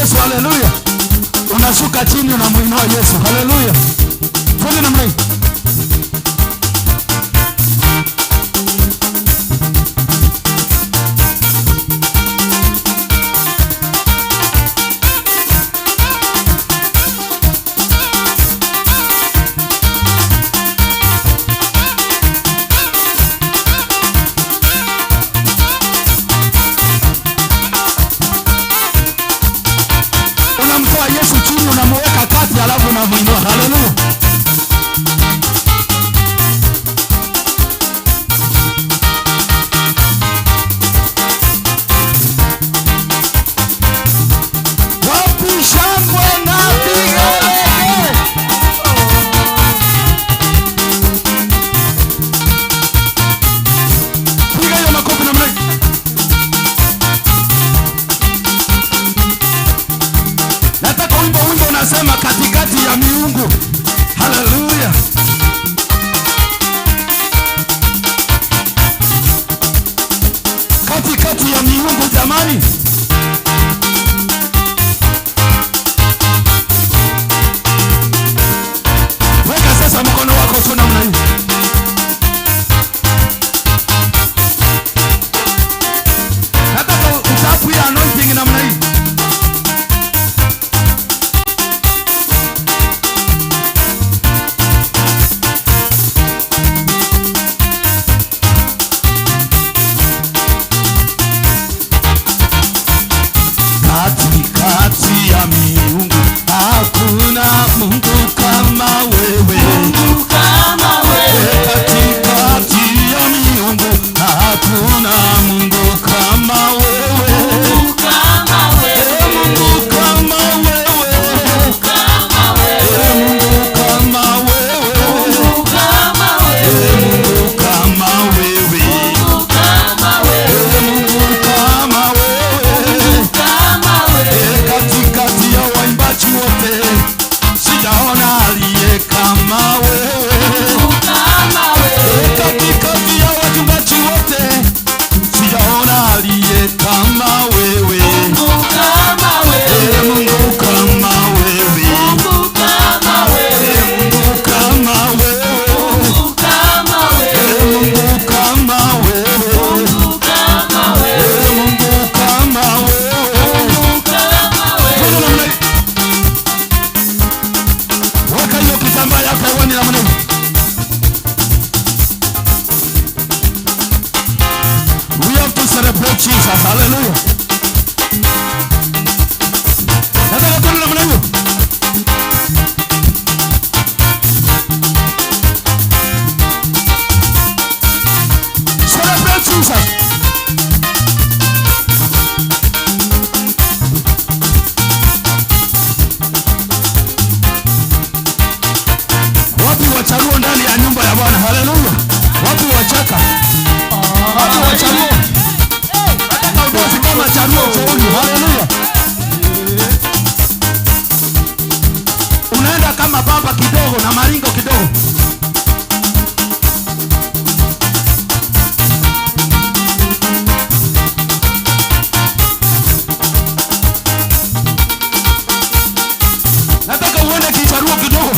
Yesu, haleluya. Unashuka chini unamuinua Yesu, haleluya. Twende namna hii. Unamtoa Yesu chini unamuweka kati, alafu unamuinua, haleluya. Wapi shangwe na vigelegele? Piga hiyo makofi namna hii. Nataka wimbo unasema katikati ya miungu. Haleluya. Katikati ya miungu jamani. Weka sasa mkono wako tu namna hii. Nataka utapu ya anointing namna hii. Katikati ya miungu hakuna Mungu kama wewe. Mungu kama wewe. Katikati ya miungu hakuna Mungu kama wewe. Mungu kama wewe. Mungu kama wewe. Mungu kama wewe. Mungu kama wewe. Mungu kama wewe. Mungu kama wewe. Mungu kama wewe. Mungu kama wewe. Mungu kama wewe. Katikati ya waimbaji wote sijaona aliye kama wewe. Mungu kama wewe. Katikati ya wachungaji wote sijaona aliye kama wewe. Mungu kama wewe. Mungu kama wewe. Mungu kama wewe. Mungu kama wewe. Mungu kama wewe. Mungu kama wewe. Mungu kama wewe. Mungu kama wewe. Mungu kama wewe. Twende namna hii. Weka hiyo kitambaa yako hewani namna hii. We have to celebrate Jesus. Hallelujah. Nataka tuende namna hiyo. Celebrate Jesus. Wapi wacharuo ndani ya nyumba ya Bwana? Haleluya. Wapi wachaka? Wapi wacharuo? Nataka udozi kama charuo chooni. Haleluya. Unaenda kama baba kidogo na maringo kidogo. Nataka uende kicharuo kidogo.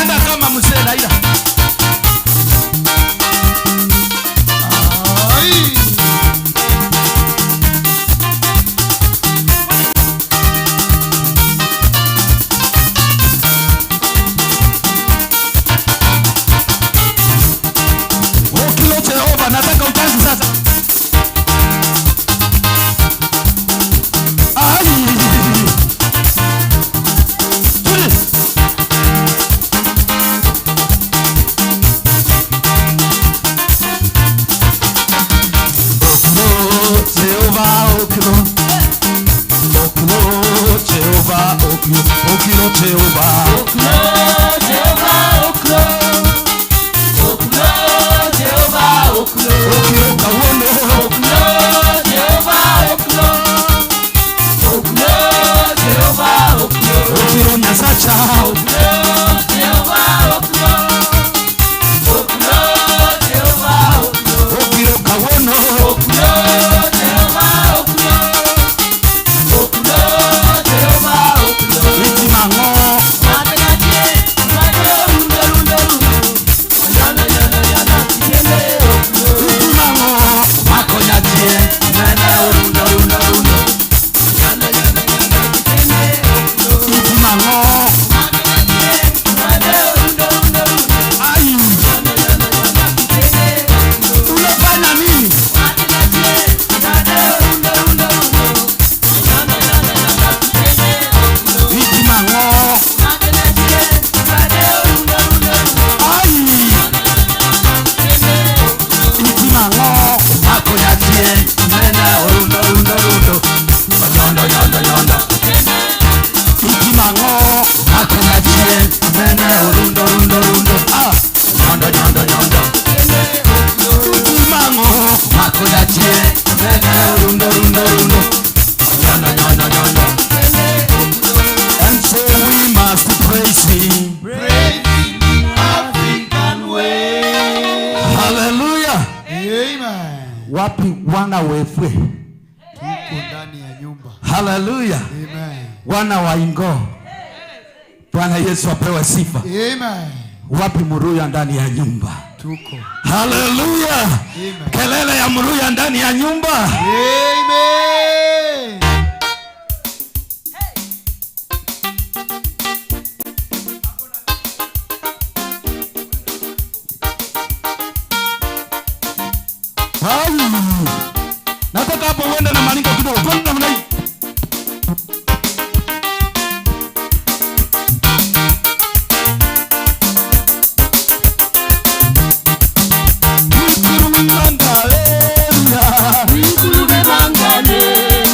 Enda kama mzee Laila. Ai. Wapi wana wefwe? Tuko ndani ya nyumba. Haleluya. Amen. Wana wa Ingo. Bwana Yesu apewe sifa. Amen. Wapi Muruya ndani ya nyumba? Tuko. Haleluya. Amen. Kelele ya Muruya ndani ya nyumba. Amen. Ai. Nataka hapo uende na maringo kidogo. Twende namna hii.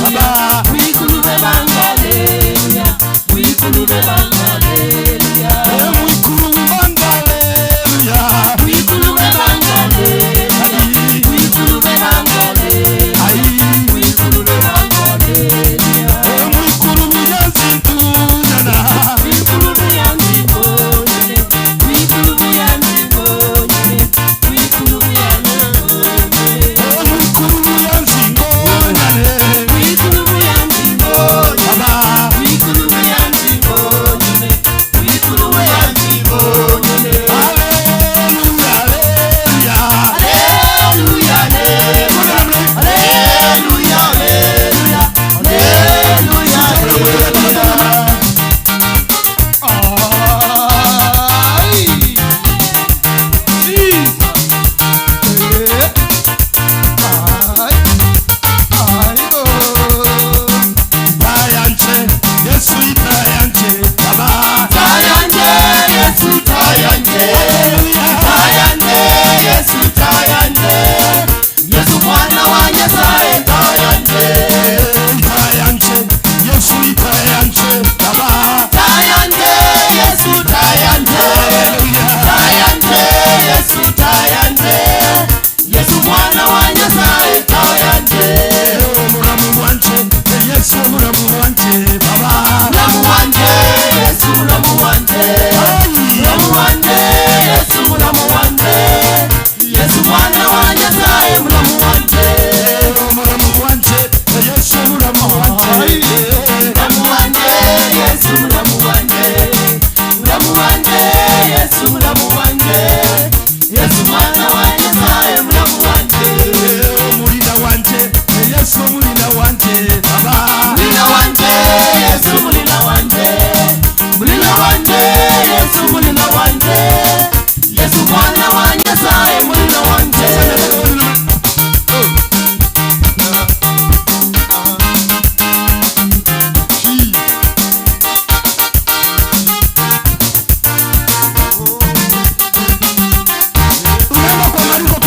Baba. Ai. Jesus. Eh. Ai. Ai, oh. Tayanje, Yesu itayanje, Baba. Tayanje, Yesu tayanje. Tayanje, Yesu tayanje. Yesu mwana wa Nyasaye tayanje. Itayanje, Yesu itayanje, Baba. Tayanje, Yesu tayanje. Tayanje, Yesu tayanje. Yesu mwana wa Nyasaye tayanje. Muramu wanje, Yesu muramu wanje, Baba. Mulamu wanje, Yesu mulamu wanje. Mulamu wanje, Yesu mulamu wanje. Yesu mwana wa Nyasaye mulamu wanje. Muramu wanje, Yesu muramu wanje. Mulamu wanje, Yesu mulamu wanje. Mulamu wanje, Yesu mulamu wanje. Yesu mwana wa Nyasaye mulamu wanje. Mulinda wanje, Yesu mulinda wanje, Baba. Mulina wanje, Yesu mulina wanje. Mulina wanje, Yesu mulina wanje. Yesu mwana wa Nyasaye mulina wanje. Unaenda kwa maringo.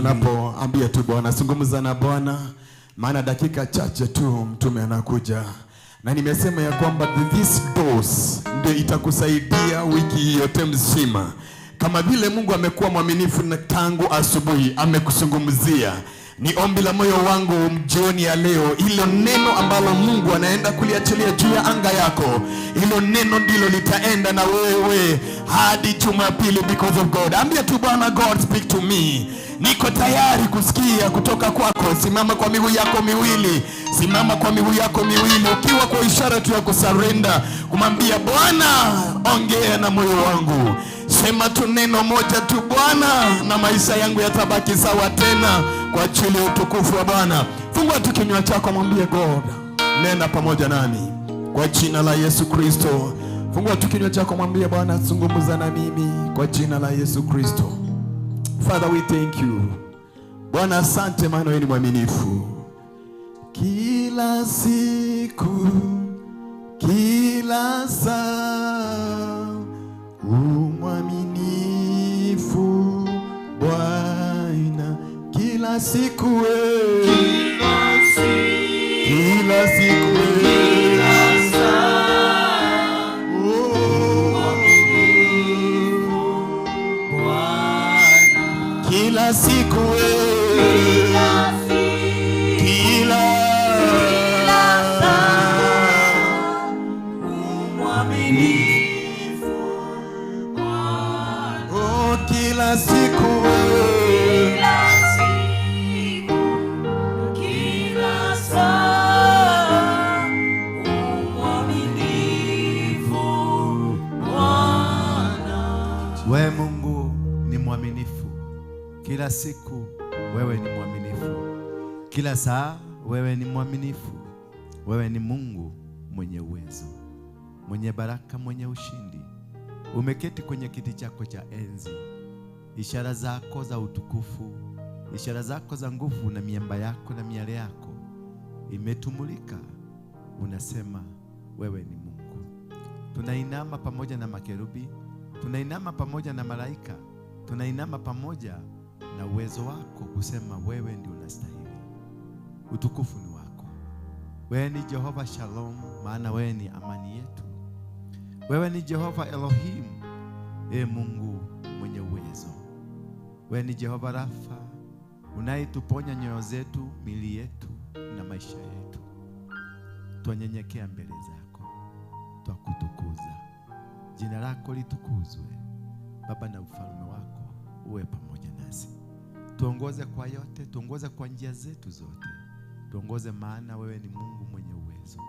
Tunapoambia tu Bwana, zungumza na Bwana, maana dakika chache tu mtume anakuja, na nimesema ya kwamba this dose ndio itakusaidia wiki yote mzima. Kama vile Mungu amekuwa mwaminifu na tangu asubuhi amekuzungumzia, ni ombi la moyo wangu jioni ya leo, hilo neno ambalo Mungu anaenda kuliachilia juu ya anga yako, hilo neno ndilo litaenda na wewe hadi Jumapili, because of God. Ambia tu Bwana, "God, speak to me. Niko tayari kusikia kutoka kwako." Simama kwa miguu yako miwili, simama kwa miguu yako miwili, ukiwa kwa ishara tu ya kusurrender, kumwambia Bwana, ongea na moyo wangu. Sema tu neno moja tu Bwana, na maisha yangu yatabaki sawa tena kwa ajili ya utukufu wa Bwana. Fungua tu kinywa chako, mwambie God, nena pamoja nami kwa jina la Yesu Kristo. Fungua tu kinywa chako, mwambie Bwana, zungumza na mimi kwa jina la Yesu Kristo. Father, we thank you. Bwana, asante maana wewe ni mwaminifu. Kila siku, kila saa, umwaminifu Bwana, kila siku wewe, kila siku wewe, oh, kila siku wewe, kila Mwaminifu. Oh, kila siku wewe, Kila siku, kila saa, umwaminifu Bwana. Wewe Mungu ni mwaminifu kila siku, wewe ni mwaminifu kila saa, wewe ni mwaminifu. Wewe ni Mungu mwenye uwezo, mwenye baraka, mwenye ushindi. Umeketi kwenye kiti chako cha enzi, ishara zako za utukufu, ishara zako za nguvu, na miamba yako na miale yako imetumulika. Unasema wewe ni Mungu. Tunainama pamoja na makerubi, tunainama pamoja na malaika, tunainama pamoja na uwezo wako kusema wewe ndio unastahili. Utukufu ni wako. Wewe ni Jehova Shalom, maana wewe ni amani yetu. Wewe ni Jehova Elohim, e Mungu mwenye uwezo. Wewe ni Jehova Rafa, unayetuponya nyoyo zetu, mili yetu na maisha yetu. Twanyenyekea mbele zako, twakutukuza. Jina lako litukuzwe Baba, na ufalme wako uwe pamoja nasi. Tuongoze kwa yote, tuongoze kwa njia zetu zote, tuongoze, maana wewe ni Mungu mwenye uwezo,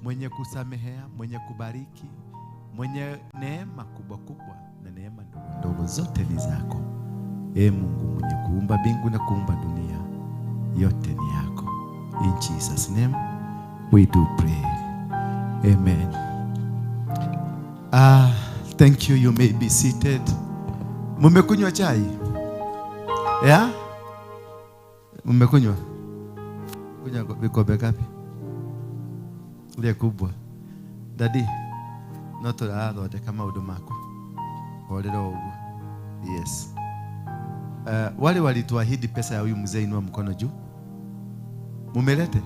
mwenye kusamehea, mwenye kubariki, mwenye neema kubwa kubwa na neema ndogo ndogo, zote ni zako. E Mungu mwenye kuumba mbingu na kuumba dunia, yote ni yako. In Jesus' name we do pray. Amen. Ah, thank you. You may be seated. Mumekunywa chai? Yeah? Mmekunywa? Kunywa vikombe ngapi? Ile kubwa. Daddy, no tũrathondeka maũndũ maku. Horera ũguo. Yes. Wale walituahidi pesa ya huyu mzee, inua mkono juu. Mumelete?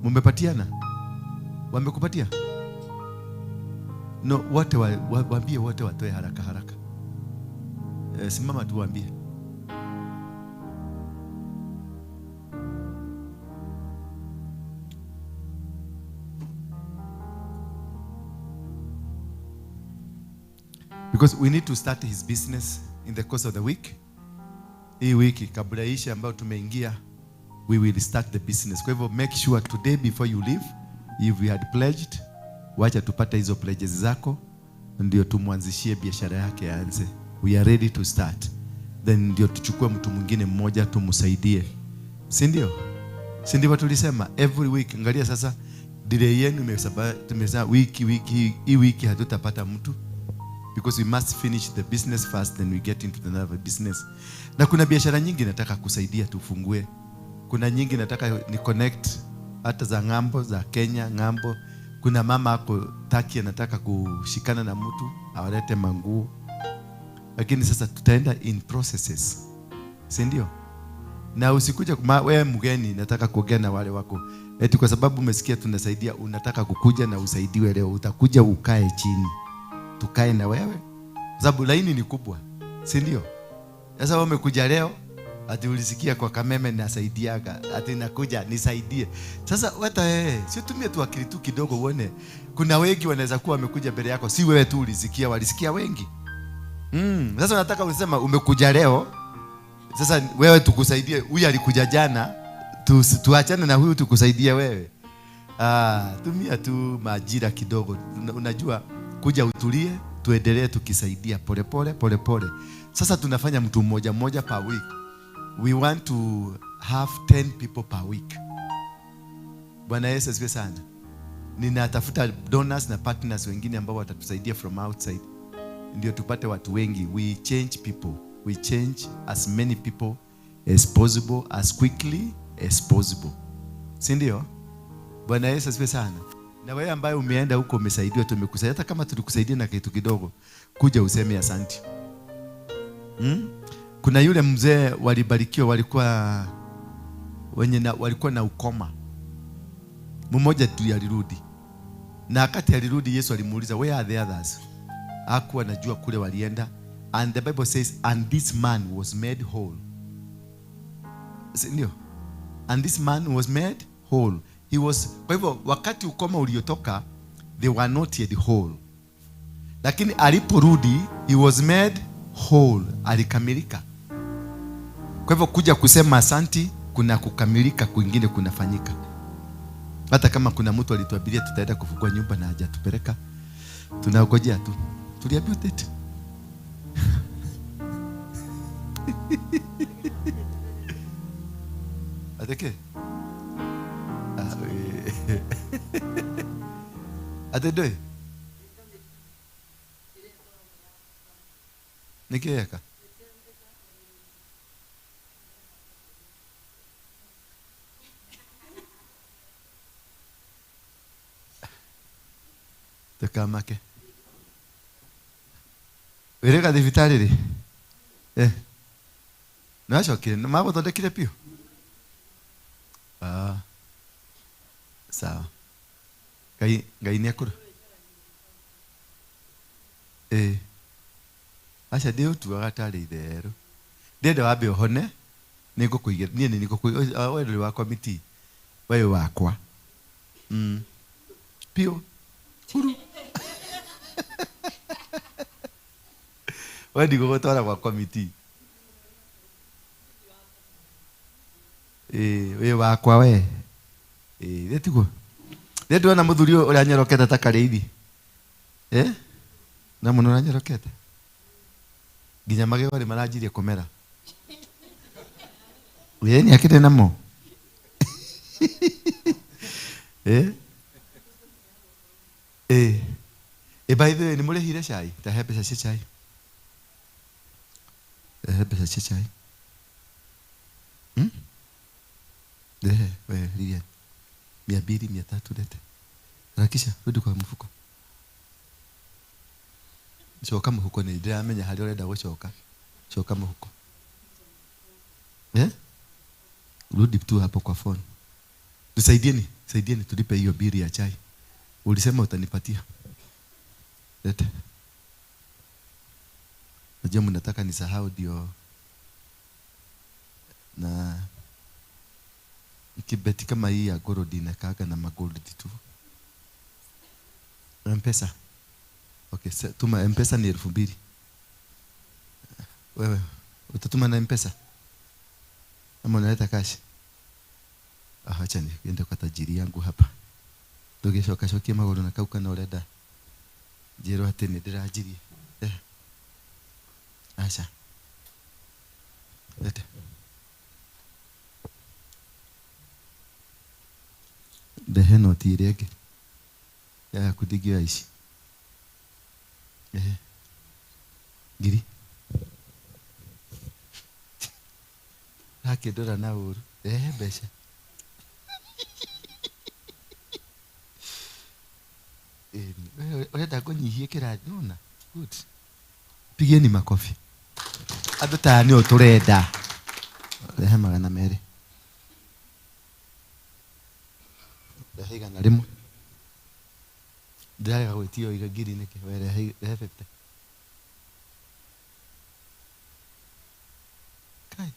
Mumepatiana? Wamekupatia? No, wote waambie wote watoe haraka haraka. Simama tu waambie. Because we need to start his business in the course of the week. Hii wiki kabla ishe ambayo tumeingia, we will start the business. Kwa hivyo make sure today before you leave, if we had pledged, wacha tupate hizo pledges zako ndio tumwanzishie biashara yake aanze. We are ready to start. Then ndio tuchukue mtu mwingine mmoja tumsaidie. Si ndio? Si ndivyo tulisema every week? Angalia sasa delay yenu tumesema wiki hii wiki hatutapata mtu because we must finish the business first, then we get into the another business. Na kuna biashara nyingi nataka kusaidia tufungue. Kuna nyingi nataka ni connect hata za ng'ambo, za Kenya ng'ambo. Kuna mama ako Turkey anataka kushikana na mtu awalete manguo. Lakini sasa tutaenda in processes. Si ndio? Na usikuje wewe mgeni, nataka kuongea na wale wako. Eti kwa sababu umesikia tunasaidia, unataka kukuja na usaidiwe leo, utakuja ukae chini. Tukae na wewe. Kwa sababu laini ni kubwa. Si ndio? Sasa wewe umekuja leo, ati ulisikia kwa Kameme nasaidiaga, ati nakuja nisaidie. Sasa hata wewe, si tumie tu akili tu kidogo uone. Kuna wengi wanaweza kuwa wamekuja mbele yako, si wewe tu ulisikia, walisikia wengi. Sasa unataka usema umekuja leo, sasa wewe tukusaidie, huyu alikuja jana, tuachane na huyu tukusaidie wewe. Tumia tu majira kidogo. Unajua kuja utulie, tuendelee tukisaidia pole pole pole pole. Sasa tunafanya mtu mmoja mmoja per week. We want to have 10 people per week. Bwana Yesu asifiwe sana. Ninatafuta donors na partners wengine ambao watatusaidia from outside. Ndio tupate watu wengi. We change people. We change as many people as possible, as quickly as possible. Si ndio? Bwana Yesu asifiwe sana. Na wewe ambaye umeenda huko umesaidiwa, tumekusaidia, hata kama tulikusaidia na kitu kidogo, kuja useme asante. Kuna yule mzee walibarikiwa, walikuwa wenye na, walikuwa na ukoma. Mmoja tu alirudi. Na wakati alirudi Yesu alimuuliza, where are the others? Hakuwa anajua kule walienda. And the Bible says, and this man was made whole. Si ndio? And this man was made whole. He was, kwa hivyo wakati ukoma uliotoka, they were not yet whole. Lakini aliporudi, he was made whole. Alikamilika. Kwa hivyo kuja kusema asanti, kuna kukamilika kwingine kunafanyika. Hata kama kuna mtu alituabiria tutaenda kufungua nyumba na hajatupeleka, tunangojea tu. Tuliambiwa date. Ateke? Atedoi? Nikieka? Tukamake. Wĩrĩga thibitarĩ rĩ? Nĩwacokire? Nĩmagũthondekire biũ? Sawa. Ngai nĩekũrũ. Aca ndĩũtuaga tarĩ itherũ. Ndĩrenda wambe ũhone, nĩngũkũigĩra, niĩ nĩ nĩngũkũigĩra, we ndũrĩ wa committee, we wĩ wakwa. Biũ. Huru. We ndigũgũtwara gwa committee. Wĩ wakwa we. Rĩ tiguo? Rĩ ndĩrona mũthuri ũyũ ũrĩa anyorokete ta karĩithi. Na mũno ũranyorokete. Nginya magego rĩ maranjirie kũmera. Nĩ akĩrĩ namo. By the way, nĩ mũrĩhire cai? Ta he mbeca cia cai. He mbeca cia cai. We, Lilian. Mia mbili, mia tatu lete. Harakisha, rudi kwa mfuko. Coka mũhuko, nĩ ndĩramenya harĩa ũrenda gũcoka. Coka mũhuko. Rudi tu hapo kwa phone. Tusaidieni, saidieni tulipe hiyo bili ya chai. Ulisema utanipatia. Lete. Najua mnataka nisahau ndio. Na kibeti kama hii ya gold inakaaga na magold tu. M-Pesa. Okay, tuma M-Pesa ni elfu mbili. Wewe utatuma na M-Pesa? Ama unaleta cash? Acha niende kwa tajiri yangu hapa. Ndugeshoka shokie maguru na kauka na urenda. Njĩrwo atĩ nĩ ndĩranjirie. Acha. Lete. Ndehe noti ĩrĩa ĩngĩ. Ya kundingĩoya ici. Ngiri. Akĩndora na ũru. Rehe mbeca. Ũrenda ngũnyihie kĩrathi, nĩwona? Good. Pigeni makofi. Andũ ta aya nĩo tũrenda. Rehe 200. Rehe 100. Ndĩrarega gwĩtio iga ngiri nĩkĩ? We rehe 50. Kai.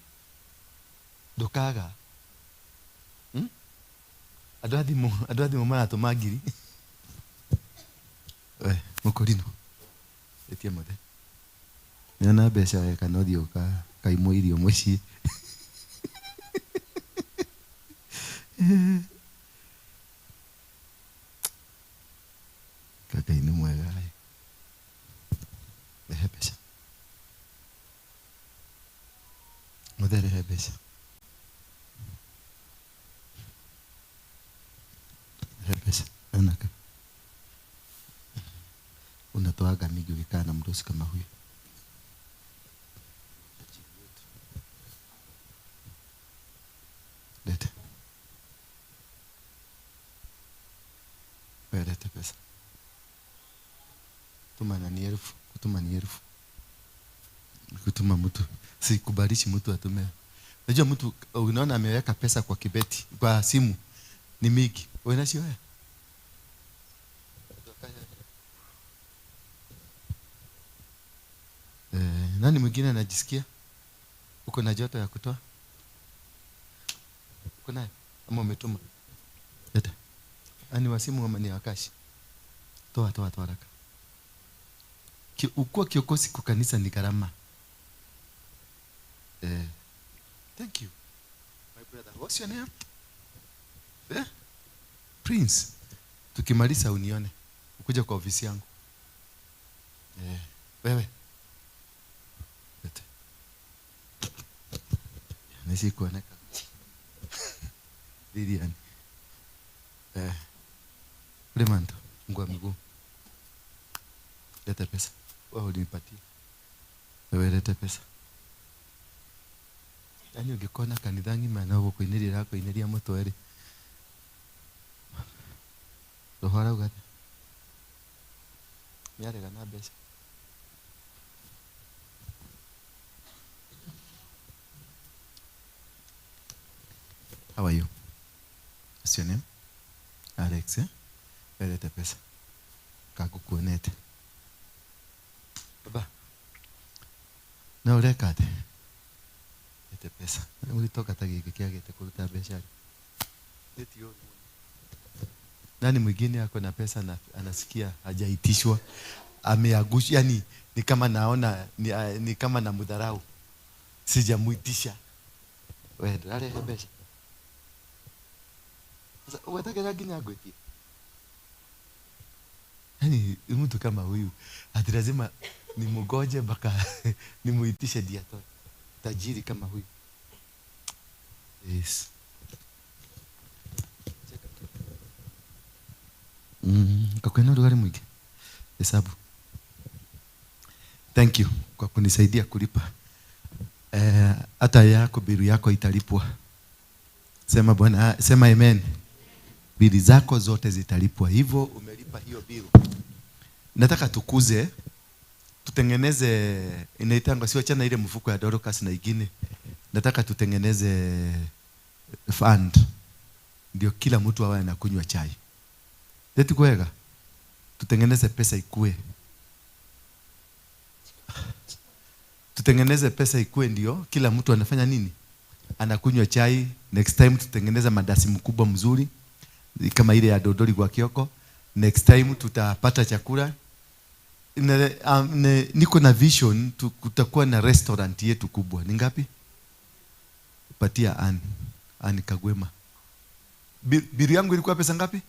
Ndũkaga. Andũ a thimũ maratũma ngiri. We, mũkũrinũ. Ĩtia mũthe. Nĩona mbeca we kana ũthiĩ ũkaimwo irio mũciĩ. Ngai nĩ mwega. Rehe mbeca. Mũthe rehe mbeca. Rehe mbeca. Anaka. Unatoaga mingi ukikaa na mdosi kama huyu. Lete. Wewe lete pesa. Tuma na ni elfu, kutuma ni elfu. Kutuma mtu, sikubalishi mtu atume. Unajua mtu unaona ameweka pesa kwa kibeti, kwa simu ni mingi. Wewe unasio wewe? Nani mwingine anajisikia? Uko na joto ya kutoa? Uko nayo? Ama umetuma? Leta. Ani wa simu ama ni wakashi? Toa haraka. Ukuwa kiokosi kwa kanisa ni gharama. Thank you. My brother, what's your name? Prince. Tukimaliza unione. Ukuja kwa ofisi yangu. Wewe. Lete. Nisi kuoneka. Lilian. Lemanto, ngwa miguu. Leta pesa. Wewe ulinipatia. Wewe leta pesa. Yaani ungekona kanitha ng'ima na ũgũkũinĩrĩra akũinĩria mũtwe rĩ. Roho arauga atĩa? Nĩarega na mbeca. How are you? What's your name? Alex, eh? Leta pesa. Kakukuonete. Baba. Na ureka atĩa? Lete pesa. Ulitoka ta gĩkĩ kĩagĩte kũruta mbeca. Nani mwingine ako na pesa na anasikia hajaitishwa, ameagushwa, yani ni kama naona ni kama namdharau. Sijamuitisha. Wewe ndũrarehe mbeca. Sasa uwetagĩra nginya ngwĩtie. Yaani mtu kama huyu ati lazima nimgoje mpaka nimuitishe ndiye atoe. Tajiri kama huyu. Yes. Kakwena rugari mwingi. Hesabu. Thank you kwa kunisaidia kulipa. Hata yako biru yako italipwa. Sema Bwana, sema amen. Bili zako zote zitalipwa. Hivyo umelipa hiyo biru. Nataka tukuze, tutengeneze inaitangwa, sio achana ile mfuko ya Dorcas na ingine. Nataka tutengeneze fund ndio kila mtu awe anakunywa chai. Leti kwega. Tutengeneze pesa ikue. Tutengeneze pesa ikue ndio kila mtu anafanya nini? Anakunywa chai. Next time tutengeneze madasi mkubwa mzuri kama ile ya Dodori kwa Kioko. Next time tutapata chakula. Niko na vision kutakuwa na restaurant yetu kubwa. Ni ngapi? Patia Ann Kagwema. Bili yangu ilikuwa pesa ngapi?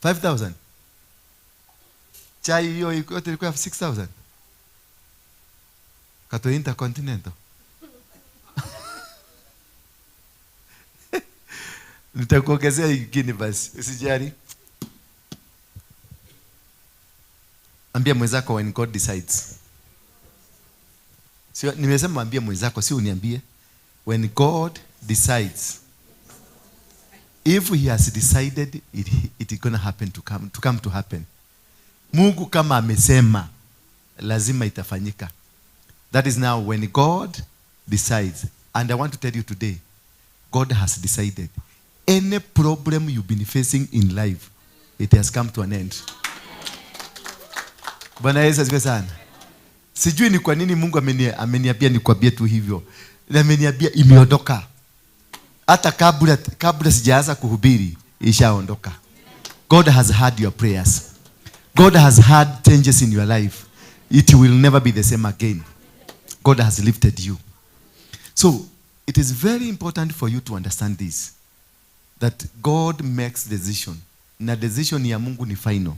5,000. Chai hiyo yote ilikuwa 6,000. Kato Intercontinental. Nitakuongezea ingine basi, usijali. Ambia mwenzako when God decides. Sio, nimesema ambia mwenzako, sio uniambie. When God decides. If he has decided it is going to happen to come to happen. Mungu kama amesema lazima itafanyika. That is now when God decides. And I want to tell you today, God has decided. Any problem you've been facing in life, it has come to an end. Bwana Yesu asifiwe sana. Sijui ni kwa nini Mungu ameniambia nikwambie tu hivyo. Na ameniambia imeondoka. Hata kabla sijaanza kuhubiri, ishaondoka. God has heard your prayers. God has had changes in your life. It will never be the same again. God has lifted you. So, it is very important for you to understand this. That God makes decision. Na decision ya Mungu ni final.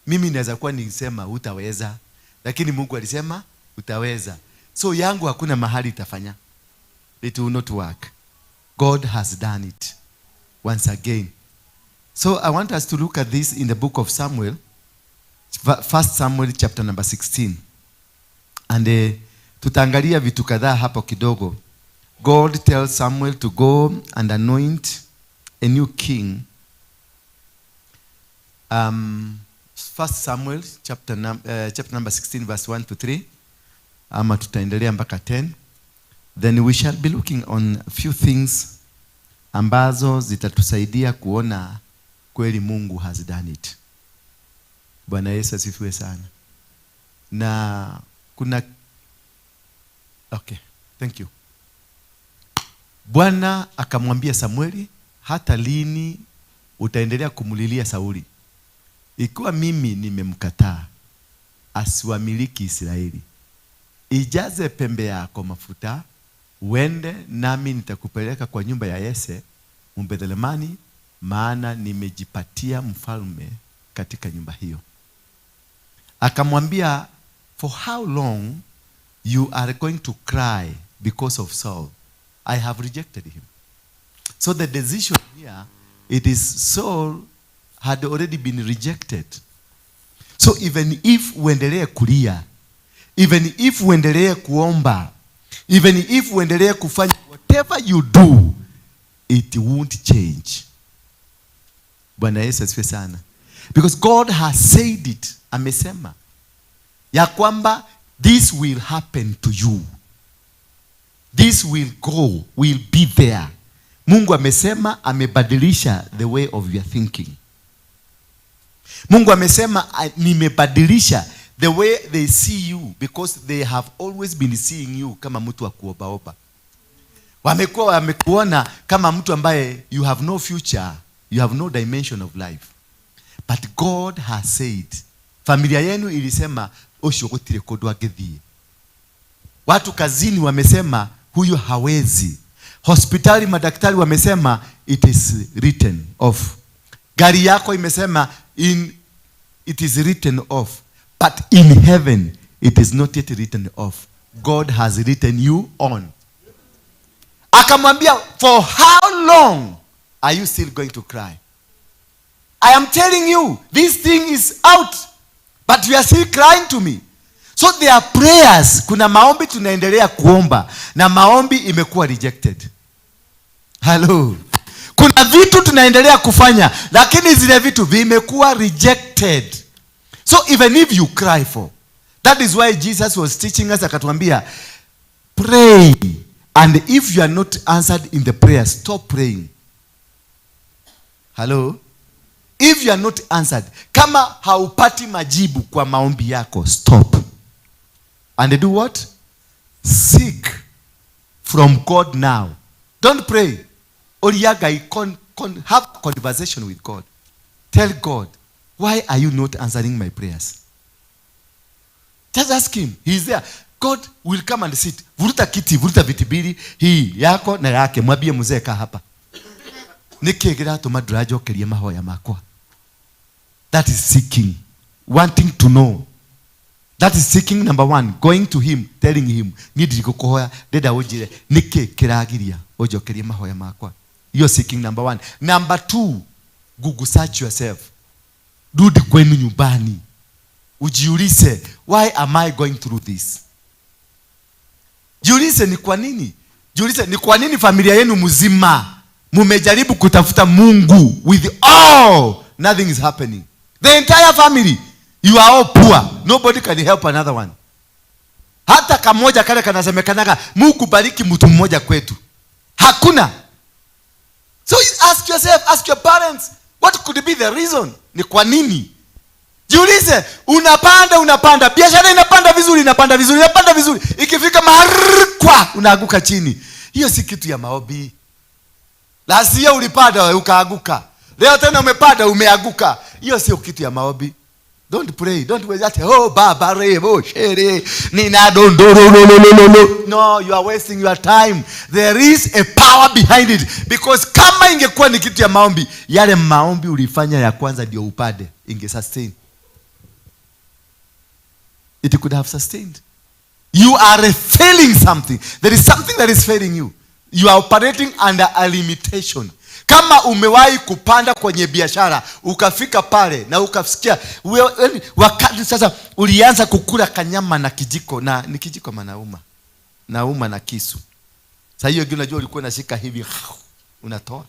Mimi naweza kuwa nilisema hutaweza, lakini Mungu alisema utaweza. So yangu hakuna mahali itafanya. It will not work. God has done it once again. So I want us to look at this in the book of Samuel, 1 Samuel chapter number 16. And tutaangalia vitu kadhaa hapo kidogo. God tells Samuel to go and anoint a new king. 1 Samuel chapter number 16 verse 1 to 3. Ama tutaendelea mpaka 10. Then we shall be looking on a few things ambazo zitatusaidia kuona kweli Mungu has done it. Bwana Yesu asifiwe sana. Na kuna okay, thank you. Bwana akamwambia Samueli, hata lini utaendelea kumulilia Sauli? Ikiwa mimi nimemkataa asiwamiliki Israeli. Ijaze pembe yako mafuta, uende nami nitakupeleka kwa nyumba ya Yese Mbethlehemani, maana nimejipatia mfalme katika nyumba hiyo. Akamwambia, for how long you are going to cry because of Saul? I have rejected him. So the decision here, it is Saul had already been rejected. So even if uendelee kulia, even if uendelee kuomba, even if uendelee kufanya whatever you do, it won't change. Bwana Yesu asifiwe sana. Because God has said it. Amesema ya kwamba this will happen to you. This will go, will be there. Mungu amesema, amebadilisha the way of your thinking. Mungu amesema, nimebadilisha the way they see you, because they have always been seeing you kama mtu wa kuobaoba. Wamekuwa wamekuona kama mtu ambaye you have no future, you have no dimension of life. But God has said, familia yenu ilisema ucio gutire kundu angithie. Watu kazini wamesema huyu hawezi. Hospitali madaktari wamesema it is written off. Gari yako imesema it is written off. But in heaven it is not yet written off. God has written you on. Akamwambia, for how long are you still going to cry? I am telling you, this thing is out, but you are still crying to me. So there are prayers. Kuna maombi tunaendelea kuomba na maombi imekuwa rejected. Hello. Kuna vitu tunaendelea kufanya lakini zile vitu vimekuwa rejected. So even if you cry for, that is why Jesus was teaching us, akatuambia pray, and if you are not answered in the prayer, stop praying. Hello. If you are not answered, kama haupati majibu kwa maombi yako, stop. And do what? Seek from God now. Don't pray. Oriaga, have a conversation with God. Tell God, why are you not answering my prayers? Just ask him. He's there. God will come and sit. Vuruta kiti, vuruta viti mbili, hii yako na yake. Mwambie mzee kaa hapa. Niki kiratuma ndurajokeria mahoya makwa. That is seeking, wanting to know. That is seeking number one, going to him, telling him, ni ndirikukuhoya, ndenda unjire niki kiragiria unjokerie mahoya makwa. You're seeking number one. Number two, Google search yourself. Rudi kwenu nyumbani. Ujiulize, why am I going through this? Jiulize ni kwa nini? Jiulize ni kwa nini familia yenu mzima mumejaribu kutafuta Mungu with all, nothing is happening. The entire family, you are all poor. Nobody can help another one. Hata kamoja kale kanasemekanaga Mungu bariki mtu mmoja kwetu. Hakuna. So you ask yourself, ask your parents, what could be the reason? Ni kwa nini? Jiulize, unapanda unapanda, biashara inapanda vizuri, inapanda vizuri, inapanda vizuri. Ikifika mahali kwa unaanguka chini. Hiyo si kitu ya maombi. Last year ulipanda ukaanguka. Leo tena umepanda umeanguka. Hiyo sio kitu ya maombi. Don't pray. Don't wait that, oh baba rebo shere nina dondoro lo lo lo lo. No, you are wasting your time. There is a power behind it. Because kama ingekuwa ni kitu ya maombi, yale maombi ulifanya ya kwanza ndio upande, inge sustain. It could have sustained. You are failing something. There is something that is failing you. You are operating under a limitation. Kama umewahi kupanda kwenye biashara, ukafika pale na ukasikia wakati sasa ulianza kukula kanyama na kijiko, na ni kijiko manauma. Nauma na kisu. Sasa hiyo unajua ulikuwa unashika hivi unatoa.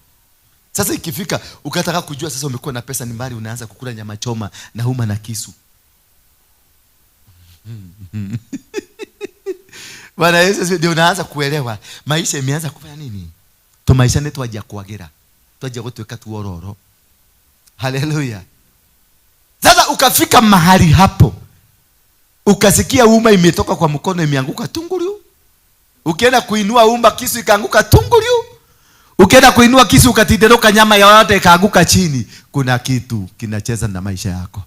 Sasa ikifika ukataka kujua sasa umekuwa na pesa ni mbali, unaanza kukula nyama choma na uma na kisu. Bwana Yesu, ndio unaanza kuelewa maisha imeanza kufanya nini? To maisha ne twaja kuagira. Twaja gutweka tuororo. Haleluya. Sasa ukafika mahali hapo, ukasikia uma imetoka kwa mkono imeanguka tunguriu. Ukienda kuinua uma kisu ikaanguka tunguriu. Ukienda kuinua kisu ukatideroka nyama ya yote ikaanguka chini. Kuna kitu kinacheza na maisha yako.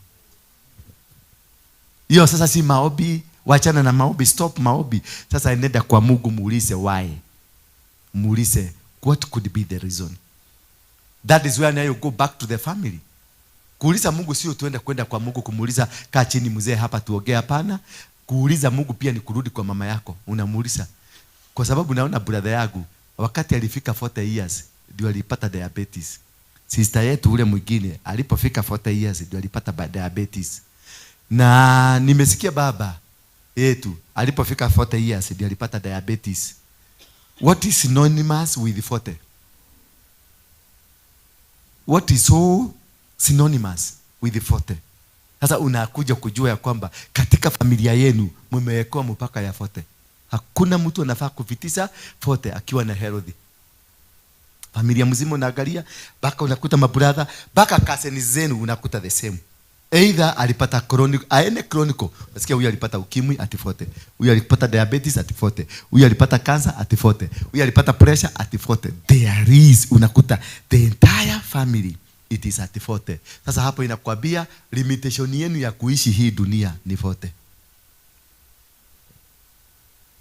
Hiyo sasa si maombi. Wachana na maombi, stop maombi. Sasa enenda kwa Mungu muulize why. Muulize what could be the reason. That is where now you go back to the family. Kuuliza Mungu sio tuende kwenda kwa Mungu kumuuliza kaa chini mzee hapa tuongee, hapana. Kuuliza Mungu pia ni kurudi kwa mama yako. Unamuuliza. Kwa sababu naona brother yangu wakati alifika 40 years ndio alipata diabetes. Sister yetu ule mwingine alipofika 40 years ndio alipata diabetes. Na nimesikia baba yetu alipofika 40 years ndio alipata diabetes. What is synonymous with 40? What is so synonymous with 40? Sasa unakuja kujua ya kwamba katika familia yenu mmewekewa mpaka ya 40. Hakuna mtu anafaa kupitisha 40 akiwa na healthy. Familia mzima unaangalia mpaka unakuta mabrother, mpaka cousin zenu unakuta the same. Either alipata chronic, aene chronic. Nasikia huyu alipata ukimwi at 40. Huyu alipata diabetes at 40. Huyu alipata cancer at 40. Huyu alipata pressure at 40. There is, unakuta the entire family it is at 40. Sasa hapo inakwambia limitation yenu ya kuishi hii dunia ni 40.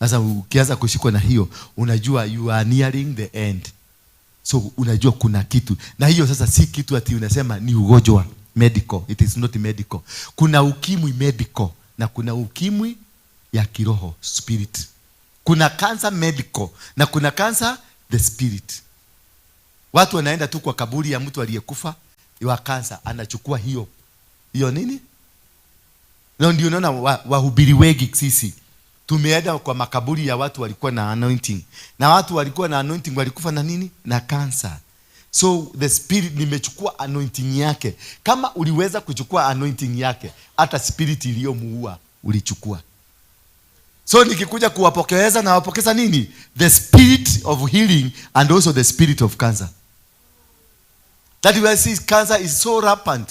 Sasa ukianza kushikwa na hiyo, unajua you are nearing the end. So unajua kuna kitu. Na hiyo sasa si kitu ati unasema ni ugonjwa medical. It is not medical. Kuna ukimwi medical na kuna ukimwi ya kiroho, spirit. Kuna cancer medical na kuna cancer the spirit. Watu wanaenda tu kwa kaburi ya mtu aliyekufa wa cancer, anachukua hiyo. Hiyo nini? Na ndio unaona wahubiri wengi sisi tumeenda kwa makaburi ya watu walikuwa na anointing. Na watu walikuwa na anointing walikufa na nini? Na cancer. So the spirit, nimechukua anointing yake. Kama uliweza kuchukua anointing yake, hata spirit iliyomuua ulichukua. So nikikuja kuwapokeza na wapokeza nini? The spirit of healing and also the spirit of cancer. That we see cancer is so rampant.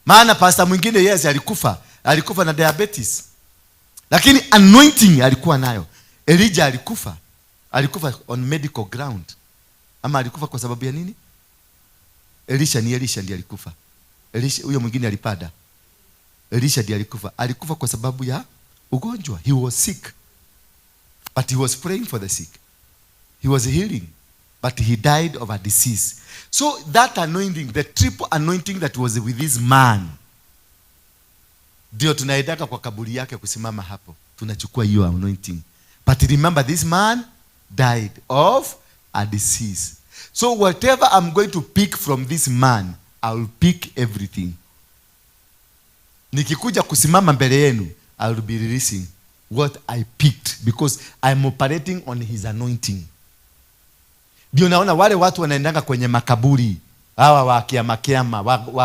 Maana pastor mwingine yes alikufa, alikufa na diabetes. Lakini anointing alikuwa nayo. Elijah alikufa. Alikufa on medical ground. Ama alikufa kwa sababu ya nini? Elisha, ni Elisha ndiye alikufa. Elisha huyo mwingine alipada. Elisha ndiye alikufa. Alikufa kwa sababu ya ugonjwa. He was sick. But he was praying for the sick. He was healing. But he died of a disease. So that anointing, the triple anointing that was with this man, ndio tunaendaka kwa kaburi yake kusimama hapo. Tunachukua hiyo anointing. But remember, this man died of a disease. So whatever I'm going to pick from this man, I will pick everything. Nikikuja kusimama mbele yenu, I will be releasing what I picked because I'm operating on his anointing. Ndio naona wale watu wanaendanga kwenye makaburi, hawa wa kiama kiama,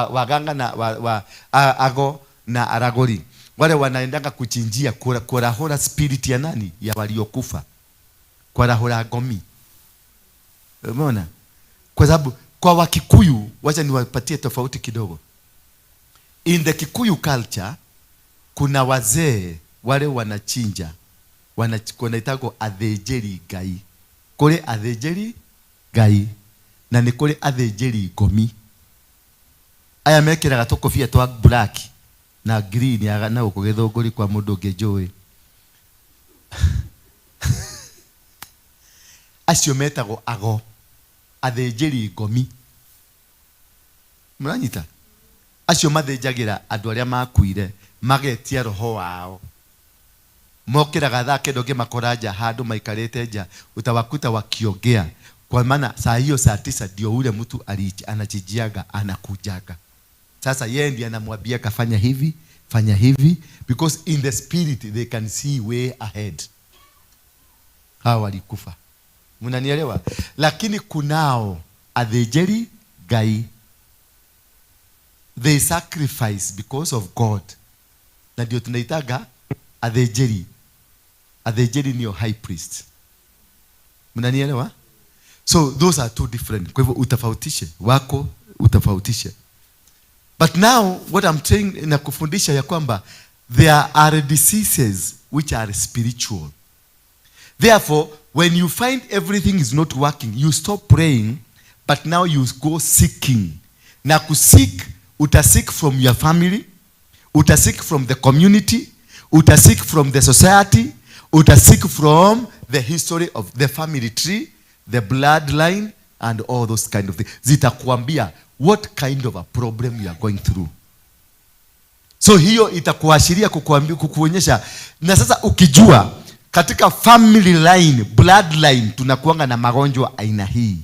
waganga na ago na aragori. Wale wanaendanga kuchinjia kurahura spirit ya nani? Ya waliokufa. Kurahura ngomi. Umeona? Kwa sababu kwa Wakikuyu, wacha niwapatie tofauti kidogo. In the Kikuyu culture kuna wazee wale wanachinja, wanaitagwo athĩnjĩri Ngai. Kũrĩ athĩnjĩri Ngai na nĩ kũrĩ athĩnjĩri ngomi. Aya mekĩraga tũkobia twa black na green ya na gũkũ gĩthũngũri kwa mũndũ ũngĩ njũĩ. Acio metagwo ago, athĩnjĩri ngomi. Mũranyita? Acio mathĩnjagĩra andũ arĩa makuire, magetia roho wao. Mokĩraga thaa kenda ũngĩmakora nja handũ maikarĩte nja, utawakuta wakiongea. Kwa maana saa hiyo saa 9 ndio ule mtu anachijiaga, anakujaga. Sasa yeye ndiye anamwambia kafanya hivi, fanya hivi, because in the spirit they can see way ahead. Hawa walikufa. Mnanielewa? Lakini kunao athĩnjĩri Ngai. They sacrifice because of God. Na ndio tunaitaga athĩnjĩri. Athĩnjĩri nio high priest. Mnanielewa? So those are two different. Kwa hivyo utofautishe wako, utofautishe. But now what I'm saying na kufundisha ya kwamba there are diseases which are spiritual. Therefore, when you find everything is not working, you stop praying, but now you go seeking. Na kuseek, utaseek from your family, utaseek from the community, utaseek from the society, utaseek from the history of the family tree, the bloodline, and all those kind of things. Zitakuambia what kind of a problem you are going through. So hiyo itakuashiria kukuambia, kukuonyesha. Na sasa ukijua katika family line, bloodline, tunakuanga na magonjwa aina hii.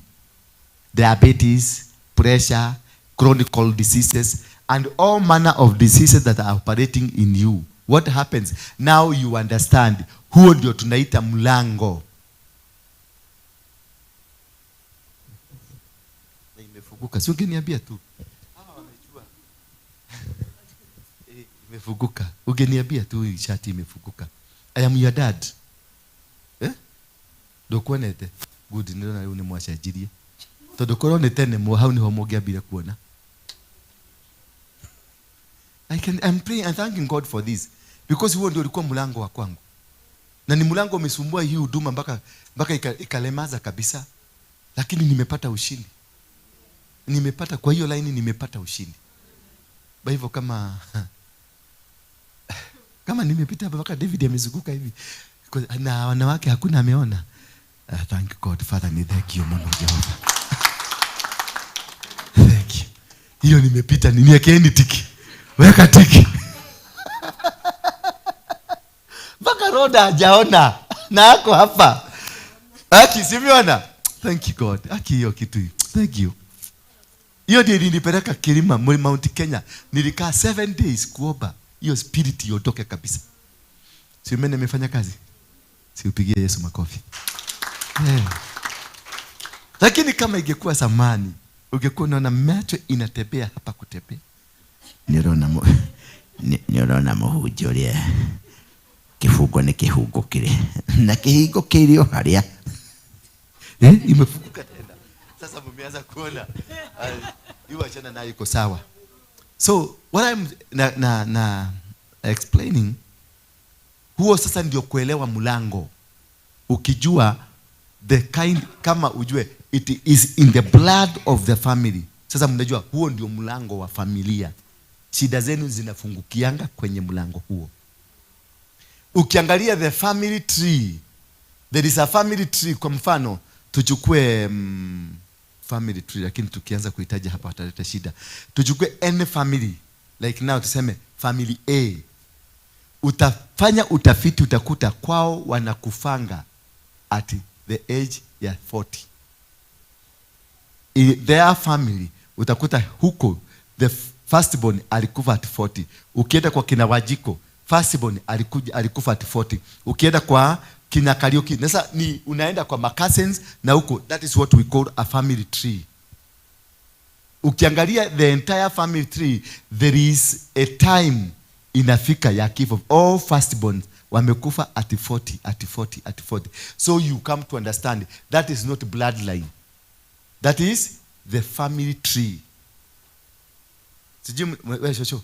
Diabetes, pressure, chronic diseases, and all manner of diseases that are operating in you. What happens? Now you understand. Huo ndio tunaita mlango. Na imefunguka. Si ungeniambia tu. Hawa wamejua. Imefunguka. Ungeniambia tu hii shati imefunguka. I am your dad. Ndukuonete? Good, nĩndĩrona rĩu nĩ mwacenjirie. Tondũ korwo nĩ tene hau nĩho mũngĩambire kuona. I'm praying and thanking God for this because huo ndio ulikuwa mlango wa kwangu. Na ni mlango umesumbua hii huduma mpaka ikalemaza kabisa. Lakini nimepata ushindi. Nimepata kwa hiyo line, nimepata ushindi. Kwa hivyo kama nimepita hapa mpaka David amezunguka hivi na wanawake hakuna ameona. Thank God Father, ni thank you Mungu Jehova. Thank you. Hiyo nimepita, niwekeeni tiki. Weka tiki. Mpaka Roda hajaona na ako hapa. Aki simeona. Thank you God. Aki hiyo kitu. Thank you. Hiyo ndio ilinipeleka Kilima, Mount Kenya. Nilikaa 7 days kuomba hiyo spirit iondoke kabisa. Si mimi nimefanya kazi? Si upigie Yesu makofi. Yeah. Lakini kama ingekuwa zamani, ungekuwa unaona macho inatembea hapa kutembea. Nĩũrona mũhunjia ũrĩa kĩbungo nĩ kĩhungũkire na kĩhingo kĩrĩ o harĩa. Imefunguka tena. Sasa mmeanza kuona. Hiyo achana nayo, iko sawa. So what I'm na explaining, huo sasa ndio kuelewa mlango. Ukijua the kind, kama ujue it is in the blood of the family. Sasa mnajua huo ndio mlango wa familia. Shida zenu zinafungukianga kwenye mlango huo. Ukiangalia the family tree, there is a family tree. Kwa mfano tuchukue family tree, lakini tukianza kuitaja hapa wataleta shida. Tuchukue any family, like now tuseme family A. Utafanya utafiti, utakuta kwao wanakufanga at the age ya 40. In their family utakuta huko the firstborn alikufa at 40. Ukienda kwa kina Wajiko, firstborn alikufa at 40. Ukienda kwa kina Kariuki, sasa ni unaenda kwa cousins na huko, that is what we call a family tree. Ukiangalia the entire family tree, there is a time inafika ya kifo. All firstborn wamekufa at 40, at 40, at 40. So you come to understand that is not bloodline, that is the family tree. Sijui we shosho.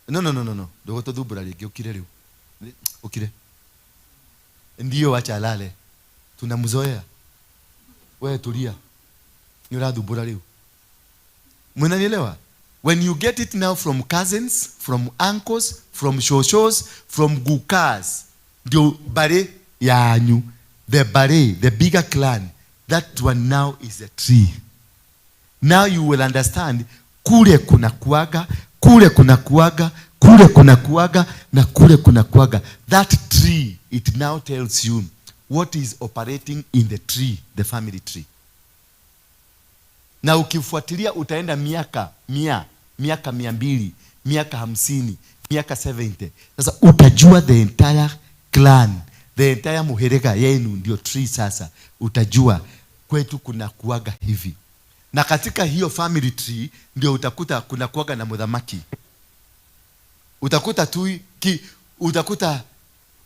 No, no, no, no, no, ndũgũtũthumbũra rĩngĩ. Ũkire rĩu, ũkire. Ndio, wacha alale, tunamzoea. Wewe tulia, ni ũrathumbũra rĩu. Mnanielewa? When you get it now from cousins, from uncles, from shoshos, from gukas, ndio bare yanyu, the bare, the bigger clan, that one now is a tree. Now you will understand kule kuna kuaga, kule kuna kuaga, kule kuna kuaga na kule kuna kuaga. That tree, it now tells you what is operating in the tree, the family tree. Na ukifuatilia utaenda miaka 100, miaka 200, miaka 50, miaka 70. Sasa utajua the entire clan, the entire muherega yenu ndio tree. Sasa utajua kwetu kuna kuaga hivi. Na katika hiyo family tree ndio utakuta kuna kuaga na muthamaki. Utakuta tu utakuta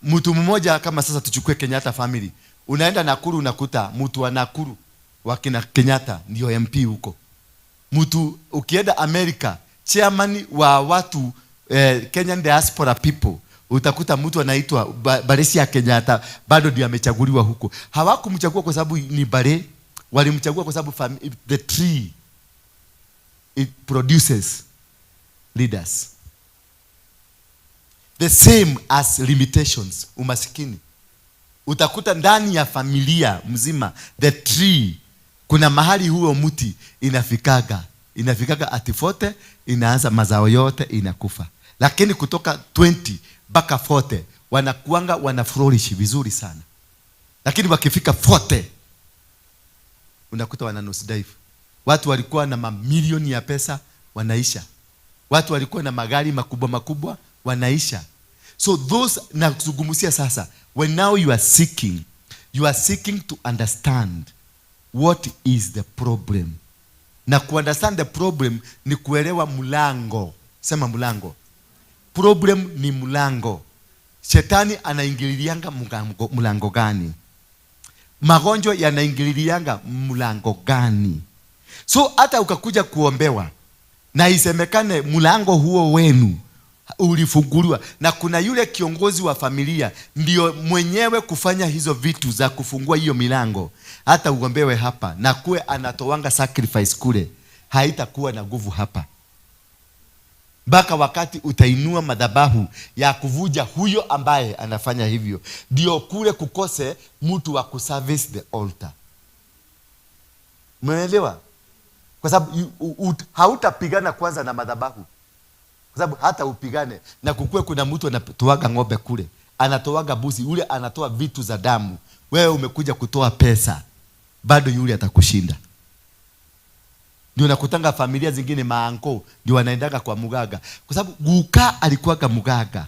mtu mmoja, kama sasa tuchukue Kenyatta family. Unaenda Nakuru, unakuta mtu wa Nakuru wakina Kenyatta ndio MP huko. Mtu ukienda America, chairman wa watu Kenyan diaspora people, utakuta mtu anaitwa Baresia Kenyatta bado ndio amechaguliwa huko. Hawakumchagua kwa sababu ni Bare, walimchagua kwa sababu the tree, it produces leaders. The same as limitations, umasikini. Utakuta ndani ya familia mzima, the tree, kuna mahali huo mti inafikaga at 40, inaanza mazao yote inakufa, lakini kutoka 20 mpaka 40 wanakuanga wana flourish vizuri sana, lakini wakifika 40 unakuta wana nosedive. Watu walikuwa na mamilioni ya pesa wanaisha, watu walikuwa na magari makubwa makubwa wanaisha. So those nazungumzia sasa, when now you are seeking, you are seeking to understand what is the problem. Na kuunderstand the problem ni kuelewa mlango. Sema mlango. Problem ni mlango. Shetani anaingililianga mlango gani? Magonjwa yanaingililianga mlango gani? So hata ukakuja kuombewa na isemekane mlango huo wenu ulifunguliwa na kuna yule kiongozi wa familia ndio mwenyewe kufanya hizo vitu za kufungua hiyo milango, hata uombewe hapa na kuwe anatoanga sacrifice kule, haitakuwa na nguvu hapa mpaka wakati utainua madhabahu ya kuvuja huyo ambaye anafanya hivyo, ndio kule kukose mtu wa kuservice the altar. Umeelewa? Kwa sababu hautapigana kwanza na madhabahu, kwa sababu hata upigane na kukue kuna mtu anatoaga ng'ombe kule, anatoaga buzi yule, anatoa vitu za damu, wewe umekuja kutoa pesa, bado yule atakushinda. Ndio nakutanga familia zingine maanko ndio wanaendaga kwa mugaga, kwa sababu guka alikuwaga mugaga.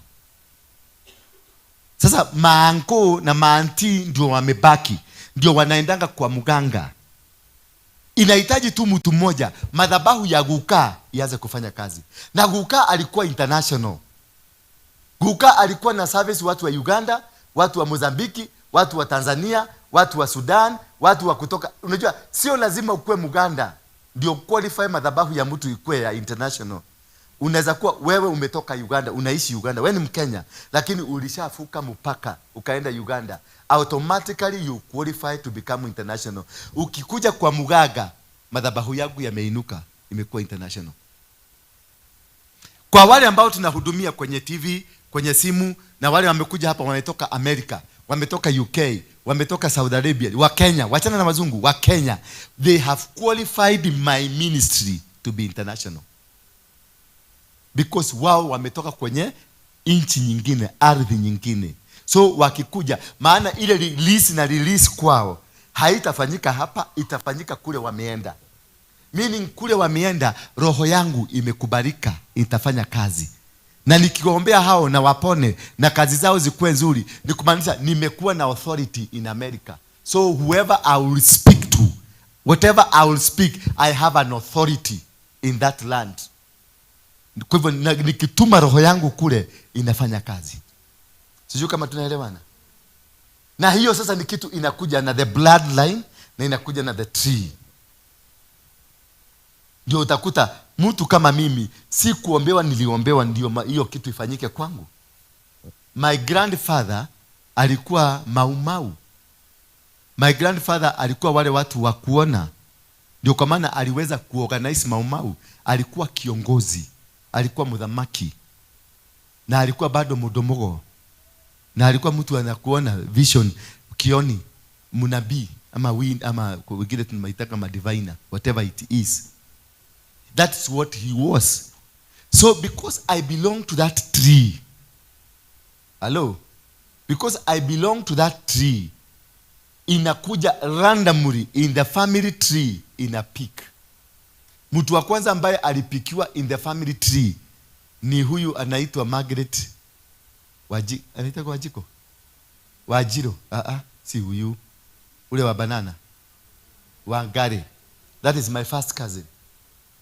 Sasa maanko na maanti ndio wamebaki, ndio wanaendanga kwa muganga. Inahitaji tu mtu mmoja, madhabahu ya guka ianze kufanya kazi. Na guka alikuwa international. Guka alikuwa na service watu wa Uganda, watu wa Mozambiki, watu wa Tanzania, watu wa Sudan, watu wa kutoka. Unajua sio lazima ukuwe Muganda ndio qualify madhabahu ya mtu ikuwe ya international. Unaweza kuwa wewe umetoka Uganda, unaishi Uganda, wewe ni Mkenya, lakini ulishafuka mpaka ukaenda Uganda, automatically you qualify to become international. Ukikuja kwa mugaga, madhabahu yangu yameinuka, imekuwa international. Kwa wale ambao tunahudumia kwenye TV, kwenye simu, na wale wamekuja hapa wametoka Amerika, wametoka UK, wametoka Saudi Arabia, wa Kenya, wachana na wazungu, wa Kenya, they have qualified my ministry to be international. Because wao wametoka kwenye nchi nyingine, ardhi nyingine. So wakikuja, maana ile release na release kwao haitafanyika hapa, itafanyika kule wameenda. Meaning kule wameenda, roho yangu imekubalika, itafanya kazi. Na nikiombea hao na wapone na kazi zao zikuwe nzuri, ni kumaanisha nimekuwa na authority in America. So whoever I will speak to, whatever I will speak, I have an authority in that land. Kwa hivyo nikituma roho yangu kule inafanya kazi. Sijui kama tunaelewana. Na hiyo sasa ni kitu inakuja na the bloodline na inakuja na the tree. Ndio utakuta mtu kama mimi si kuombewa, niliombewa ndio hiyo kitu ifanyike kwangu. My grandfather alikuwa maumau. My grandfather alikuwa wale watu wa kuona. Ndio kwa maana aliweza kuorganize maumau. Alikuwa kiongozi, alikuwa mudhamaki, na alikuwa bado mudomogo, na alikuwa mtu anakuona vision, kioni, mnabii ama win, ama wengine tunaita kama diviner, whatever it is. That's what he was. So because I belong to that tree, hello, because I belong to that tree, inakuja randomly in the family tree ina pick. Mtu wa kwanza ambaye alipikiwa in the family tree ni huyu anaitwa Margaret Waji, anaitwa Wajiko? Wajiro. Si huyu. Ule wa banana. Wangare. That is my first cousin.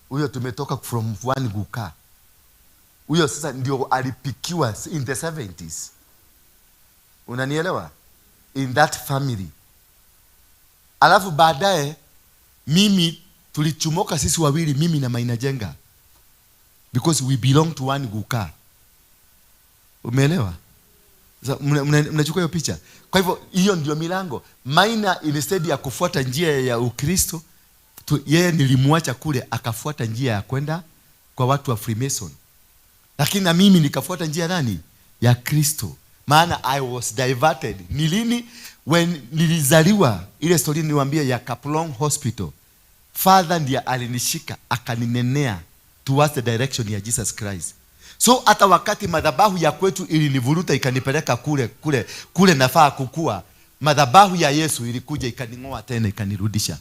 Huyo tumetoka from one guka. Huyo sasa ndio alipikiwa in the 70s. Unanielewa? In that family. Alafu baadaye mimi tulichumoka sisi wawili, mimi na Maina Jenga, because we belong to one guka. Umeelewa? Sasa mnachukua hiyo picha. Kwa hivyo hiyo ndio milango. Maina instead ya kufuata njia ya Ukristo, yeye nilimwacha kule akafuata njia ya kwenda kwa watu wa Freemason. Lakini na mimi nikafuata njia nani? Ya Kristo. Maana I was diverted. Ni lini? When nilizaliwa, ile story niwaambia ya Kaplong Hospital. Father ndiye alinishika akaninenea towards the direction ya Jesus Christ. So hata wakati madhabahu ya kwetu ilinivuruta ikanipeleka kule kule kule nafaa kukua, madhabahu ya Yesu ilikuja ikaningoa tena ikanirudisha.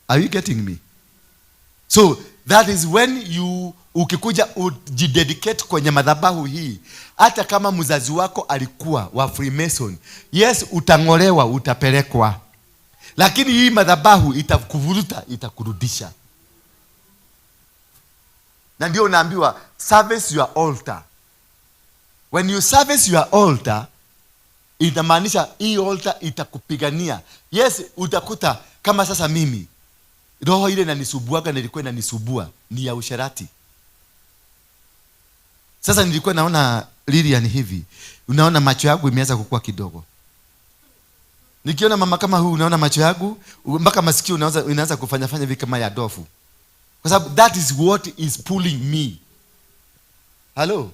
Are you getting me? So that is when you ukikuja ujidedicate kwenye madhabahu hii, hata kama mzazi wako alikuwa wa Freemason, yes, utangolewa, utapelekwa, lakini hii madhabahu itakuvuruta, itakurudisha. Na ndio unaambiwa service your altar. When you service your altar, inamaanisha hii altar itakupigania. Yes, utakuta kama sasa mimi roho ile inanisubuaga na ilikuwa inanisubua ni ya usherati. Sasa nilikuwa naona Lilian hivi, unaona macho yangu imeanza kukua kidogo. Nikiona mama kama huyu, unaona macho yangu mpaka masikio inaanza kufanya fanya hivi kama ya dofu. Kwa sababu that is what is pulling me. Hello?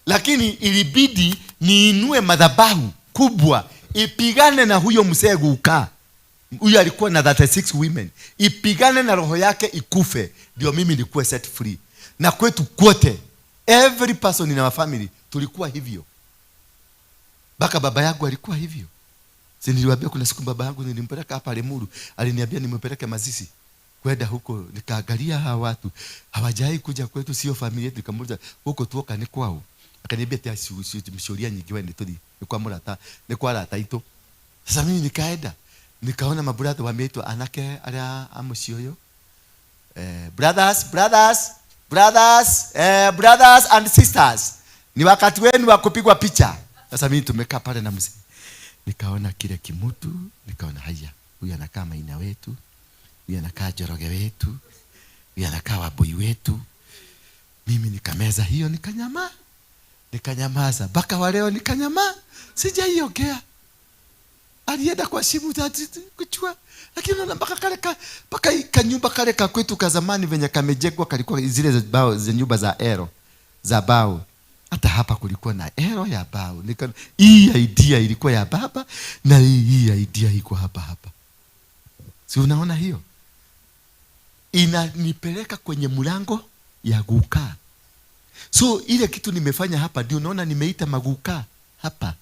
Lakini ilibidi niinue madhabahu kubwa ipigane na huyo mzee guka. Huyo alikuwa na 36 women. Ipigane na roho yake ikufe, ndio mimi nikuwe set free. Na kwetu kwote, every person in our family tulikuwa hivyo. Baka baba yangu alikuwa hivyo. Si niliwaambia kuna siku baba yangu nilimpeleka hapa Limuru, aliniambia nimpeleke Mazisi. Kwenda huko nikaangalia hawa watu hawajai kuja kwetu, sio familia yetu. Nikamuuliza huko tuoka ni kwao, akaniambia ati mshoria nyingi wewe ni ni kwa murata, ni kwa rata itu. Sasa mimi nikaenda nikaona mabrother wameitwa anake aria amucioyo, brothers, brothers, brothers, brothers and sisters, ni wakati wenu wa kupigwa picha. Sasa mimi tumekaa pale na mzee, nikaona kile kimutu, nikaona haya, huyu anakaa Maina wetu, huyu anakaa Njoroge wetu, huyu anakaa Wabui wetu. Mimi nikameza hiyo, nikanyama, nikanyamaza mpaka wa leo, nikanyama, sijaiongea. Alienda kwa simu kuchua, lakini unaona mpaka kale ka, mpaka hii kanyumba kale ka kwetu ka zamani venye kamejengwa, kalikuwa zile za bao, za nyumba za ero za bao. Hata hapa kulikuwa na ero ya bao. Hii idea ilikuwa ya baba na hii idea iko hapa hapa. Si unaona hiyo? Inanipeleka kwenye mlango ya guka. So ile kitu nimefanya hapa ndio unaona nimeita maguka hapa.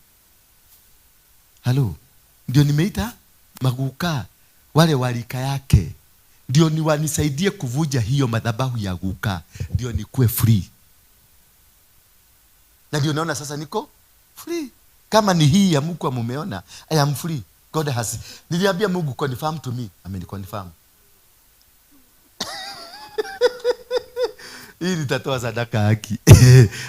Halo? Ndio nimeita maguka wale walika yake. Ndio niwanisaidie kuvuja hiyo madhabahu ya guka. Ndio nikuwe free. Na ndio naona sasa niko free. Kama ni hii ya Mungu mumeona, I am free. God has. Niliambia Mungu confirm to me. Ameniconfirm. Hii nitatoa sadaka haki.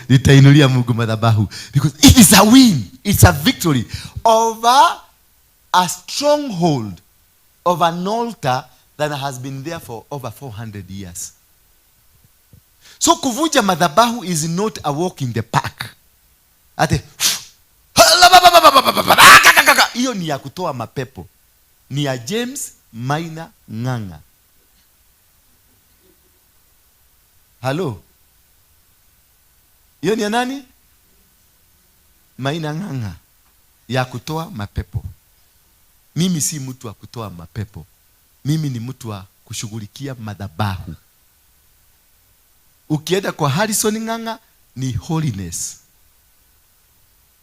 Nitainulia Mungu madhabahu. Because it is a win. It's a victory over a stronghold of an altar that has been there for over 400 years. So kuvunja madhabahu is not a walk in the park. Ate hiyo ni ya kutoa mapepo. Ni ya James Maina Ng'ang'a. Halo? Hiyo ni ya nani? Maina Ng'ang'a. Ya kutoa mapepo. Mimi si mtu wa kutoa mapepo. Mimi ni mtu wa kushughulikia madhabahu. Ukienda kwa Harrison Ng'ang'a ni holiness.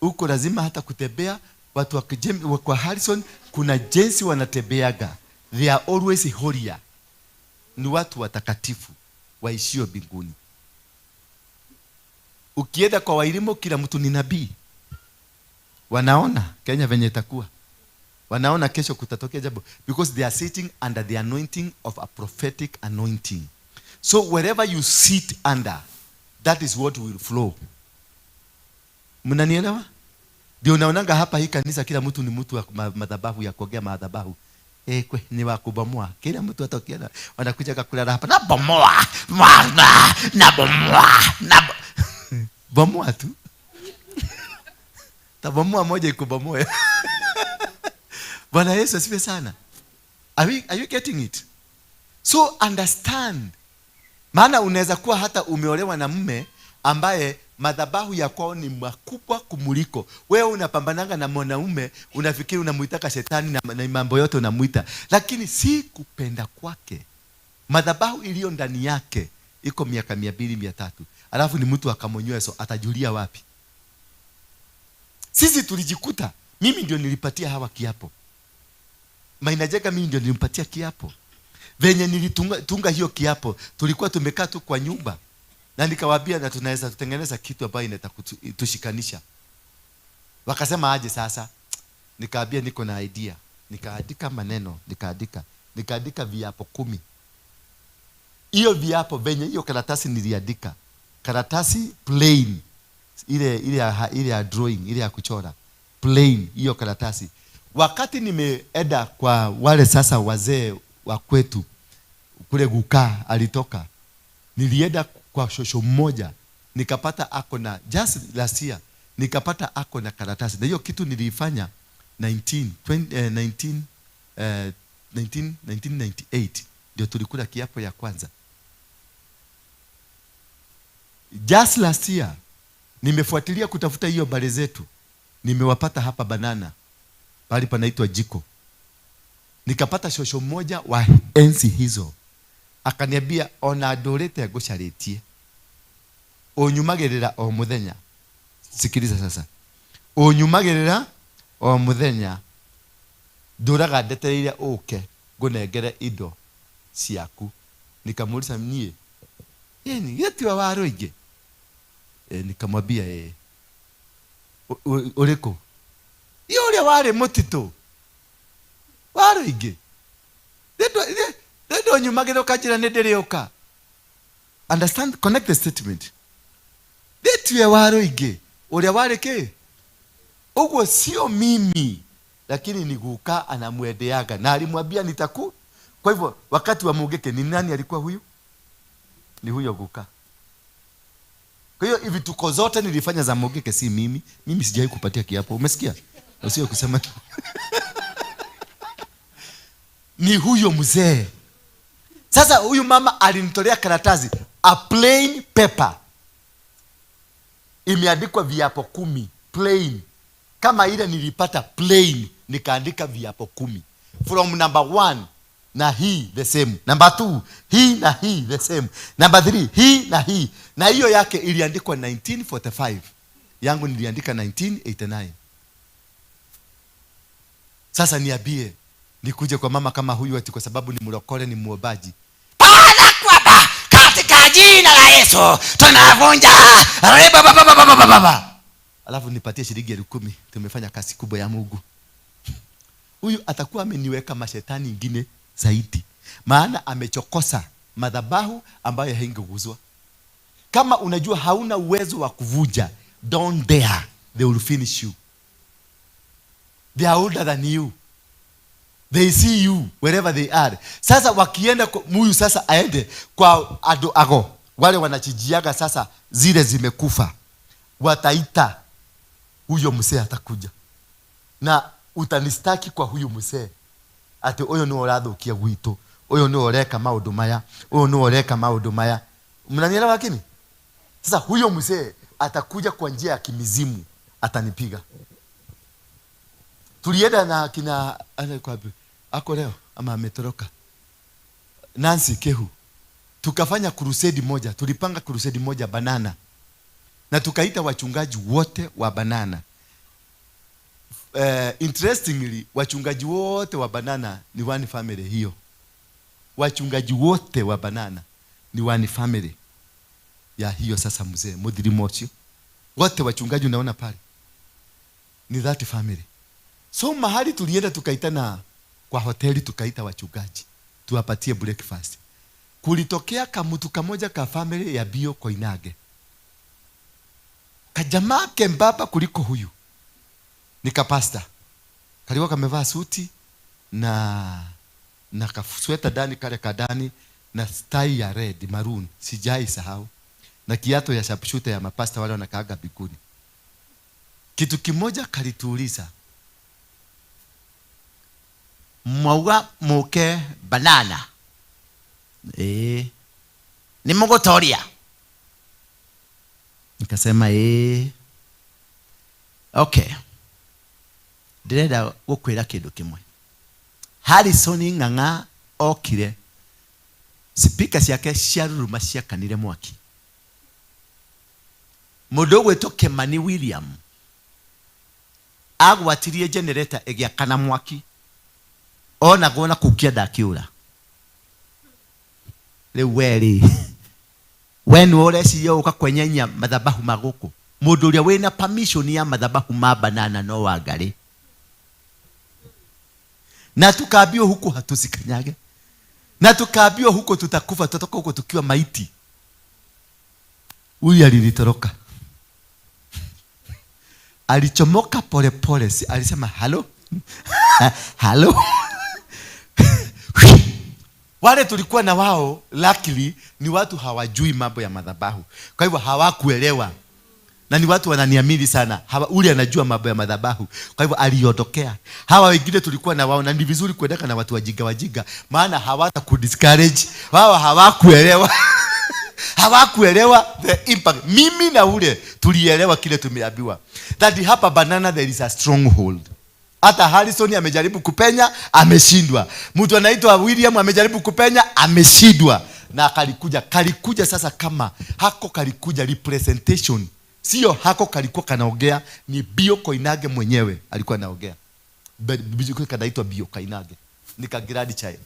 Huko lazima hata kutembea watu wa kwa Harrison kuna jinsi wanatembeaga. They are always holier. Ni watu watakatifu waishio mbinguni. Ukienda kwa Wairimu kila mtu ni nabii. Wanaona Kenya venye itakuwa. Wanaona kesho kutatokea jambo because they are sitting under the anointing of a prophetic anointing. So wherever you sit under, that is what will flow. Mnanielewa? Ndio unaonanga hapa hii kanisa kila mtu ni mtu wa madhabahu ya kuongea madhabahu. Kwe, ni wa kubomoa. Kila mtu atokea wanakuja kulala hapa na bomoa. Na bomoa. Na bomoa tu. Tabomoa moja ikubomoe. Bwana Yesu asifiwe sana. Are you getting it? So understand. Maana unaweza kuwa hata umeolewa na mume ambaye madhabahu ya kwao ni makubwa kumuliko. Wewe unapambananga na mwanaume, unafikiri unamuitaka shetani na mambo yote unamuita. Lakini si kupenda kwake. Madhabahu iliyo ndani yake iko miaka 200, 300. Alafu ni mtu akamonywe, so atajulia wapi? Sisi tulijikuta, mimi ndio nilipatia hawa kiapo. Maina Njenga mimi ndio nilimpatia kiapo. Venye nilitunga hiyo kiapo, tulikuwa tumekaa tu kwa nyumba. Na nikawaambia na tunaweza kutengeneza kitu ambayo inatushikanisha. Wakasema aje sasa? Nikaambia niko na idea. Nikaandika maneno, nikaandika viapo 10. Hiyo viapo venye hiyo karatasi niliandika. Karatasi plain. Ile ya drawing, ile ya kuchora. Plain hiyo karatasi. Wakati nimeenda kwa wale sasa wazee wa kwetu kule Guka alitoka. Nilienda kwa shosho mmoja, nikapata ako na just last year, nikapata ako na karatasi. Na hiyo kitu nilifanya 1998 ndio tulikula kiapo ya kwanza. Just last year nimefuatilia kutafuta hiyo bale zetu. Nimewapata hapa Banana, pahali panaitwa Jiko. Nikapata shosho mmoja wa enzi hizo. Akaniambia ona ndũrĩte ngũcarĩtie. Ũnyumagĩrĩra o mũthenya. Sikiliza sasa. Ũnyumagĩrĩra o mũthenya. Ndũraga ndetereire ũke ngũnengere indo ciaku. Nikamuuliza niĩ, ni gĩtiwa wa rũingĩ? Nikamwambia ũrĩkũ? Iyo ũrĩa warĩ mũtitũ. Wa rũingĩ. Ndio nyumagĩrĩra ũkanjĩra nĩ ndĩrĩũka. Understand, connect the statement. Ndĩtue wa rũingĩ, ũrĩa warĩ kĩ? Ũguo sio mimi, lakini ni guka anamwendeaga na alimwambia nitaku. Kwa hivyo wakati wa Mugeke ni nani alikuwa huyu? Ni huyo guka. Kwa hiyo hivi tuko zote nilifanya za Mugeke si mimi. Mimi sijawahi kupatia kiapo. Umesikia? Usio kusema. Ni huyo mzee. Sasa huyu mama alinitolea karatasi, a plain paper. Imeandikwa viapo 10, plain. Kama ile nilipata plain, nikaandika viapo 10. From number 1 na hii the same. Number 2, hii na hii the same. Number 3, hii na hii. Na hiyo yake iliandikwa 1945. Yangu niliandika 1989. Sasa niambie, nikuje kwa mama kama huyu ati kwa sababu ni mlokole, ni muombaji. Bwana kwamba katika jina la Yesu tunavunja. Alafu nipatie shilingi 10,000, tumefanya kazi kubwa ya Mungu. Huyu atakuwa ameniweka mashetani ingine zaidi. Maana amechokosa madhabahu ambayo haingeguzwa. Kama unajua hauna uwezo wa kuvuja, don't dare, they will finish you. They are older than you, they see you wherever they are. Sasa wakienda muyu sasa aende kwa ado ago wale wanachijiaga sasa zile zimekufa, wataita huyo msee, atakuja na utanistaki kwa huyu msee ati uyu niwe urathukia gwitũ, uyu niwe ureka maundu maya, uyu niwe ureka maundu maya. Mnanielewa? Lakini sasa huyo mzee atakuja kwa njia ya kimizimu, atanipiga. Tulienda na kina kwa wapi? Ako leo ama ametoroka, Nancy Kehu, tukafanya crusade moja. Tulipanga crusade moja Banana na tukaita wachungaji wote wa Banana. Interestingly, wachungaji wote wa Banana ni one family hiyo. Wachungaji wote wa Banana ni one family ya hiyo. Sasa mzee Muthirimocio, wote wachungaji unaona pale ni that family. So mahali tulienda, tukaitana kwa hoteli, tukaita wachungaji tuwapatie breakfast, kulitokea kamutu kamoja ka family ya Bio Koinange, kajamaa kembaba kuliko huyu, ni kapasta, kalikuwa kamevaa suti na kasweta ndani, kale kadani, na tai ya red maroon, sijai sahau, na kiato ya sharpshooter ya mapasta wale wanakaaga biguni. Kitu kimoja kalituuliza, "Mwauga muke Banana? Ĩĩ. Nĩ mũgũtoria?" Nikasema, "Ĩĩ." "Okay, ndĩrenda gũkwĩra kĩndũ kĩmwe. Harrison Ng'ang'a okire, spika ciake cia ruruma ciakanire mwaki. Mũndũ ũgwĩtwo Kimani William agwatirie generator ĩgĩakana mwaki, onagwo na kũu kĩanda akĩũra. Rĩu we rĩ, we nĩwe ũreciria ũka kwenyenya mathabahu ma gũkũ? Mũndũ ũrĩa wĩna permission ya mathabahu ma Banana no Wangarĩ, na tukaambiwa huku hatusikanyage, na tukaambiwa huko tutakufa, tutatoka huko tukiwa maiti." Huyu alilitoroka, alichomoka polepole, si alisema, "Halo, halo." Wale tulikuwa na wao luckily ni watu hawajui mambo ya madhabahu, kwa hivyo hawakuelewa, na ni watu wananiamini sana. Hawa, ule anajua mambo ya madhabahu, kwa hivyo aliondokea. Hawa wengine tulikuwa na wao, na ni vizuri kuendeka na watu wajinga wajinga, maana hawata kudiscourage. Wao hawakuelewa, hawakuelewa the impact. Mimi na ule tulielewa kile tumeambiwa, that hapa Banana there is a stronghold. Hata Harrison amejaribu kupenya, ameshindwa. Mtu anaitwa William amejaribu kupenya, ameshindwa. Na kalikuja, kalikuja sasa kama hako kalikuja representation, sio hako kalikuwa kanaongea, ni Bio Koinange mwenyewe alikuwa anaongea. Kanaitwa Bio Koinange, nika grandchild.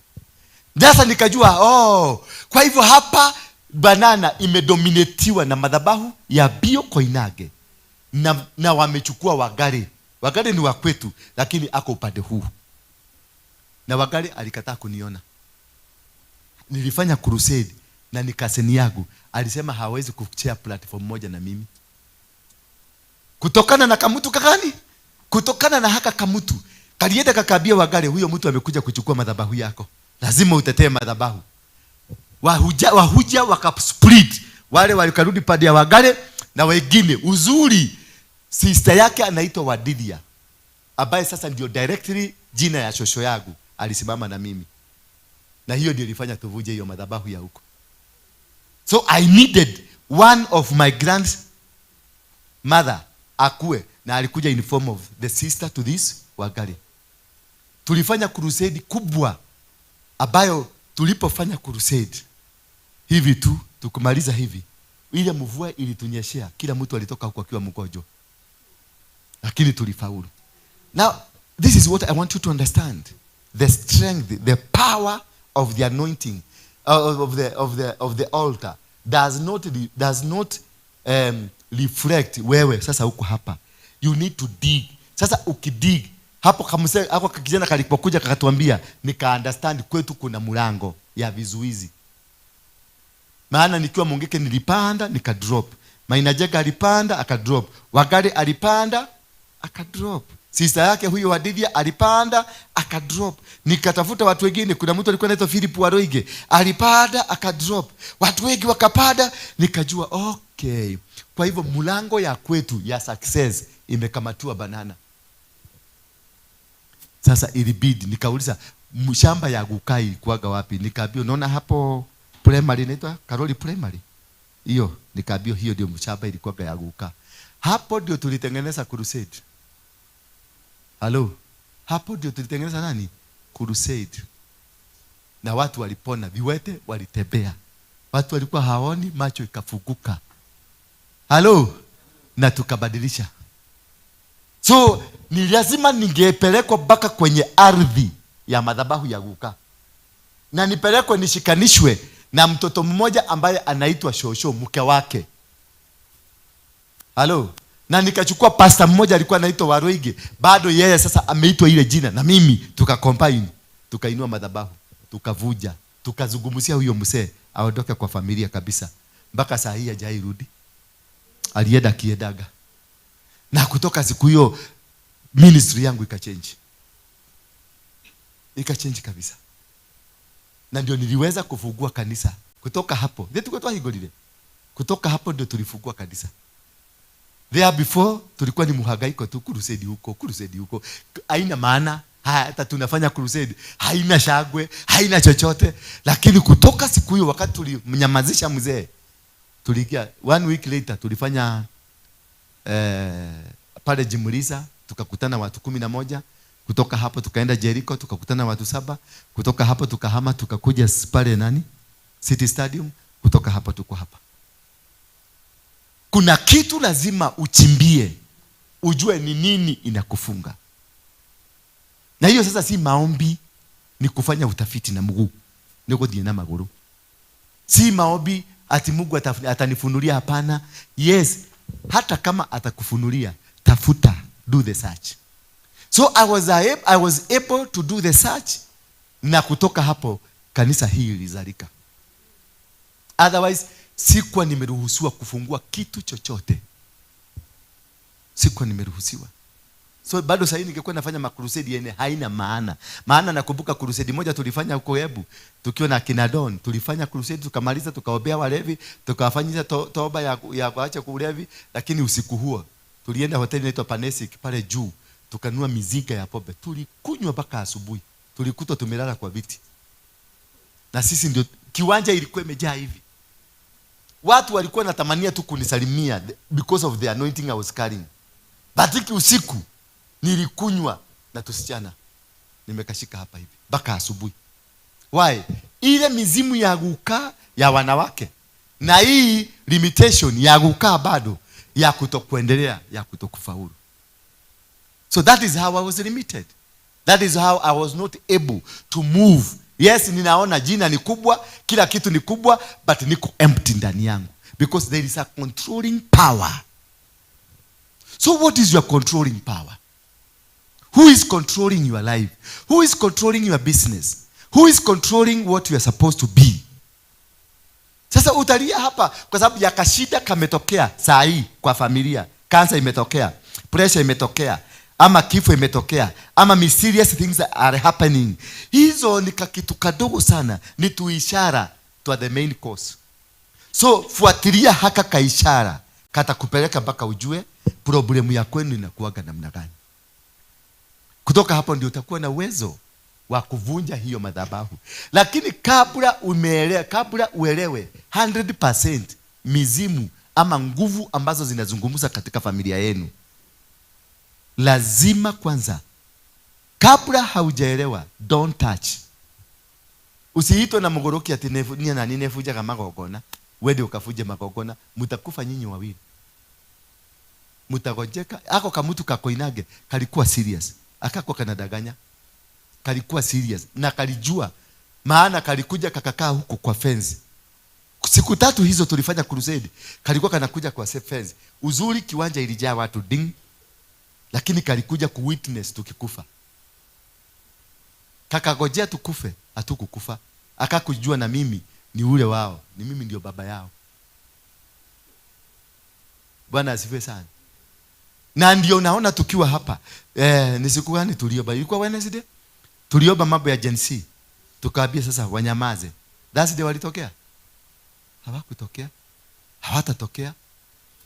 Sasa nikajua, oh, kwa hivyo hapa Banana imedominatiwa na madhabahu ya Bio Koinange na wamechukua Wangari. Wangari ni wa kwetu, lakini ako upande huu, na Wangari alikataa kuniona. Nilifanya crusade na ni cousin yangu, alisema hawezi kushare platform moja na mimi kutokana na kamutu kagani, kutokana na haka kamutu kalienda kakaambia Wangari, "Huyo mtu amekuja kuchukua madhabahu yako, lazima utetee madhabahu." Wahuja wakasplit, wale walikarudi pande ya Wangari na wengine. Uzuri sister yake anaitwa Wadidia, ambaye sasa ndio directly jina ya shosho yangu, alisimama na mimi, na hiyo ndio ilifanya tuvuje hiyo madhabahu ya huko. So I needed one of my grandmother akue, na alikuja in form of the sister to this Wangari. Tulifanya crusade kubwa, ambayo tulipofanya crusade hivi tu, tukumaliza hivi, ile mvua ilitunyeshea, kila mtu alitoka huko akiwa mgonjwa, lakini tulifaulu. Now this is what I want you to understand: the strength, the power of the anointing of the altar does not reflect wewe sasa huko hapa. You need to dig. Sasa ukidig hapo, kamse hapo kijana kalipokuja kakatuambia, nika understand kwetu kuna mlango ya vizuizi. Maana nikiwa Mungiki nilipanda nikadrop, Maina Njenga alipanda akadrop, Wangari alipanda akadrop, sister yake huyo Wadidia alipanda akadrop. Nikatafuta watu wengine, kuna mtu alikuwa anaitwa Philip Waroige alipanda akadrop, watu wengi wakapanda. Nikajua okay, kwa hivyo mlango ya kwetu ya success imekamatiwa banana. Sasa ilibidi nikauliza shamba ya Gukai ilikuwaga wapi? Nikaambiwa unaona hapo primary inaitwa Karoli Primary. Hiyo nikaambiwa hiyo ndio mshamba ilikuwaga ya Guka. Hapo ndio tulitengeneza crusade. Halo. Hapo ndio tulitengeneza nani? Crusade. Na watu walipona, viwete walitembea. Watu walikuwa haoni, macho ikafunguka. Halo. Na tukabadilisha. So ni lazima ningepelekwa mpaka kwenye ardhi ya madhabahu ya Guka, na nipelekwe nishikanishwe na mtoto mmoja ambaye anaitwa Shosho, mke wake. Halo. Na nikachukua pasta mmoja alikuwa anaitwa Waroige, bado yeye sasa ameitwa ile jina, na mimi tukacombine, tukainua madhabahu, tukavuja, tukazungumzia huyo mzee aondoke kwa familia kabisa. Mpaka saa hii hajairudi. Alienda kiedaga. Na kutoka siku hiyo ministry yangu ikachange. Ikachange kabisa. Na ndio niliweza kufungua kanisa. Kutoka hapo, ndio tulikuwa twahingũrire. Kutoka hapo ndio tulifungua kanisa. There before tulikuwa ni muhangaiko tu, crusade huko, crusade huko. Haina maana, hata tunafanya crusade, haina shangwe, haina chochote. Lakini kutoka siku hiyo wakati tulimnyamazisha mzee, tuliingia 1 week later tulifanya pale Jimulisa, tukakutana watu 11. Kutoka hapo tukaenda Jericho, tukakutana watu 7. Kutoka hapo tukahama tukakuja pale nani? City Stadium. Kutoka hapo tuko hapa. Kuna kitu lazima uchimbie, ujue ni nini inakufunga. Na hiyo sasa si maombi, ni kufanya utafiti na mguu. Ni kuthiĩ na magũrũ. Si maombi ati Mungu atanifunulia, hapana. Yes, hata kama atakufunulia, tafuta, do the search. So I was able to do the search, na kutoka hapo kanisa hili lilizalika. Otherwise sikuwa nimeruhusiwa kufungua kitu chochote. Sikuwa nimeruhusiwa. So bado sasa ningekuwa nafanya makrusade yenye haina maana. Maana nakumbuka crusade moja tulifanya huko Embu tukiwa na kina Don, tulifanya crusade tukamaliza, tukaombea walevi, tukawafanyia toba ya kuacha kulevi, lakini usiku huo tulienda hoteli inaitwa Panesic pale juu, tukanunua mizinga ya pombe, tulikunywa mpaka asubuhi. Tulikutwa tumelala kwa viti. Na sisi ndio kiwanja ilikuwa imejaa hivi. Watu walikuwa wanatamania tu kunisalimia because of the anointing I was carrying. But usiku nilikunywa na tusichana. Nimekashika hapa hivi mpaka asubuhi. Why? Ile mizimu ya kukaa ya wanawake na hii limitation ya kukaa bado ya kutokuendelea, ya kutokufaulu. So that is how I was limited. That is how I was not able to move. Yes, ninaona jina ni kubwa, kila kitu ni kubwa, but niko empty ndani yangu. Because there is a controlling power. So what is your controlling power? Who is controlling your life? Who is controlling your business? Who is controlling what you are supposed to be? Sasa utalia hapa kwa sababu ya kashida kametokea saa hii kwa familia. Cancer imetokea, pressure imetokea, ama kifo imetokea, ama mysterious things are happening. Hizo ni kakitu kadogo sana, ni tuishara to the main cause. So fuatilia haka kaishara katakupeleka mpaka ujue problemu ya kwenu inakuwaga namna gani. Kutoka hapo ndio utakuwa na uwezo wa kuvunja hiyo madhabahu. Lakini kabla uelewe 100% mizimu ama nguvu ambazo zinazungumza katika familia yenu, lazima kwanza, kabla haujaelewa, don't touch. Usiitwe na mgoroki ati nia nani nefuja kama magongona, wende ukafuje magongona, mtakufa nyinyi wawili. Mtagojeka. Ako kamutu kakoinage kalikuwa serious. Akako kanadanganya. Kalikuwa serious na kalijua, maana kalikuja kakakaa huko kwa fence. Siku 3 hizo tulifanya crusade, kalikuwa kanakuja kwa fence. Uzuri kiwanja ilijaa watu ding, lakini kalikuja ku witness tukikufa. Kakagojea tukufe, hatukukufa. Akakujua na mimi Ni ule wao, ni mimi ndio baba yao. Bwana asifiwe sana. Na ndio naona tukiwa hapa ni siku gani tuliomba? Ilikuwa Wednesday. Tuliomba mambo ya Gen Z. Tukaambia sasa wanyamaze. Thursday walitokea? Hawakutokea. Hawatatokea.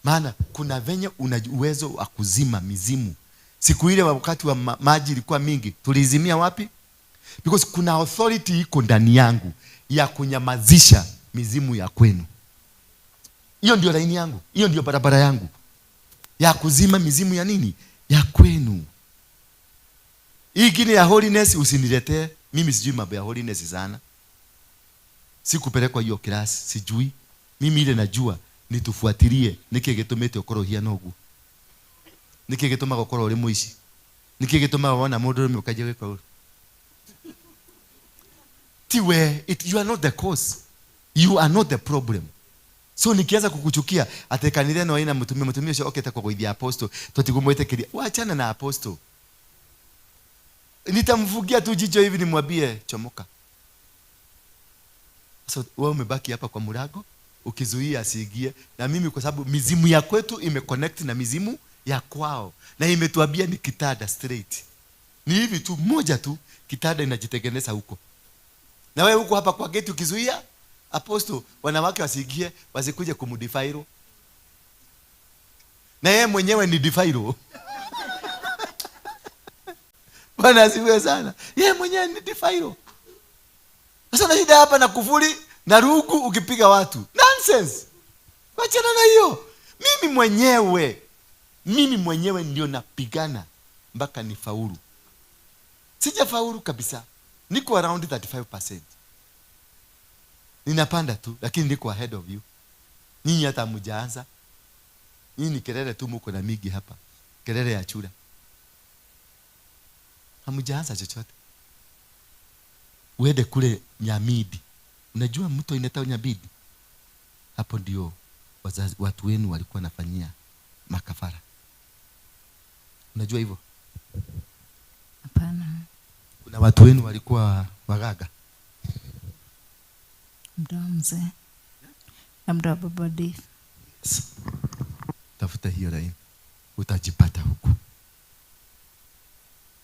Maana kuna venye una uwezo wa kuzima mizimu. Siku ile wakati wa maji ilikuwa mingi, tulizimia wapi? Because kuna authority iko ndani yangu ya kunyamazisha mizimu ya kwenu. Hiyo ndio laini yangu, hiyo ndio barabara yangu ya kuzima mizimu ya nini? Ya kwenu. Hii ingine ya holiness usiniletee. Mimi sijui mambo ya holiness sana. Sikupelekwa hiyo class, sijui. Mimi ile najua nitufuatilie niki gĩtũmĩte ũkorwo ũhiana ũguo. Niki gĩtũmaga ũkorwo ũrĩ mũici. Niki gĩtũmaga wona mũndũ ũrũme ũkanjia gwĩka ũru. Ti we, you are not the cause. You are not the problem. So nikianza kukuchukia ati kanitha ĩno ĩna mũtumia, mũtumia ũcio okĩte kũgũithia apostle, tũtigũmwĩtĩkĩria. Wachana na apostle. Nitamfungia tu jicho hivi nimwambie chomoka. So wewe umebaki hapa kwa mlango ukizuia asiingie, na mimi kwa sababu mizimu ya kwetu imeconnect na mizimu ya kwao na imetuambia ni kitanda straight. Ni hivi tu moja tu kitanda inajitengeneza huko. Na wewe huko hapa kwa gate ukizuia apostle wanawake wasiingie, wasikuje kumdefile. Na yeye mwenyewe ni defile. Bwana asifiwe sana. Yeye mwenyewe ni defile. Sasa na shida hapa na kufuri na rugu ukipiga watu. Nonsense. Wachana na hiyo. Mimi mwenyewe ndio napigana mpaka nifaulu. Sijafaulu kabisa. Niko around 35%. Ninapanda tu lakini niko ahead of you. Nyinyi hata hamjaanza. Nyinyi ni kelele tu mko na migi hapa. Kelele ya chura. Hamjaanza chochote. Uende kule Nyamidi. Unajua mto inaitwa Nyamidi? Hapo ndio wazazi watu wenu walikuwa wanafanyia makafara. Unajua hivyo? Hapana. Kuna watu wenu walikuwa wagaga. Mda mzee. Na mda wa baba Dave. Yes. Tafuta hiyo laini. Utajipata huku.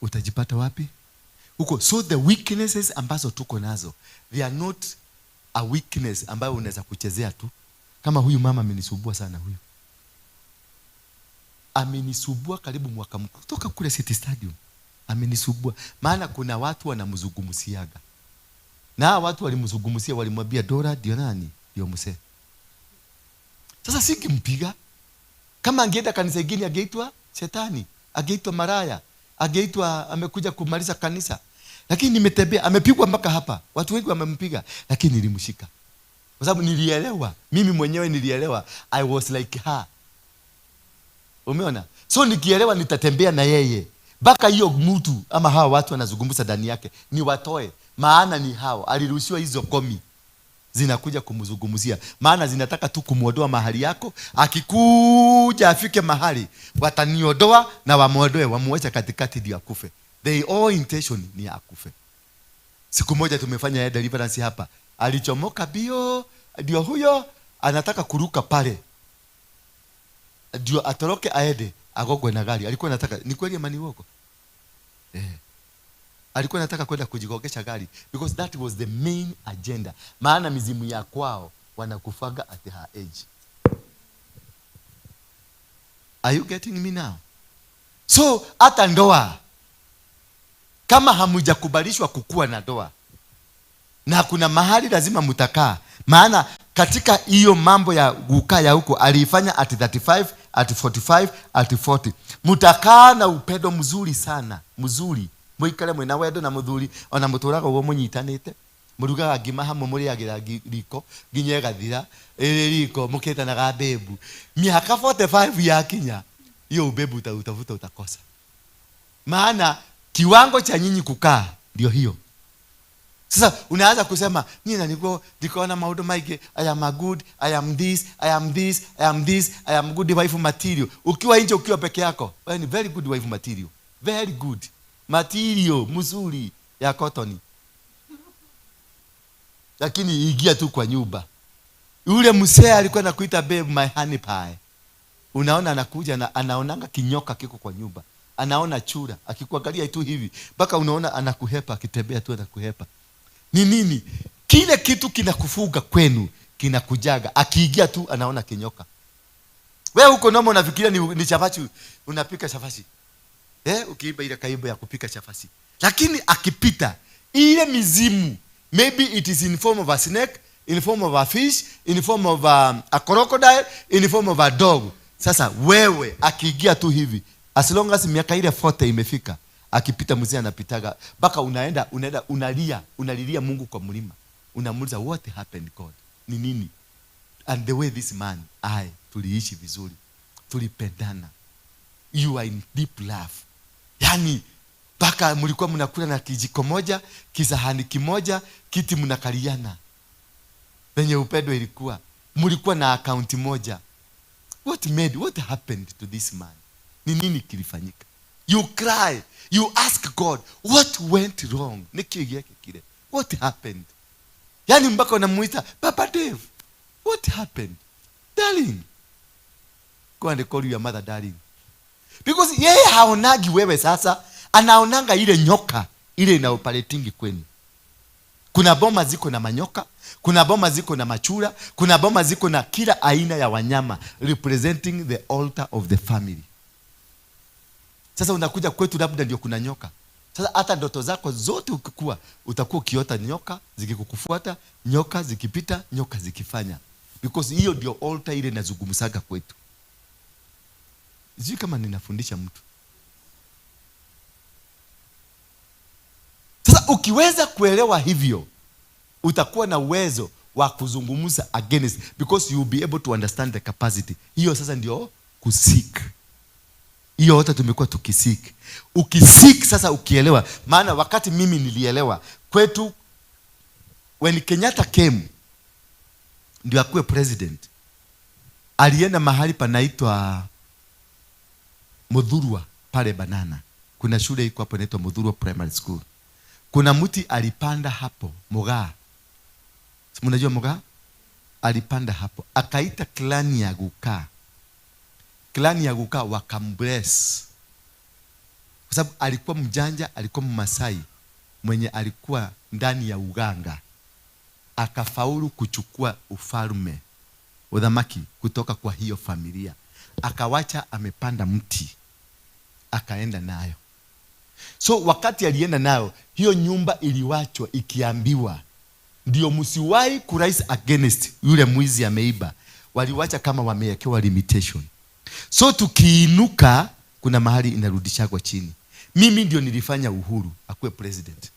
Utajipata wapi? Huko. So the weaknesses ambazo tuko nazo, they are not a weakness ambayo unaweza kuchezea tu. Kama huyu mama amenisumbua sana huyu. Amenisumbua karibu mwaka mmoja. Kutoka kule City Stadium. Amenisumbua. Maana kuna watu wanamzungumziaga. Na hawa watu walimzungumzia, walimwambia Dora ndio nani? Ndio mzee. Sasa singimpiga. Kama angeenda kanisa ingine angeitwa shetani, angeitwa maraya, angeitwa amekuja kumaliza kanisa. Lakini nimetembea, amepigwa mpaka hapa. Watu wengi wamempiga, lakini nilimshika. Kwa sababu nilielewa, mimi mwenyewe nilielewa, I was like her. Umeona? So nikielewa nitatembea na yeye. Mpaka hiyo mtu ama hawa watu wanazungumza ndani yake, ni watoe. Maana ni hao, alirushiwa hizo komi. Zinakuja kumzungumzia. Maana zinataka tu kumuondoa mahali yako. Akikuja afike mahali, wataniondoa na wamuondoe, wamuache katikati ndio akufe. They all intention ni akufe. Siku moja tumefanya ya deliverance hapa. Alichomoka bio, ndio huyo anataka kuruka pale. Ndio atoroke aende agogwe na gari. Alikuwa anataka, ni kweli ama ni uongo? Alikuwa anataka kwenda kujigogesha gari because that was the main agenda. Maana mizimu ya kwao wanakufaga at her age. Are you getting me now? So hata ndoa kama hamujakubalishwa kukua na ndoa, na kuna mahali lazima mutakaa. Maana katika hiyo mambo ya kukaa ya huko aliifanya at 35, at 45, at 40. Mutakaa na upendo mzuri sana, mzuri. Muikare mwina wendo na muthuri ona muturaga uguo munyitanite. Murugaga ngima hamwe muriagira riko nginya ĩgathira, ĩrĩ riko mũkĩtanaga bebu. Miaka 45 yakinya hiyo ubebu utafuta utakosa. Maana kiwango cha nyinyi kukaa ndio hiyo. Sasa unaanza kusema nini na niko nikaona maundu maingi, I am a good, I am this, I am this, I am this, I am good wife material. Ukiwa nje ukiwa peke yako, wewe ni very good wife material. Very good. Material mzuri ya cotton. Lakini ingia tu kwa nyumba, yule mzee alikuwa anakuita babe, my honey pie. Unaona anakuja na anaonanga kinyoka kiko kwa nyumba, anaona chura akikuangalia tu hivi, mpaka unaona anakuhepa, akitembea tu anakuhepa. Ni nini kile kitu kinakufuga kwenu, kinakujaga? Akiingia tu anaona kinyoka. Wewe huko noma unafikiria ni chapati, unapika chapati, ukiimba ile kaimbo ya kupika chapati, lakini akipita ile mizimu, maybe it is in form of a snake, in form of a fish, in form of a crocodile, in form of a dog. Sasa wewe akiingia tu hivi, as long as miaka ile 40 imefika, akipita mzee anapitaga mpaka unaenda unalia, unalilia Mungu kwa mlima, unamuuliza, "What happened, God? Ni nini?" And the way this man, I tuliishi vizuri, tulipendana, you are in deep love, yani mpaka mlikuwa mnakula na kijiko moja, kisahani kimoja, kiti mnakaliana, venye upendo ilikuwa, mlikuwa na akaunti moja. What happened to this man? Ni nini kilifanyika? You cry, you ask God, "What went wrong? Niki gĩekĩkire? What happened?" Yani mpaka unamuita, "Papa Dave, what happened? Darling." Go and call your mother darling, because yeye haonagi wewe sasa, anaonanga ile nyoka ile inaoperatingi kwenu. Kuna boma ziko na manyoka, kuna boma ziko na machura, kuna boma ziko na kila aina ya wanyama representing the altar of the family. Sasa unakuja kwetu, labda ndio kuna nyoka. Sasa hata ndoto zako zote ukikua, utakuwa ukiota nyoka zikikukufuata, nyoka zikipita, nyoka zikifanya, because hiyo ndio altar ile inazungumzaga kwetu. Sijui kama ninafundisha mtu. Sasa ukiweza kuelewa hivyo, utakuwa na uwezo wa kuzungumza against, because you will be able to understand the capacity. Hiyo sasa ndio kuseek. Hiyo wote tumekuwa tukiseek. Ukiseek sasa ukielewa, maana wakati mimi nilielewa kwetu, when Kenyatta came ndio akuwe president, alienda mahali panaitwa Muthurwa pale Banana. Kuna shule iko hapo inaitwa Muthurwa Primary School. Kuna mti alipanda hapo, mugaa. Si mnajua mugaa? Alipanda hapo, akaita clan ya Gukaa. Clan ya Gukaa wakambless, kwa sababu alikuwa mjanja, alikuwa Mmasai mwenye alikuwa ndani ya uganga, akafaulu kuchukua ufalme, uthamaki kutoka kwa hiyo familia, akawacha amepanda mti, akaenda nayo. So wakati alienda nayo, hiyo nyumba iliwachwa ikiambiwa ndio msiwahi kurise against yule mwizi ameiba. Waliwacha kama wamewekewa limitation. So tukiinuka, kuna mahali inarudishagwa chini. Mimi ndio nilifanya Uhuru akuwe president.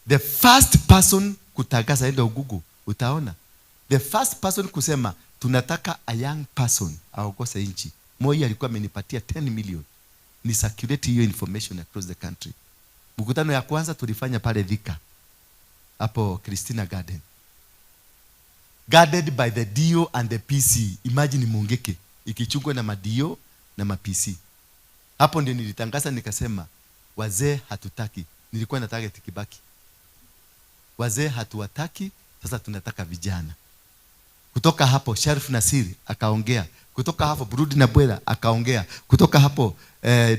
The first person kutangaza, enda Google utaona. The first person kusema tunataka a young person aongoze nchi. Moi alikuwa amenipatia 10 million ni circulate hiyo information across the country. Mkutano ya kwanza tulifanya pale Thika, hapo Christina Garden, guarded by the DO and the PC. Imagine Mungiki ikichungwa na maDO na maPC. Hapo ndio nilitangaza nikasema, wazee hatutaki. Nilikuwa na target Kibaki. Wazee hatuwataki, sasa tunataka vijana. Kutoka hapo Sharif Nasir akaongea, kutoka hapo Burudi na Bwera akaongea, kutoka hapo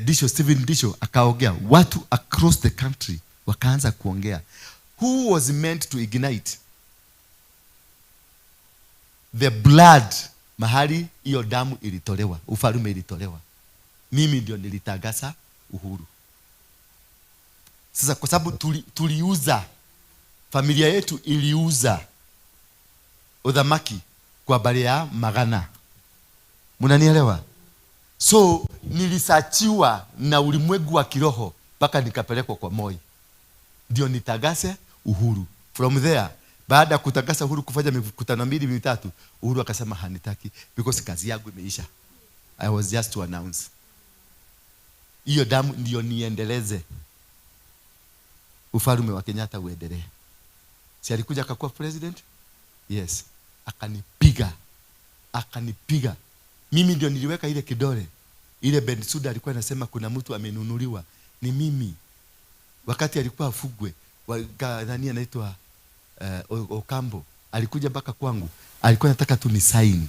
Disho, Stephen Disho akaongea. Watu across the country wakaanza kuongea. Who was meant to ignite the blood? Mahali hiyo damu ilitolewa, ufalume ilitolewa. Mimi ndio nilitangaza uhuru. Sasa kwa sababu tuliuza, familia yetu iliuza uthamaki kwa bari ya magana. Mnanielewa? So nilisachiwa na ulimwengu wa kiroho mpaka nikapelekwa kwa Moi ndio nitagase uhuru. From there, baada ya kutangaza uhuru, kufanya mikutano mbili mitatu, Uhuru akasema hanitaki because kazi yangu imeisha. I was just to announce. Hiyo damu ndio niendeleze ufalme wa Kenyatta uendelee. Si alikuja akakuwa president? Yes. Akanipiga. Akanipiga. Mimi ndio niliweka ile kidole. Ile Bensouda alikuwa anasema kuna mtu amenunuliwa. Ni mimi. Wakati alikuwa afugwe, nani anaitwa Okambo alikuja mpaka kwangu, alikuwa anataka tu ni sign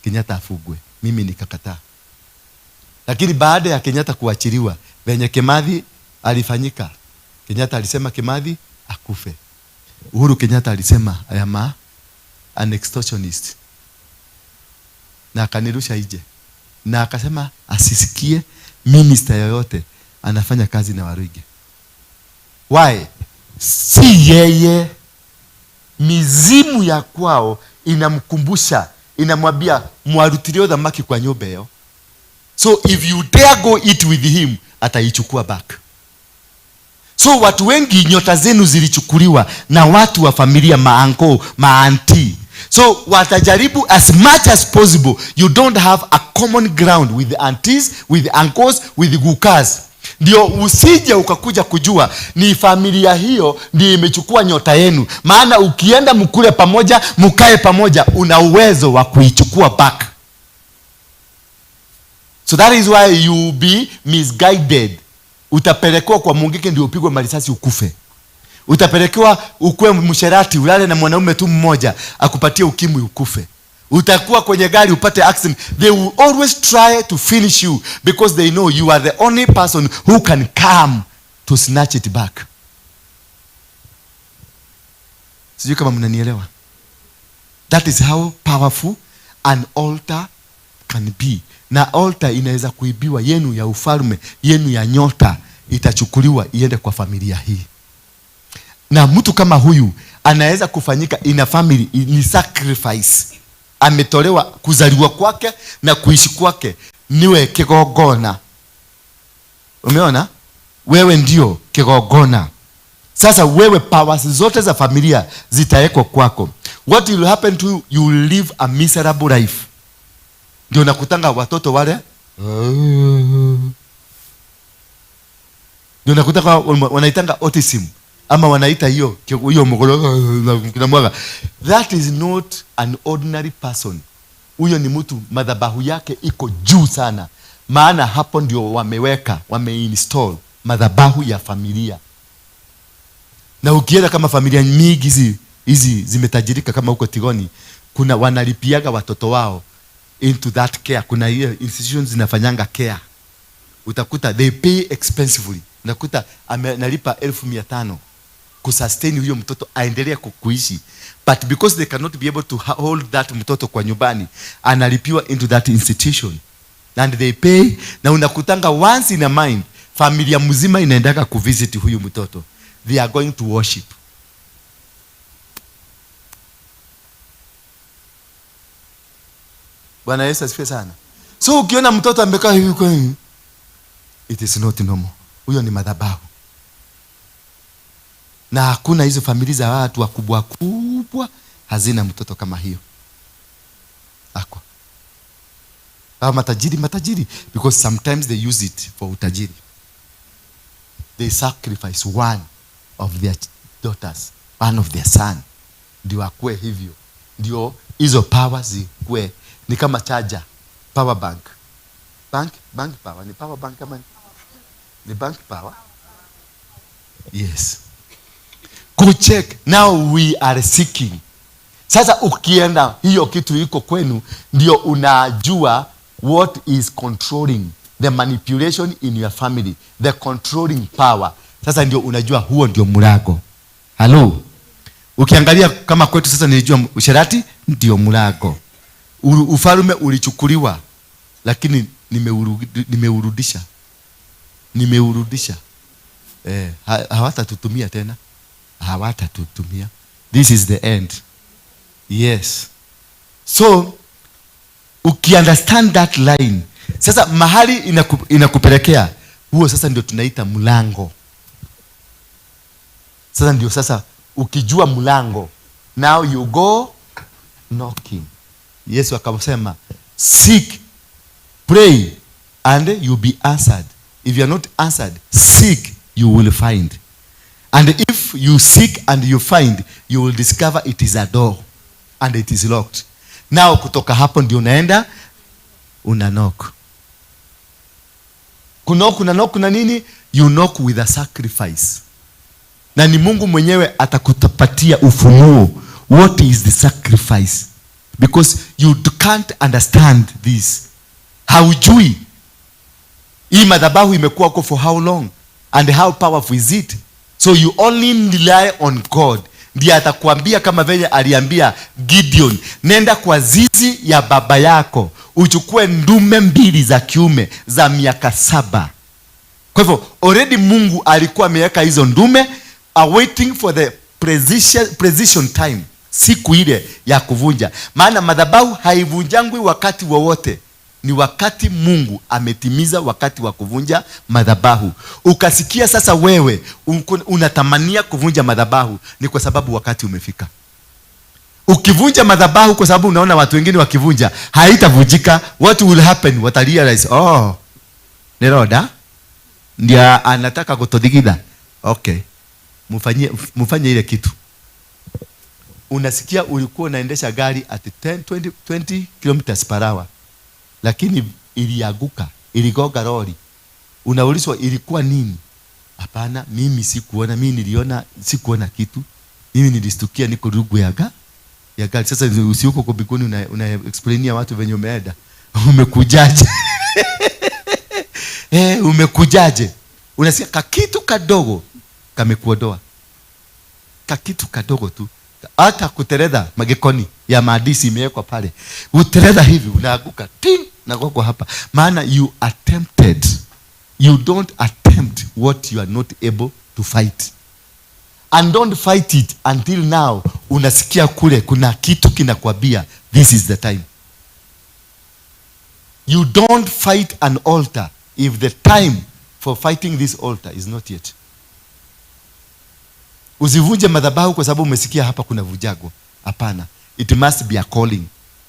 Kenyatta afugwe, mimi nikakataa. Lakini baada ya Kenyatta kuachiliwa, venye Kimathi alifanyika, Kenyatta alisema Kimathi akufe. Uhuru Kenyatta alisema I am an extortionist, na akanirusha nje, na akasema asisikie minister yoyote anafanya kazi na Waruinge. Why? Si yeye, mizimu ya kwao inamkumbusha, inamwambia mwarutirie thamaki kwa nyumba ĩyo. So if you dare go eat with him, ataichukua back. So watu wengi nyota zenu zilichukuliwa na watu wa familia, maanko, maanti. So watajaribu as much as possible. You don't have a common ground with the aunties, with the uncles, with the gukas. Ndio usije ukakuja kujua ni familia hiyo ndio imechukua nyota yenu. Maana ukienda mkule pamoja, mkae pamoja, una uwezo wa kuichukua back. So that is why you be misguided. Utapelekewa kwa mungike ndio upigwe marisasi ukufe. Utapelekewa ukue msherati, ulale na mwanaume tu mmoja akupatie ukimwi ukufe. Utakuwa kwenye gari upate accident. They will always try to finish you because they know you are the only person who can come to snatch it back. Sijui kama mnanielewa. That is how powerful an altar can be. Na altar inaweza kuibiwa, yenu ya ufalme, yenu ya nyota itachukuliwa iende kwa familia hii. Na mtu kama huyu anaweza kufanyika in a family, ni sacrifice. Ametolewa kuzaliwa kwake na kuishi kwake niwe kigongona. Umeona? Wewe ndio kigongona. Sasa wewe powers zote za familia zitawekwa kwako. What will happen to you? You will live a miserable life. Ndio nakutanga watoto wale. Ndio nakutanga wanaitanga autism ama wanaita hiyo hiyo mgolo. That is not an ordinary person. Huyo ni mtu madhabahu yake iko juu sana. Maana hapo ndio wameweka, wameinstall madhabahu ya familia. Na ukienda kama familia mingi hizi zimetajirika kama huko Tigoni, kuna wanalipiaga watoto wao into that care. Kuna hiyo institutions zinafanyanga care. Utakuta they pay expensively. Unakuta analipa 1,500 kusustain huyo mtoto aendelee kuishi. But because they cannot be able to hold that mtoto kwa nyumbani, analipiwa into that institution. And they pay. Na unakutanga once in a mind, familia mzima inaendaka kuvisit huyu mtoto. They are going to worship. Bwana Yesu asifiwe sana. So ukiona mtoto amekaa hivi kwa hivi, it is not normal. Huyo ni madhabahu. Na hakuna hizo familia za watu wakubwa kubwa hazina mtoto kama hiyo. Ako. Hawa matajiri, because sometimes they use it for utajiri. They sacrifice one of their daughters, one of their son. Ndio akue hivyo. Ndio hizo power zikue. Ni kama charger, power bank. Bank power, ni power bank kama ni bank power? Yes. Kucheck, now we are seeking. Sasa ukienda hiyo kitu iko kwenu, ndio unajua what is controlling the manipulation in your family, the controlling power. Sasa ndio unajua huo ndio mlango. Hello. Ukiangalia kama kwetu sasa nilijua usherati ndio mlango. Ufalme ulichukuliwa, lakini nimeurudisha. Nimeurudisha. Hawatatutumia tena. Hawatatutumia. This is the end. Yes. So ukiunderstand that line, sasa mahali inakupelekea huo sasa ndio tunaita mlango. Sasa ndio sasa ukijua mlango, now you go knocking. Yesu akasema seek, pray and you'll be answered. If you are not answered, seek, you will find. And if you seek and you find, you will discover it is a door and it is locked. Now kutoka hapo ndio unaenda una knock. Kunock, una knock na nini? You knock with a sacrifice. Na ni Mungu mwenyewe atakupatia ufunuo. What is the sacrifice? Because you can't understand this. Haujui hii madhabahu imekuwa huko for how long and how powerful is it. So you only rely on God. Ndiye atakwambia kama venye aliambia Gideon, nenda kwa zizi ya baba yako uchukue ndume mbili za kiume za miaka 7. Kwa hivyo already Mungu alikuwa ameweka hizo ndume, awaiting for the precision time, siku ile ya kuvunja. Maana madhabahu haivunjangwi wakati wowote. Ni wakati Mungu ametimiza wakati wa kuvunja madhabahu. Ukasikia sasa wewe unatamania kuvunja madhabahu, ni kwa sababu wakati umefika. Ukivunja madhabahu kwa sababu unaona watu wengine wakivunja, haitavunjika. What will happen? Watarealize, oh, ni Roda ndiye anataka kutodigida. Okay, mfanye ile kitu. Unasikia ulikuwa unaendesha gari at 10, 20 kilometers per hour, lakini ilianguka, iligonga lori. Unaulizwa ilikuwa nini? Hapana, mimi sikuona, mimi niliona, sikuona kitu. Mimi nilistukia niko rugu ya gari. Sasa usiuko kwa mbinguni una explainia watu venye umeenda. Umekujaje? Umekujaje? Unasikia kakitu kadogo kamekuondoa. Kakitu kadogo tu. Hata kutereza magekoni ya maadisi imewekwa pale. Utereza hivi unaanguka ting na gogo hapa. Maana you attempted. You don't attempt what you are not able to fight. And don't fight it until now. Unasikia kule kuna kitu kinakwambia this is the time. You don't fight an altar if the time for fighting this altar is not yet. Usivunje madhabahu kwa sababu umesikia hapa kuna vujago. Hapana. It must be a calling.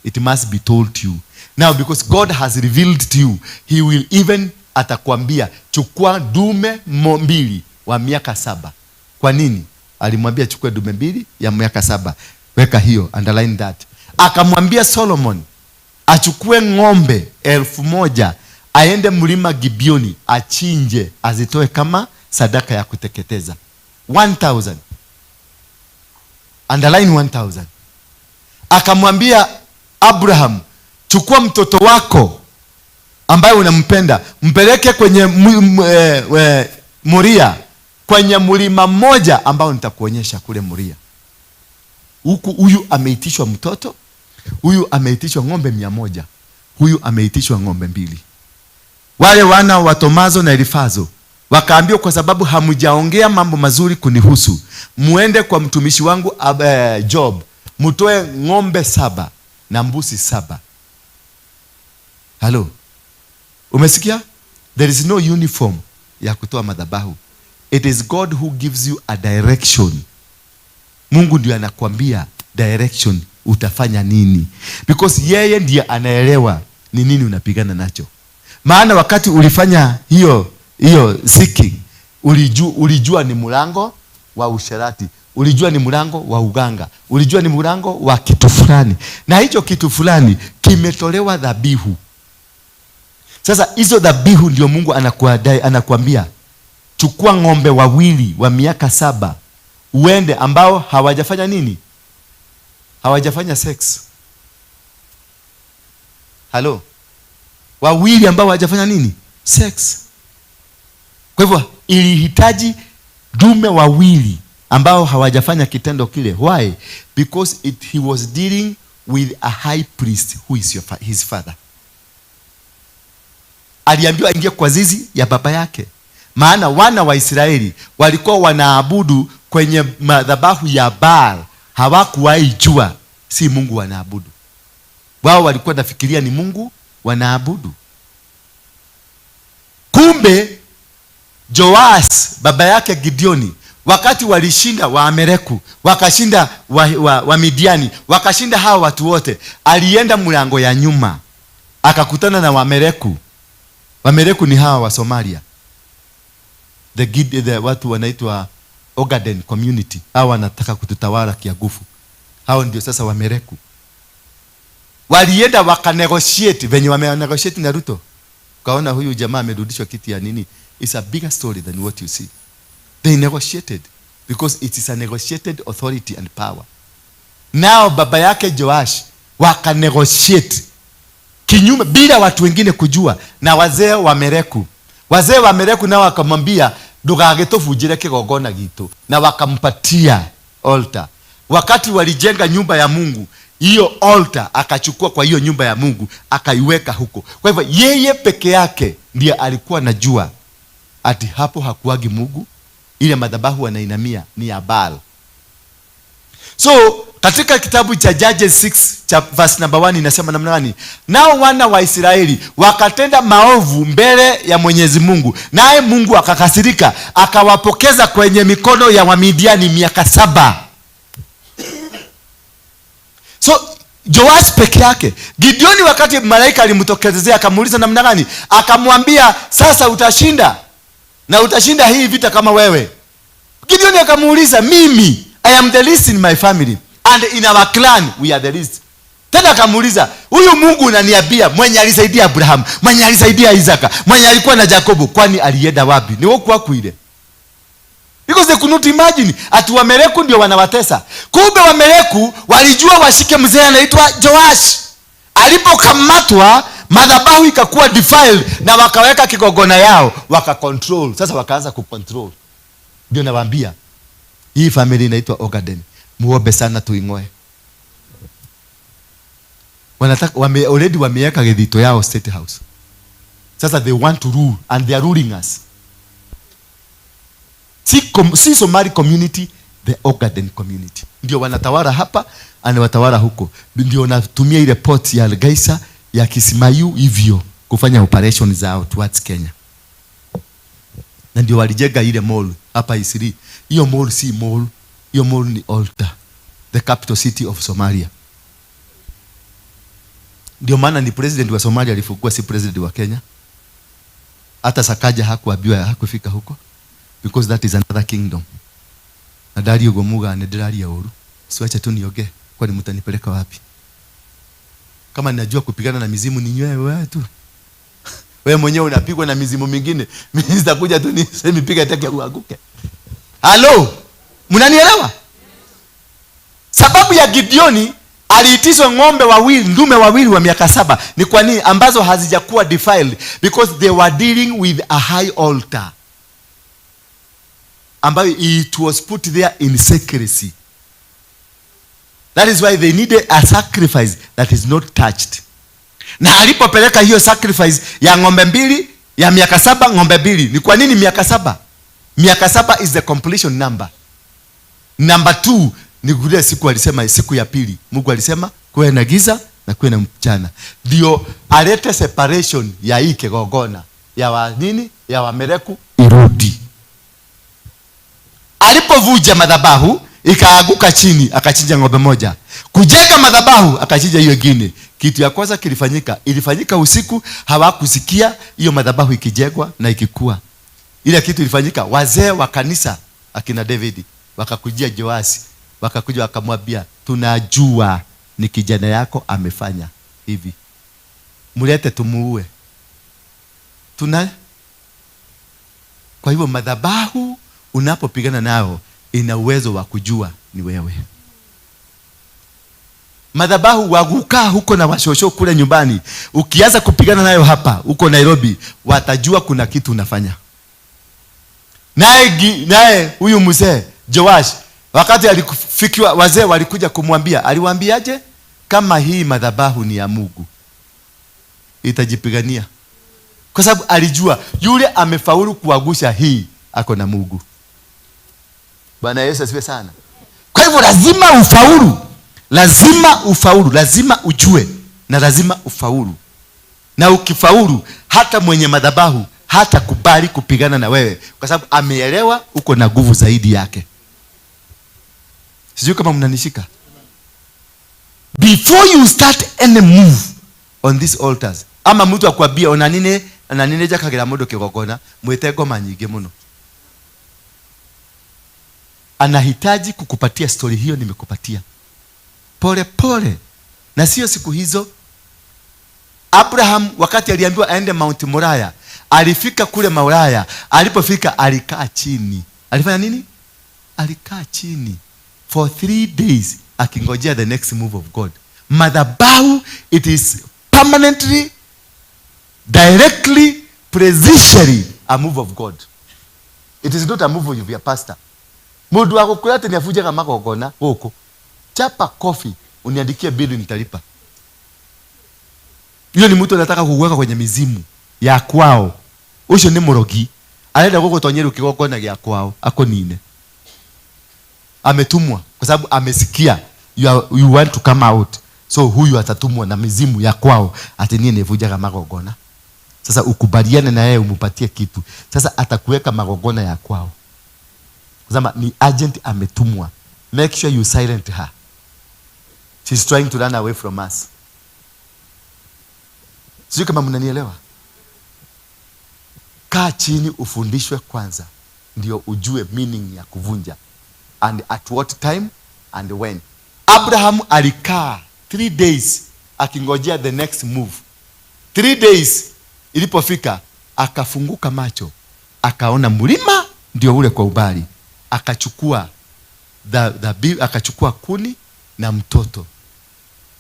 It must be told to you. Now because God has revealed to you, he will even atakwambia chukua dume mbili wa miaka 7. Kwa nini? Alimwambia chukua dume mbili ya miaka 7. Weka hiyo, underline that. Akamwambia Solomon achukue ng'ombe 1000 aende mlima Gibeoni achinje azitoe kama sadaka ya kuteketeza. 1000. Underline 1000. Akamwambia Abraham, chukua mtoto wako ambaye unampenda, mpeleke kwenye Moria, kwenye mlima mmoja ambao nitakuonyesha kule Moria. Huku huyu ameitishwa mtoto, huyu ameitishwa ng'ombe 100, huyu ameitishwa ng'ombe 2. Wale wana wa Tomazo na Elifazo wakaambiwa, kwa sababu hamjaongea mambo mazuri kunihusu, muende kwa mtumishi wangu Job, mtoe ng'ombe 7 na mbuzi 7. Hello. Umesikia? There is no uniform ya kutoa madhabahu. It is God who gives you a direction. Mungu ndiye anakuambia direction utafanya nini. Because yeye ndiye anaelewa ni nini unapigana nacho. Maana wakati ulifanya hiyo seeking, ulijua ni mlango wa usherati, ulijua ni mlango wa uganga, ulijua ni mlango wa kitu fulani. Na hicho kitu fulani kimetolewa dhabihu. Sasa hizo dhabihu ndio Mungu anakuambia chukua ng'ombe wawili wa miaka 7 uende, ambao hawajafanya nini? Hawajafanya sex. Hello. Wawili ambao hawajafanya nini? Sex. Kwa hivyo ilihitaji dume wawili ambao hawajafanya kitendo kile. Why? Because he was dealing with a high priest who is his father. Aliambiwa aingie kwa zizi ya baba yake. Maana wana wa Israeli walikuwa wanaabudu kwenye madhabahu ya Baal. Hawakuwahi jua si Mungu wanaabudu. Wao walikuwa wanafikiria ni Mungu wanaabudu. Kumbe Joas baba yake Gideoni, wakati walishinda Waamaleku, wakashinda wa Midiani, wakashinda hawa watu wote, alienda mlango ya nyuma akakutana na Waamaleku. Waamaleku ni hawa wa Somalia. The watu wanaitwa Ogaden community. Hawa wanataka kututawala kiagufu. Hao ndio sasa Waamaleku. Walienda wakanegotiate venye wamenegotiate na Ruto. Ukaona huyu jamaa amerudishwa kiti ya nini? It's a bigger story than what you see. They negotiated. because it is a negotiated authority and power. Nao baba yake Joash wakanegotiate kinyume bila watu wengine kujua, na wazee wa Mereku. Wazee wa Mereku nao wakamwambia ndugagĩtũbunjĩre kĩgongona gitũ, na wakampatia altar. Wakati walijenga nyumba ya Mungu, hiyo altar akachukua kwa hiyo nyumba ya Mungu akaiweka huko. Kwa hivyo yeye peke yake ndiye alikuwa anajua ati hapo hakuagi Mungu, ile madhabahu wanainamia ni ya Baal. So katika kitabu cha Judges 6 cha verse number 1 inasema namna gani? Nao wana wa Israeli wakatenda maovu mbele ya Mwenyezi Mungu, naye Mungu akakasirika, akawapokeza kwenye mikono ya Wamidiani miaka 7. So Joash peke yake. Gideoni wakati malaika alimtokezea akamuuliza namna gani, akamwambia sasa utashinda, na utashinda hii vita kama wewe. Gideoni akamuuliza, mimi I am the least in my family and in our clan we are the least. Tena akamuuliza, huyu Mungu unaniambia mwenye alisaidia Abraham, mwenye alisaidia Isaka, mwenye alikuwa na Jakobo, kwani alienda wapi? Ni woku wako ile. Because they could not imagine ati Wamereku ndio wanawatesa. Kumbe Wamereku walijua washike mzee anaitwa Joash. Alipokamatwa madhabahu ikakuwa defiled na wakaweka kigogona yao, wakacontrol. Sasa wakaanza kucontrol. Ndio nawaambia hii family inaitwa Ogaden. Muombe sana tuingoe. Wanataka already wameweka githito yao State House. Sasa they want to rule and they are ruling us. Si Somali community, the Ogaden community. Ndio wanatawala hapa, anawatawala huko. Ndio wanatumia ile port ya Hargeisa, ya Kisimayu hivyo kufanya operation zao towards Kenya. Na ndio walijenga ile mall hapa Isiri. Hiyo mall si mall, hiyo mall ni altar, the capital city of Somalia. Ndio maana ni president wa Somalia alifungua, si president wa Kenya. Hata Sakaja hakuambiwa, hakufika huko, because that is another kingdom. Na ndari ugo muga ne ndiraria uru. Siwache tu nioge, kwani mtanipeleka wapi? Kama ninajua kupigana na mizimu ni nyewe wewe tu. Wewe mwenyewe unapigwa na mizimu mingine. Mimi sitakuja tu niseme piga teke uanguke. Halo, mnanielewa? Sababu ya Gideoni aliitishwa ng'ombe wawili, ndume wawili wa miaka 7 ni kwa nini? Ambazo hazijakuwa defiled, because they were dealing with a high altar ambayo it was put there in secrecy. That is why they needed a sacrifice that is not touched. Na alipopeleka hiyo sacrifice ya ng'ombe mbili ya miaka 7, ng'ombe mbili. Ni kwa nini miaka 7? Miaka 7 is the completion number. Number 2 ni kule siku alisema, siku ya pili Mungu alisema kuwe na giza na kuwe na mchana. Ndio alete separation ya hii kigongona ya wa nini? Ya Wamereku irudi. Alipovuja madhabahu ikaanguka chini, akachinja ng'ombe moja. Kujenga madhabahu akachinja hiyo nyingine. Kitu ya kwanza kilifanyika, ilifanyika usiku, hawakusikia hiyo madhabahu ikijengwa na ikikua. Ile kitu ilifanyika, wazee wa kanisa akina David wakakujia Joasi, wakakuja wakamwambia, tunajua ni kijana yako amefanya hivi, mlete tumuue. Tuna kwa hivyo madhabahu unapopigana nao ina uwezo wa kujua ni wewe. Madhabahu wagukaa huko na washosho kule nyumbani, ukianza kupigana nayo hapa huko Nairobi, watajua kuna kitu unafanya. Naye huyu mzee Joash wakati alifikiwa, wazee walikuja kumwambia, aliwaambiaje? Kama hii madhabahu ni ya Mungu itajipigania. Kwa sababu alijua yule amefaulu kuagusha hii ako na Mungu. Bwana Yesu asifiwe sana. Kwa hivyo lazima ufaulu. Lazima ufaulu, lazima ujue na lazima ufaulu. Na ukifaulu hata mwenye madhabahu hata kubali kupigana na wewe, kwa sababu ameelewa uko na nguvu zaidi yake. Sijui kama mnanishika. Before you start any move on these altars, ama mtu akwambia ona nini, ona nini jakagira mundu kigongona, mwite ngoma nyingi muno. Anahitaji kukupatia story hiyo nimekupatia. Pole pole. Na sio siku hizo. Abraham wakati aliambiwa aende Mount Moriah, alifika kule Moriah, alipofika alikaa chini. Alifanya nini? Alikaa chini for 3 days akingojea the next move of God. Madhabahu, it is permanently, directly, precisionally a move of God. It is not a move of your pastor. Mundu wa gukura ati niafunjaga magongona guku. Chapa kofi uniandikie bili nitalipa. Hiyo ni mtu anataka kukuweka kwenye mizimu ya kwao. Ucio ni murogi. Arenda gugutonyera kigongona gya kwao akunine. Ametumwa kwa sababu amesikia you want to come out. So huyu atatumwa na mizimu ya kwao ati nie nivujaga magongona. Sasa ukubaliane na yeye umupatie kitu. Sasa atakuweka magongona ya kwao. Kwa sababu ni agent ametumwa. Make sure you silent her. She's trying to run away from us. Sijui kama mnanielewa. Kaa chini ufundishwe kwanza ndio ujue meaning ya kuvunja. And at what time and when. Abraham alikaa 3 days akingojea the next move. 3 days ilipofika akafunguka macho, akaona mlima ndio ule kwa ubali. Akachukua akachukua kuni na mtoto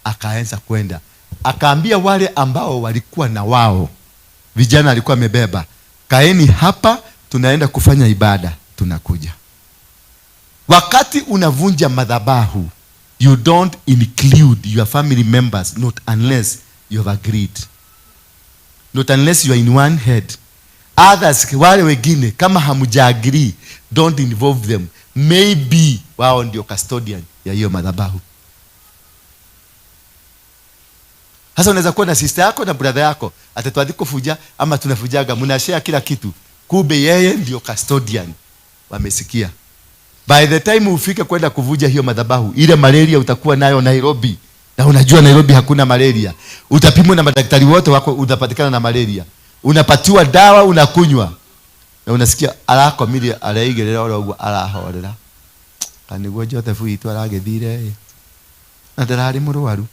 akaanza kwenda. Akaambia wale ambao walikuwa na wao, vijana alikuwa amebeba, kaeni hapa, tunaenda kufanya ibada, tunakuja. Wakati unavunja madhabahu, you don't include your family members, not unless you have agreed. Not unless you are in one head. Others, wale wengine, kama hamuja agree, don't involve them. Maybe wao ndio custodian ya hiyo madhabahu. Sasa unaweza kuwa na sister yako na brother yako, atatwadhi kufuja ama tunafujaga, mnashare kila kitu. Kumbe yeye ndio custodian. Wamesikia. By the time ufike kwenda kuvuja hiyo madhabahu, ile malaria utakuwa nayo Nairobi. Na unajua Nairobi hakuna malaria. Utapimwa na madaktari wote wako, utapatikana na malaria. Unapatiwa dawa unakunywa. Na unasikia arakomire araigerera oro uguo arahorera. Kaniguo Joseph witu aragithire. Na ndarari murwaru.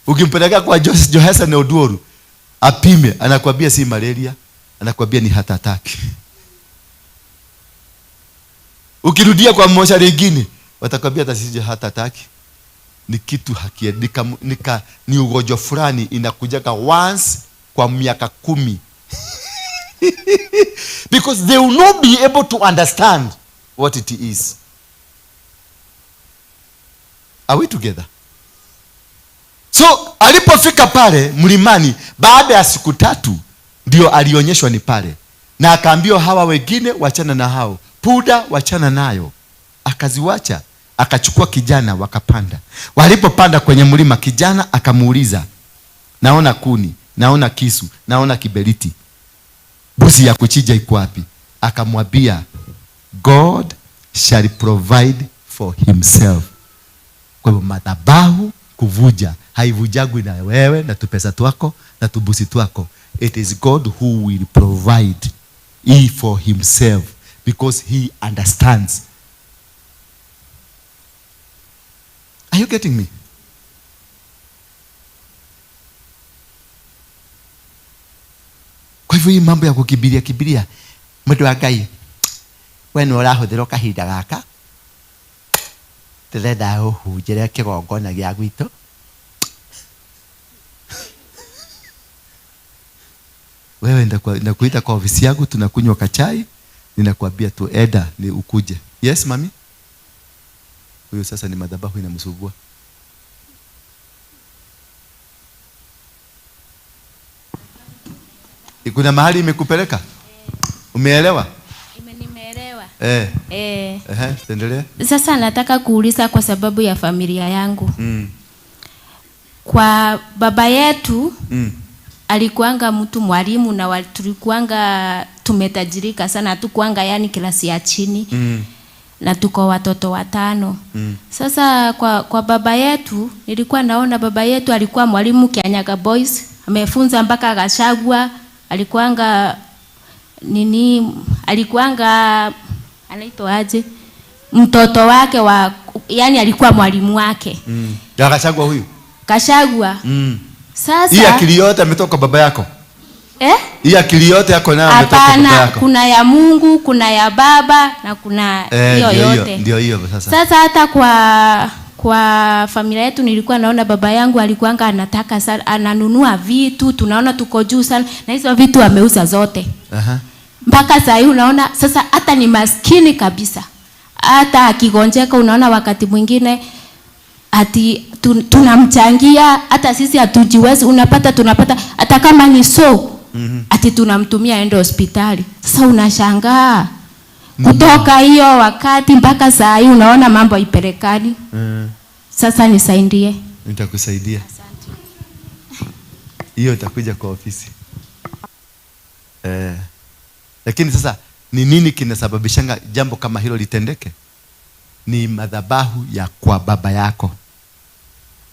Ukimpeleka kwa Johansen Oduoru apime, anakuambia si malaria, anakuambia ni heart attack. Ukirudia kwa mmoja lingine, watakwambia hata si heart attack. Ni kitu hakiendika, ni ugonjwa fulani inakujaga once kwa miaka 10. Because they will not be able to understand what it is. Are we together? So alipofika pale mlimani baada ya siku 3 ndio alionyeshwa ni pale. Na akaambiwa hawa wengine wachana na hao, puda wachana nayo. Akaziwacha, akachukua kijana wakapanda. Walipopanda kwenye mlima kijana akamuuliza, naona kuni, naona kisu, naona kiberiti, buzi ya kuchinja iko wapi? Akamwambia, God shall provide for himself. Kwa hivyo madhabahu kuvuja haivujagwi na wewe na tupesa twako na tubusi twako. It is God who will provide he for himself because he understands. Are you getting me? Kwa hivyo hii mambo ya kukibiria kibiria mtu wa Ngai, we nĩ ũrahũthĩrwo kahinda gaka, ndĩrenda ũhunjĩre kĩgongona gĩa gwitũ. Wewe ndakuita kwa ofisi yangu, tunakunywa kachai, ninakuambia tu eda ni ukuje. Yes mami? Huyo sasa ni madhabahu inamsumbua. Kuna mahali imekupeleka? Umeelewa? Nimeelewa. Tuendelee. Sasa nataka kuuliza kwa sababu ya familia yangu. Kwa baba yetu alikuanga mtu mwalimu na tulikuanga tumetajirika sana, hatukuanga yani klasi ya chini. Na tuko watoto 5. Sasa kwa baba yetu nilikuwa naona baba yetu alikuwa mwalimu Kianyaga Boys, amefunza mpaka Gachagua, alikuanga nini, alikuanga anaitwa aje, mtoto wake wa, yani alikuwa mwalimu wake. Ya Gachagua huyu? Gachagua. Sasa hii akili yote ametoka kwa baba yako? Eh? Hii akili yote yako nayo ametoka kwa baba Hapana, yako. kuna ya Mungu, kuna ya baba na kuna Eh, hiyo ndio hiyo, yote. ndio hiyo sasa. Sasa hata kwa familia yetu nilikuwa naona baba yangu alikuanga anataka sana, ananunua vitu, tunaona tuko juu sana, na hizo vitu ameuza zote Aha. mpaka saa hii unaona sasa hata ni maskini kabisa. Hata akigonjeka unaona wakati mwingine ati tunamchangia, hata sisi hatujiwezi, unapata tunapata hata kama ni so ati tunamtumia aende hospitali. Sasa unashangaa kutoka hiyo wakati mpaka saa hii unaona mambo haipelekani. Sasa nisaidie. Nitakusaidia. Hiyo itakuja kwa ofisi. Lakini sasa ni nini kinasababishanga jambo kama hilo litendeke? Ni madhabahu ya kwa baba yako.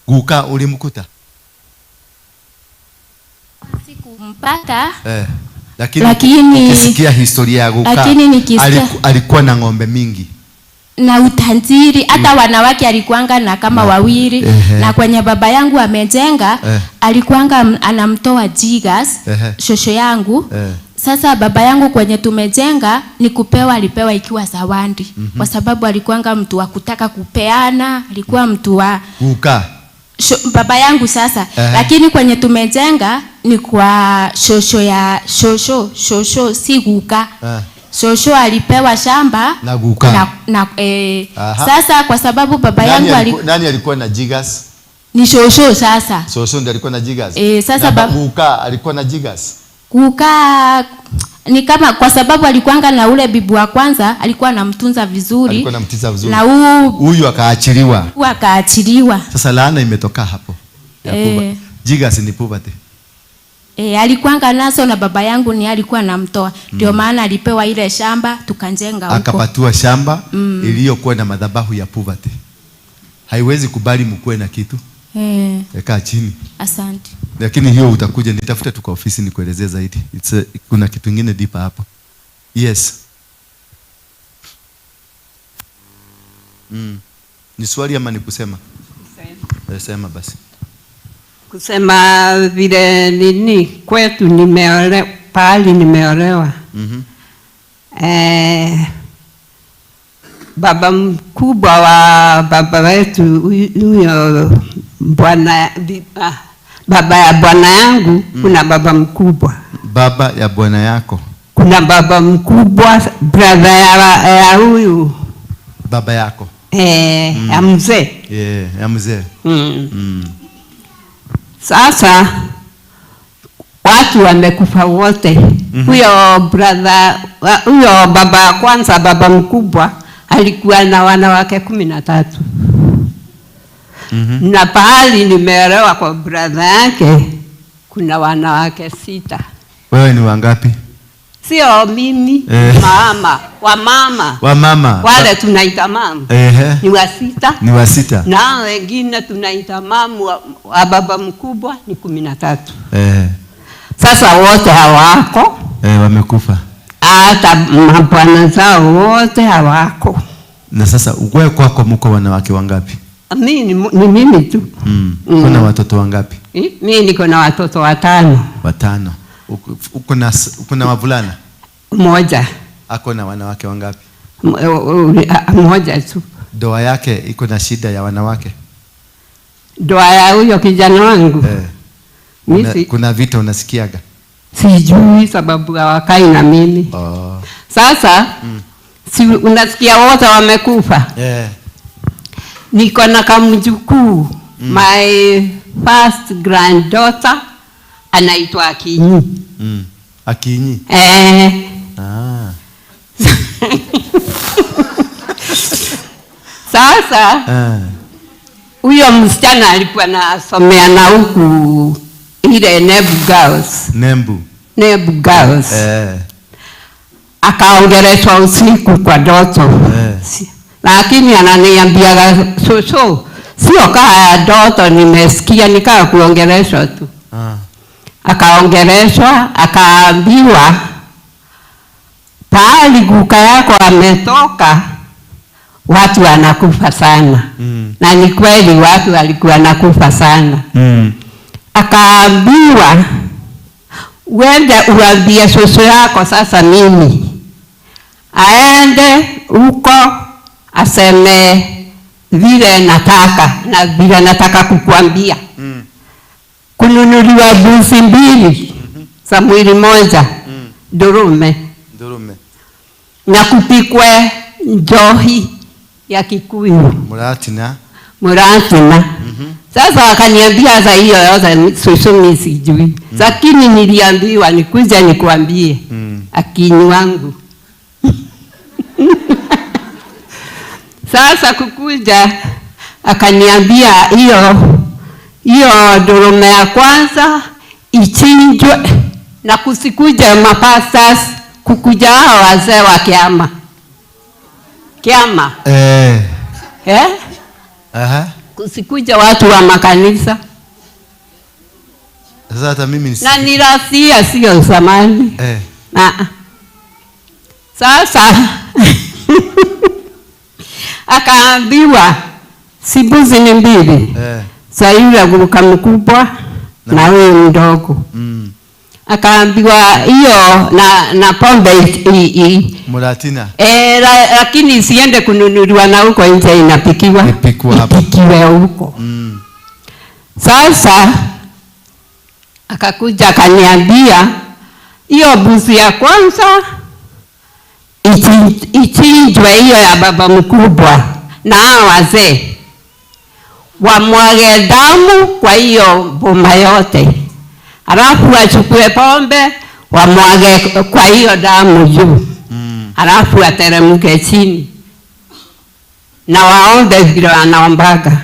Guka ulimkuta? Sikumpata. Lakini, ukisikia historia ya Guka, Lakini nikisikia- alikuwa na ng'ombe mingi na utajiri hata wanawake alikuanga na kama wawili. Na kwenye baba yangu amejenga, alikuanga anamtoa jigas, shosho yangu. Sasa baba yangu kwenye tumejenga ni kupewa, alipewa ikiwa zawadi. Kwa sababu alikuanga mtu wa kutaka kupeana, alikuwa mtu wa Guka. Baba yangu sasa. Lakini kwenye tumejenga ni kwa shosho ya shosho, shosho si guka. Shosho alipewa shamba Na guka. Na sasa kwa sababu baba Nani yangu nani alikuwa na jigas? Ni shosho sasa. Shosho ndiye alikuwa na jigas. Sasa Na guka alikuwa na jigas. Guka ni kama kwa sababu alikuanga na ule bibu wa kwanza, alikuwa anamtunza vizuri. Alikuwa anamtunza vizuri. Na huyu akaachiliwa. Huyu akaachiliwa. Sasa laana imetoka hapo. Ya poverty. Jigas ni poverty. Alikuanga naso na baba yangu ni alikuwa anamtoa. Ndio maana alipewa ile shamba tukajenga huko. Akapatiwa shamba iliyokuwa na madhabahu ya poverty. Haiwezi kubali mkuwe na kitu. Kaa chini. Asante. Lakini hiyo utakuja nitafute tu kwa ofisi nikuelezee zaidi. Kuna kitu kingine deeper hapo. Yes. Ni swali ama ni kusema? Sema basi. Kusema vile nini kwetu nimeolewa, pahali nimeolewa. Baba mkubwa wa baba wetu huyo bwana, baba ya bwana yangu, kuna baba mkubwa. Baba ya bwana yako. Kuna baba mkubwa, brother ya huyu. Baba yako. Ya mzee. Yeah, ya mzee. Sasa watu wamekufa wote. Huyo brother, huyo baba ya kwanza, baba mkubwa alikuwa na wanawake 13. Na pahali nimeolewa kwa brother yake kuna wanawake 6. Wewe ni wangapi? Sio mimi, mama, wa mama. Wa mama. Wale tunaita mama. Ni wa 6. Ni wa 6. Na wengine tunaita mama wa baba mkubwa ni 13. Sasa wote hawako. Wamekufa. Hata mabwana zao wote hawako. Na sasa wewe kwako mko wanawake wangapi? Mimi ni mimi tu. Kuna watoto wangapi? Mimi niko na watoto 5. 5. Uko na wavulana? Mmoja. Ako na wanawake wangapi? Mmoja tu. Ndoa yake iko na shida ya wanawake? Ndoa ya huyo kijana wangu? Mimi Kuna vita unasikiaga? Sijui sababu hawakai na mimi. Sasa, si unasikia wote wamekufa? Niko na kamjukuu. My first granddaughter anaitwa Akinyi. Akinyi? Sasa, huyo msichana alikuwa anasomea na huku ile Nembu Girls. Nembu. Nembu Girls. Akaongeleshwa usiku kwa ndoto. Lakini ananiambia shosho, sio kaa ndoto nimesikia, nikaa kuongeleshwa tu. Akaongeleshwa, akaambiwa pahali guka yako ametoka watu wanakufa sana. Na ni kweli watu walikuwa wanakufa sana. Akaambiwa Uende uambie shosho yako sasa mimi aende huko aseme vile nataka na vile nataka kukuambia. Kununuliwa buzi mbili za mwili moja, durume. Ndurume. Na kupikwe njohi ya Kikuyu. Muratina. Muratina. Sasa wakaniambia za hiyo yote shosho mimi sijui. Lakini niliambiwa nikuja nikuambie. Akini wangu. Sasa kukuja akaniambia hiyo durume ya kwanza ichinjwe na kusikuja mapastors, kukuja hao wazee wa kiama. Kiama. Eh? Aha. Kusikuja watu wa makanisa. Sasa hata mimi ni na nirasia sio zamani. Na sasa akaambiwa si mbuzi ni mbili. Sasa yule guruka mkubwa na huyu mdogo. Akaambiwa hiyo na pombe Muratina. Lakini isiende kununuliwa na huko nje, inapikiwa. Ipikwa hapa. Ipikiwe huko. Sasa akakuja akaniambia hiyo mbuzi ya kwanza ichinjwe, hiyo ya baba mkubwa na hao wazee wamwage damu kwa hiyo boma yote, halafu wachukue pombe wamwage kwa hiyo damu juu, halafu wateremke chini na waombe vile wanaombaga.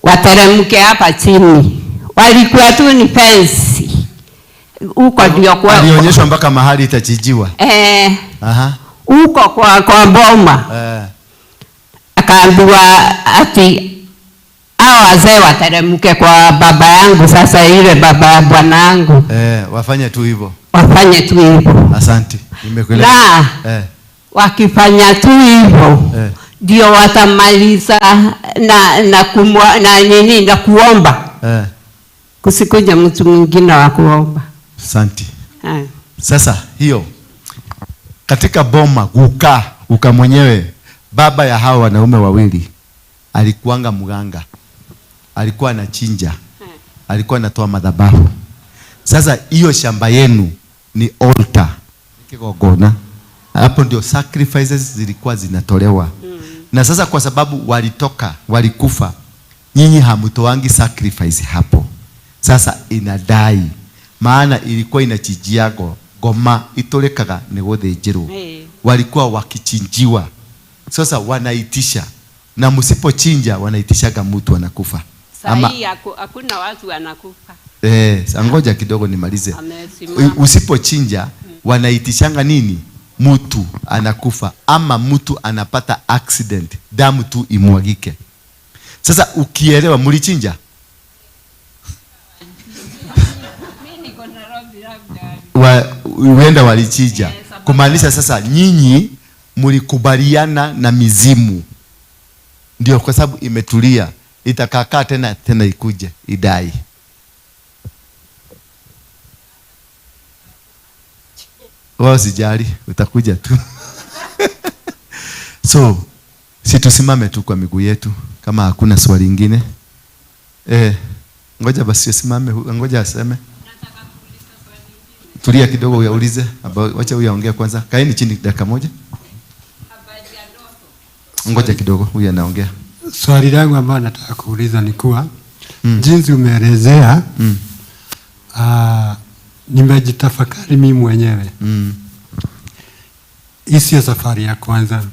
Wateremke hapa chini. Walikuwa tu ni fence huko ndio kwa alionyeshwa mpaka mahali itachijiwa. Aha. Huko kwa boma. Akaambiwa ati hao wazee wateremke kwa baba yangu, sasa ile baba ya bwana yangu. Wafanye tu hivyo. Wafanye tu hivyo. Asante. Nimekuelewa. Na wakifanya tu hivyo ndio watamaliza na nini na kuomba. Kusikuja mtu mwingine wa kuomba. Asante. Sasa hiyo katika boma guka mwenyewe baba ya hao wanaume wawili alikuanga mganga. Alikuwa anachinja. Alikuwa anatoa madhabahu. Sasa hiyo shamba yenu ni altar. Kigogona. Hapo ndio sacrifices zilikuwa zinatolewa. Na sasa kwa sababu walitoka, walikufa, nyinyi hamutoangi sacrifice hapo. Sasa inadai maana ilikuwa inachijiago goma itolekaga ni guthinjirwo. Walikuwa wakichinjiwa. Sasa wanaitisha, na msipochinja wanaitishaga mtu anakufa. Sahi hakuna watu wanakufa. Ngoja kidogo nimalize. Usipochinja wanaitishanga nini? Mtu anakufa ama mtu anapata accident, damu tu imwagike. Sasa ukielewa mlichinja? Huenda walichinja. Kumaanisha sasa nyinyi mlikubaliana na mizimu. Ndio kwa sababu imetulia, itakakaa tena ikuje idai. Wao sijali, utakuja tu. So, si tusimame tu kwa miguu yetu kama hakuna swali lingine. Ngoja basi usimame, ngoja aseme. Tulia kidogo uyaulize, wacha huyu aongee kwanza. Kaeni chini dakika moja. Ngoja kidogo, huyu anaongea. Swali langu ambalo nataka kuuliza ni kuwa jinsi umeelezea, nimejitafakari mimi mwenyewe. Hii sio safari ya kwanza.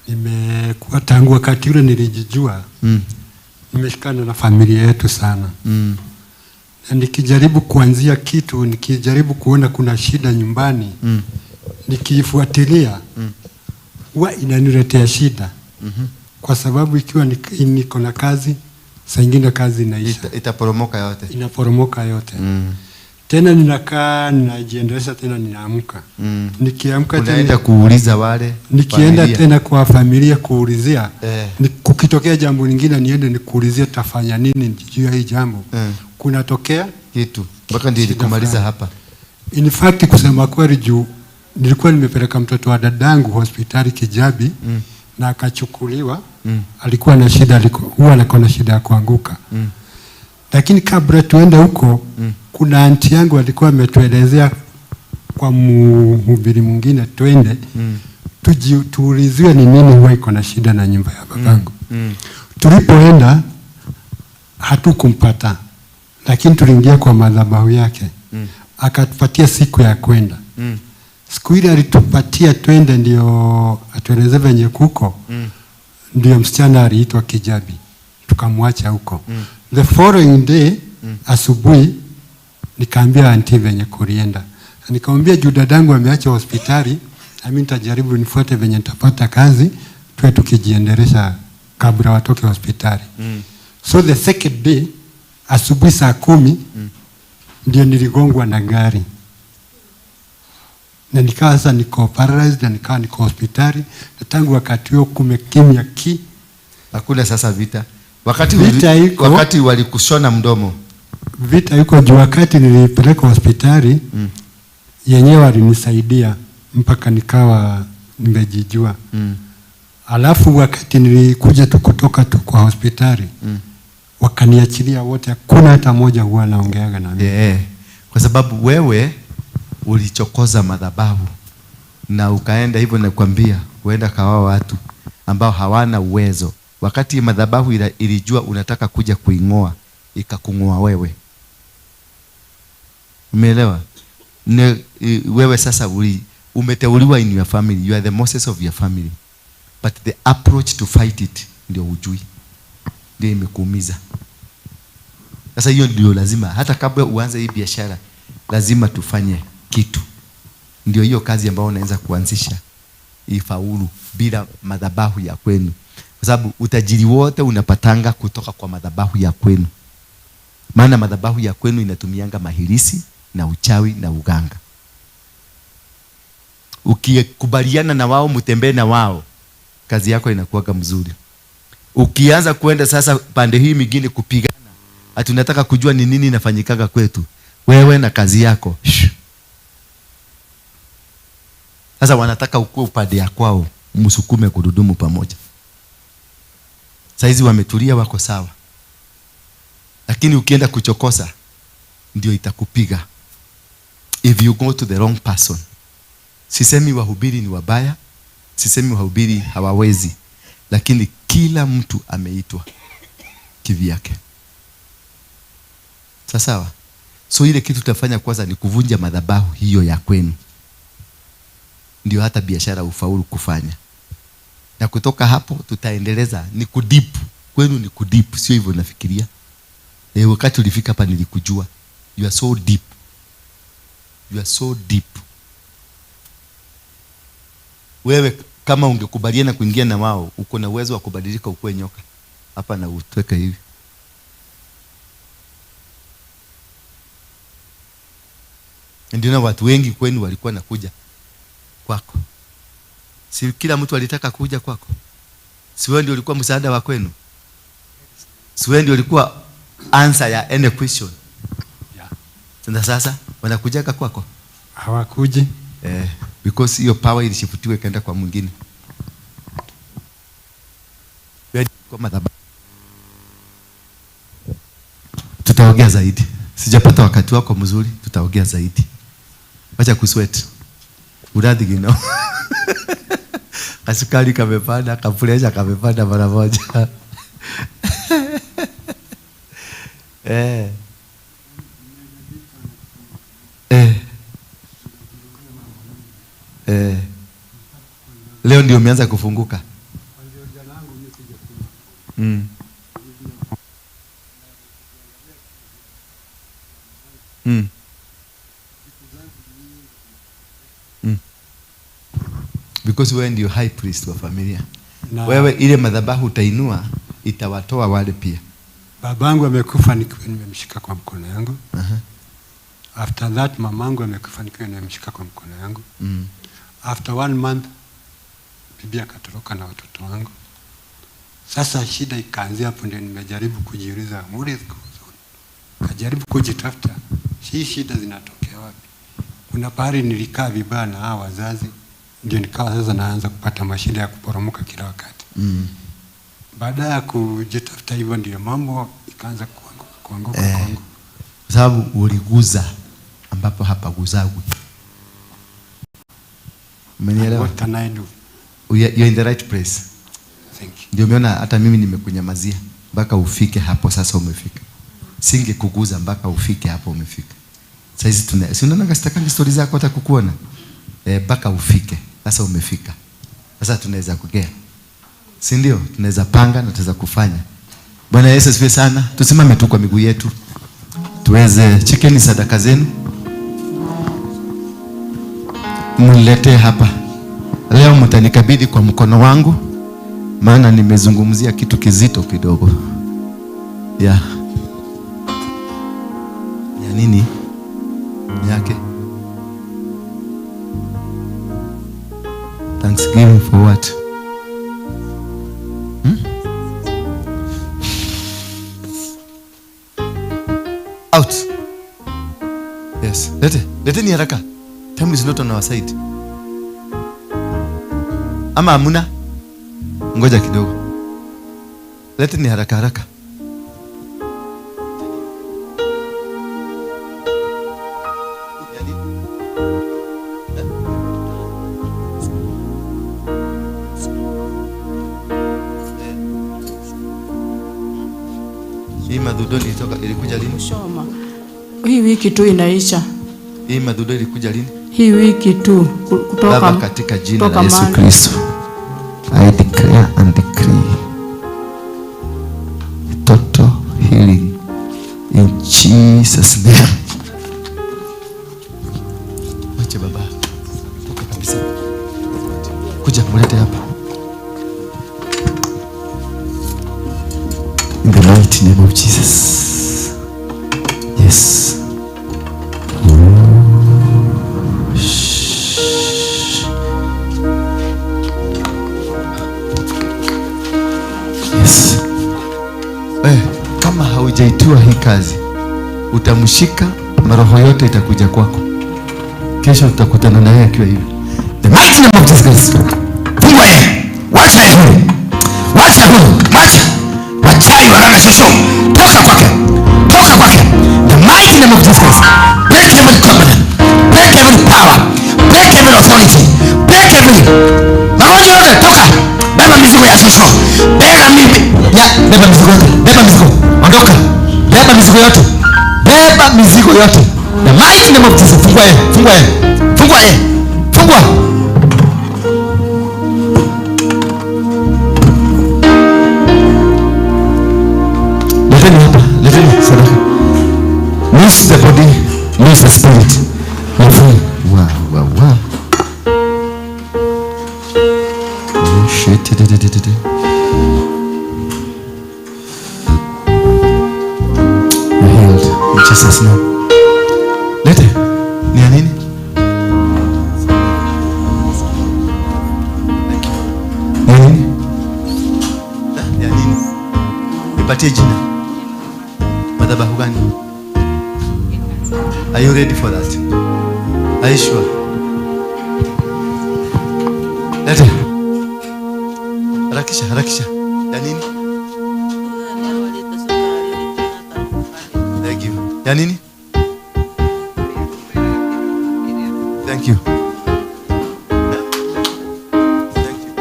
Nimekuwa tangu wakati ule nilijijua. Nimeshikana na familia yetu sana. Na nikijaribu kuanzia kitu, nikijaribu kuona kuna shida nyumbani, nikiifuatilia, huwa inaniletea shida. Kwa sababu ikiwa niko na kazi, saa ingine kazi inaisha. Itaporomoka yote. Inaporomoka yote. Tena ninakaa, ninajiendeleza tena ninaamka. Nikiamka tena unaenda kuuliza wale nikienda familia. Tena kwa familia kuulizia. Kukitokea jambo lingine niende nikuulizie tafanya nini juu ya hii jambo. Kunatokea Kitu mpaka ndio Shida ilikumaliza fulani. hapa. In fact, kusema kweli, juu nilikuwa nimepeleka mtoto wa dadangu hospitali Kijabi na akachukuliwa. Alikuwa na shida, huwa alikuwa na shida ya kuanguka. Lakini kabla tuende huko, kuna anti yangu alikuwa ametuelezea kwa mhubiri mwingine twende tuuliziwe ni nini huwa iko na shida na nyumba ya babangu. Tulipoenda hatukumpata, lakini tuliingia kwa madhabahu yake. Akatupatia siku ya kwenda. Siku ile alitupatia twende ndio atueleze venye kuko. Ndio msichana aliitwa Kijabi, tukamwacha huko. The following day asubuhi nikaambia anti venye kulienda, nikamwambia juu dadangu ameacha hospitali, na mimi nitajaribu nifuate venye nitapata kazi, tuwe tukijiendelesha kabla watoke hospitali. So the second day asubuhi saa 10 ndio niligongwa na gari na nikawa sasa niko paralyzed na nikawa niko hospitali, na tangu wakati huo kumekimya ki Hakuna sasa vita. Wakati Vita iko. Wakati walikushona mdomo. Vita iko juu. Wakati nilipelekwa hospitali yenyewe alinisaidia mpaka nikawa nimejijua. Alafu wakati nilikuja tu kutoka tu kwa hospitali wakaniachilia wote, hakuna hata moja huwa anaongeaga na mimi. Yeah. Kwa sababu wewe ulichokoza madhabahu na ukaenda hivyo, nakwambia huenda kawa watu ambao hawana uwezo. Wakati madhabahu ilijua unataka kuja kuing'oa, ikakung'oa wewe. Umeelewa? Wewe sasa umeteuliwa in your family. You are the Moses of your family. But the approach to fight it ndio hujui. Ndio imekuumiza. Sasa hiyo ndio lazima, hata kabla uanze hii biashara, lazima tufanye kitu. Ndio hiyo kazi ambayo unaweza kuanzisha ifaulu bila madhabahu ya kwenu. Kwa sababu utajiri wote unapatanga kutoka kwa madhabahu ya kwenu. Maana madhabahu ya kwenu inatumianga mahirisi na uchawi na uganga. Ukikubaliana na wao, mtembee na wao, kazi yako inakuwaga mzuri. Ukianza kuenda sasa pande hii mingine kupigana, ati unataka kujua ni nini inafanyikaga kwetu, wewe na kazi yako. Shh. Sasa wanataka ukue upande ya kwao, msukume gurudumu pamoja. Saizi wametulia, wako sawa. Lakini ukienda kuchokosa, ndio itakupiga. If you go to the wrong person. Sisemi wahubiri ni wabaya, sisemi wahubiri hawawezi, lakini kila mtu ameitwa kivyake. Sawa sawa? So ile kitu tutafanya kwanza ni kuvunja madhabahu hiyo ya kwenu. Ndio hata biashara ufaulu kufanya. Na kutoka hapo tutaendeleza, ni kudeep. Kwenu ni kudeep, sio hivyo nafikiria. Wakati ulifika hapa nilikujua. You are so deep. You are so deep. Wewe kama ungekubaliana kuingia na wao, uko na uwezo wa kubadilika ukuwe nyoka. Hapa na utweke hivi. Ndio na watu wengi kwenu walikuwa nakuja kwako. Si kila mtu alitaka kuja kwako. Si wewe ndio ulikuwa msaada wa kwenu? Si wewe ndio ulikuwa answer ya any question? Yeah. Sasa wanakujaga kwako? Hawakuji. Because hiyo power ilishifutiwa ikaenda kwa mwingine. Kwa madhabahu. Tutaongea zaidi. Sijapata wakati wako mzuri, tutaongea zaidi. Wacha kusweat. Uradhi gino. Kasukari kamepanda, kapresha kamepanda mara moja. Leo ndio umeanza kufunguka. Because wewe ndio high priest wa familia. Na wewe ile madhabahu utainua itawatoa wale pia. Babangu amekufa nikiwa nimemshika kwa mkono yangu. After that mamangu amekufa nikiwa nimemshika kwa mkono yangu. After 1 month bibi akatoroka na watoto wangu. Sasa shida ikaanzia hapo, ndio nimejaribu kujiuliza what is going on. Kajaribu kujitafuta, hii shida zinatokea wapi? Kuna pahali nilikaa vibaya na hawa wazazi, ndio nikawa sasa naanza kupata mashida ya kuporomoka kila wakati. Baada ya kujitafuta hivyo, ndio mambo ikaanza kuanguka kuanguka kuanguka. Kwa sababu uliguza ambapo hapaguzagwi. Umenielewa? What can I do? You're in the right place. Thank you. Ndio umeona hata mimi nimekunyamazia mpaka ufike hapo sasa umefika. Singekuguza mpaka ufike hapo umefika. Saizi tuna si unaona sitakangi stories zako hata kukuona. Mpaka ufike. Sasa umefika. Sasa tunaweza kugea. Si ndio? Tunaweza panga na tunaweza kufanya. Bwana Yesu asifiwe sana. Tusimame tu kwa miguu yetu. Tuweze chikeni sadaka zenu. Mniletee hapa. Leo mtanikabidhi kwa mkono wangu, maana nimezungumzia kitu kizito kidogo. Ya nini? Yake. Thanksgiving for what? Out. Yes. Lete. Leteni haraka. Time is not on our side. Ama hamuna? Ngoja kidogo. Leteni haraka haraka. Hii madhudo ilikuja lini? Kusoma. Hii wiki tu inaisha. Hii madhudo ilikuja lini? Hii wiki tu kutoka. Baba, katika jina la Yesu Kristo, I declare and decree total healing in Jesus name. Wacha baba. Toka kabisa. Kuja mulete hapa. In the mighty name of Jesus. Yes. Yes. Kama haujaitiwa hii kazi, utamshika na roho yote itakuja kwako. Kesho utakutana naye akiwa hivi. The mighty name of Jesus. Fungwa yeye. Wacha yeye. Wacha huyu. Wacha. Wachawi waganga shosho. Toka kwake. Toka kwake. The mighty name of Jesus. Break every covenant. Break every power. Break every authority. Break every. Magonjwa yote toka. Beba mizigo ya shosho. Beba mimi. Ya, beba mizigo yote. Beba mizigo. Ondoka. Beba mizigo yote. Beba mizigo yote. The mighty name of Jesus. Fungwa yeye. Fungwa yeye. Fungwa yeye. Fungwa. Leteni hapa, leteni sadaka. Lose the body, lose the spirit. You're free. Wow, wow, wow. Oh shit. You're healed in Jesus name. Lete. Ni ya nini? Thank you. Ni ya nini? Ni ya nini? Nipatie jina. Madhabahu gani? Are you ready for that? Are you sure? Lete. Harakisha, harakisha. Ya nini? Thank you. Ya nini? Thank you. Thank you. Thank you.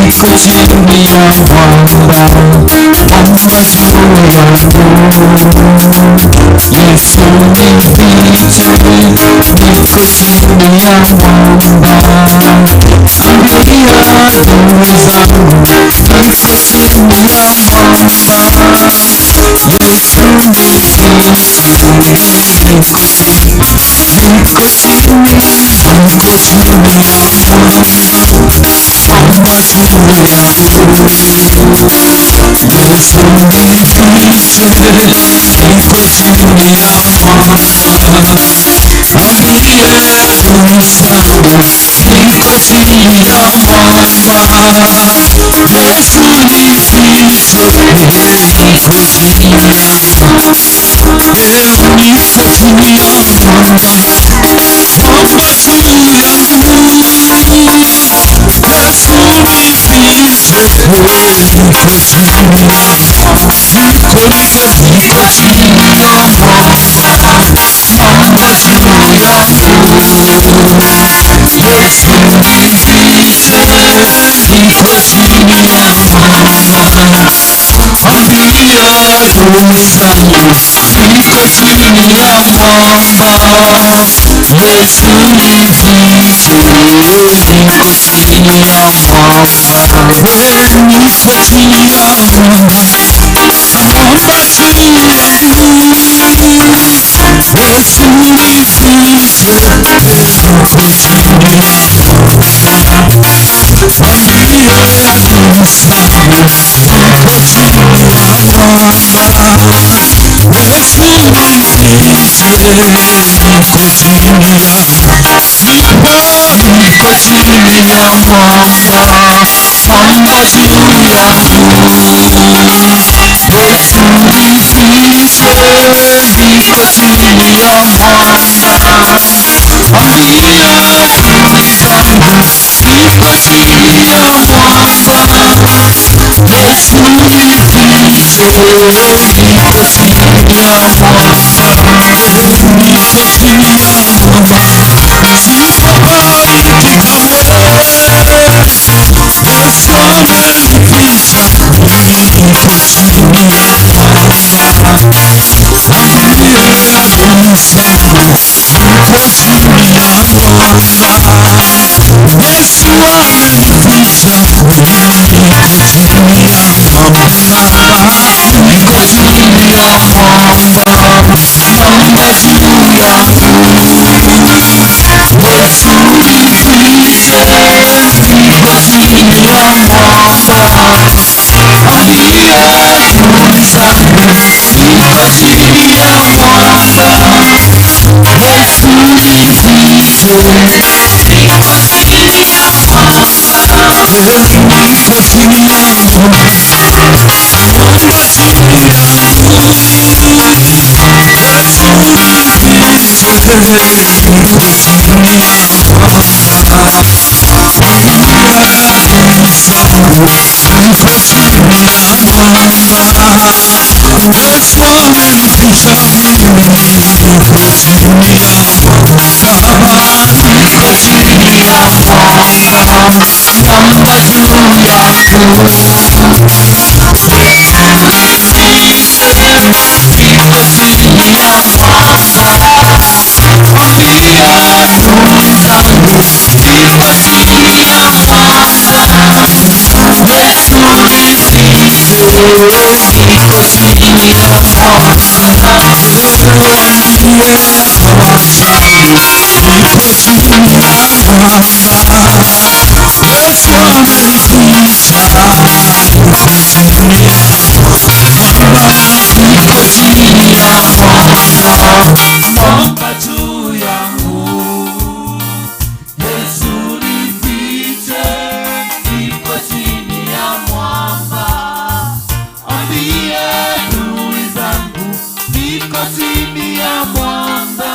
Niko chini ya mwamba, mwamba juu yangu. Yesu nifiche, niko Niko chini ya mwamba, ambia adui zangu, niko chini ya mwamba. Yesu nifiche, niko chini, niko chini, niko chini ya mwamba, mwamba juu yangu. Yesu nifiche, niko chini ya mwamba, ambia adui zangu, niko chini ya mwamba. Yesu nifiche, niko chini ya mwamba, niko chini ya mwamba, mwamba juu yangu. Yesu nifiche, niko chini ya mwamba, niko niko niko chini ya mwamba, mwamba juu yangu. Yesu nifiche, niko chini ya mwamba, ambia adui zangu, niko chini ya mwamba. Yesu nifiche, niko chini ya mwamba, niko chini ya mwamba, mwamba juu yangu. Yesu nifiche, niko chini ya mwamba, ambia adui zangu, niko chini ya mwamba. Yesu nifiche, niko chini ya nipo, niko chini ya mwamba, mwamba juu yangu. Yesu nifiche, niko chini ya mwamba, ambia adui zangu, niko chini ya mwamba. Yesu nifiche, niko chini ya mwamba, niko chini ya mwamba, sibabaiki kamwe. Yesu amenificha, mimi niko chini ya mwamba, ambia adui zangu, niko chini ya mwamba. Yesu amenificha, mimi niko chini ya mwamba, niko chini ya mwamba, mwamba juu yangu. Yesu nifiche, niko chini ya mwamba, ambia adui zangu, niko chini ya mwamba. Yesu nifiche, niko chini ya mwamba, niko chini ya mwamba, mwamba juu yangu. Yesu nifiche, niko chini ya mwamba, ambia adui zangu, niko chini ya mwamba. Yesu amenificha, mimi niko chini ya mwamba, niko chini ya mwamba, mwamba juu yangu. Yesu nifiche, niko chini ya mwamba, ambia adui zangu, niko chini ya mwamba. Yesu nifiche, niko chini ya mwamba, ambia wachawi, niko chini ya mwamba. Yesu amenificha, niko chini ya mwamba, niko chini ya mwamba, mwamba juu yangu. Yesu nifiche, niko chini ya mwamba, ambia adui zangu, niko chini ya mwamba.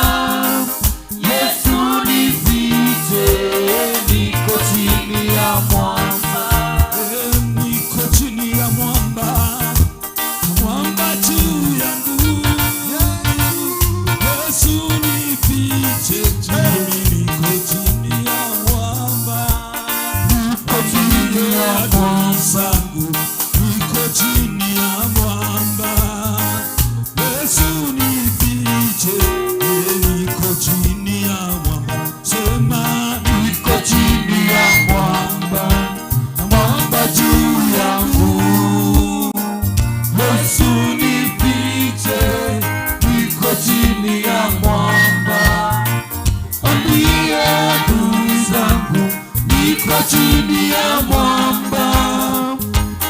Niko chini ya mwamba,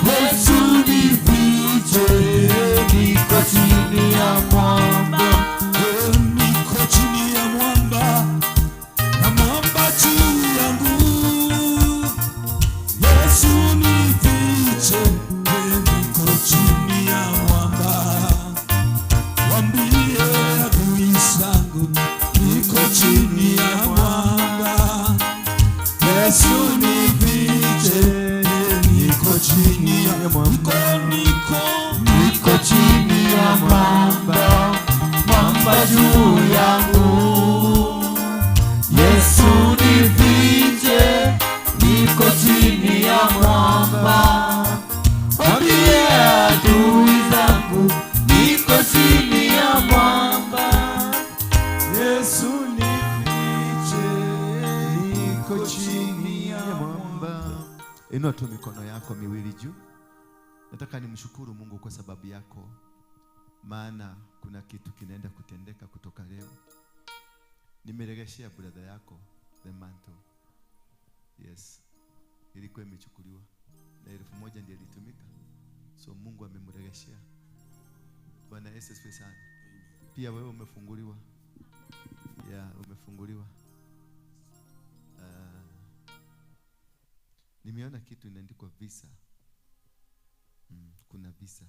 Yesu nifiche. Niko chini ya mwamba, niko chini ya mwamba, na mwamba juu yangu. Yesu nifiche, niko chini ya mwamba. Wambie adui zangu, niko chini ya mwamba. Yesu nifiche, niko chini ya mwamba. Niko chini ya mwamba, mwamba juu yangu. Yesu nifiche, niko chini ya mwamba. Wambie adui zangu, niko chini ya mwamba. Yesu nifiche, niko chini ya mwamba. Inua tu mikono yako miwili juu. Nataka nimshukuru Mungu kwa sababu yako, maana kuna kitu kinaenda kutendeka kutoka leo. Nimeregeshea brother yako the mantle. Yes, ilikuwa imechukuliwa na 1000 ndiyo ilitumika, so Mungu amemregeshea. Bwana Yesu asifiwe sana. Pia wewe umefunguliwa. Yeah, umefunguliwa. Nimeona kitu inaandikwa visa. Kuna visa.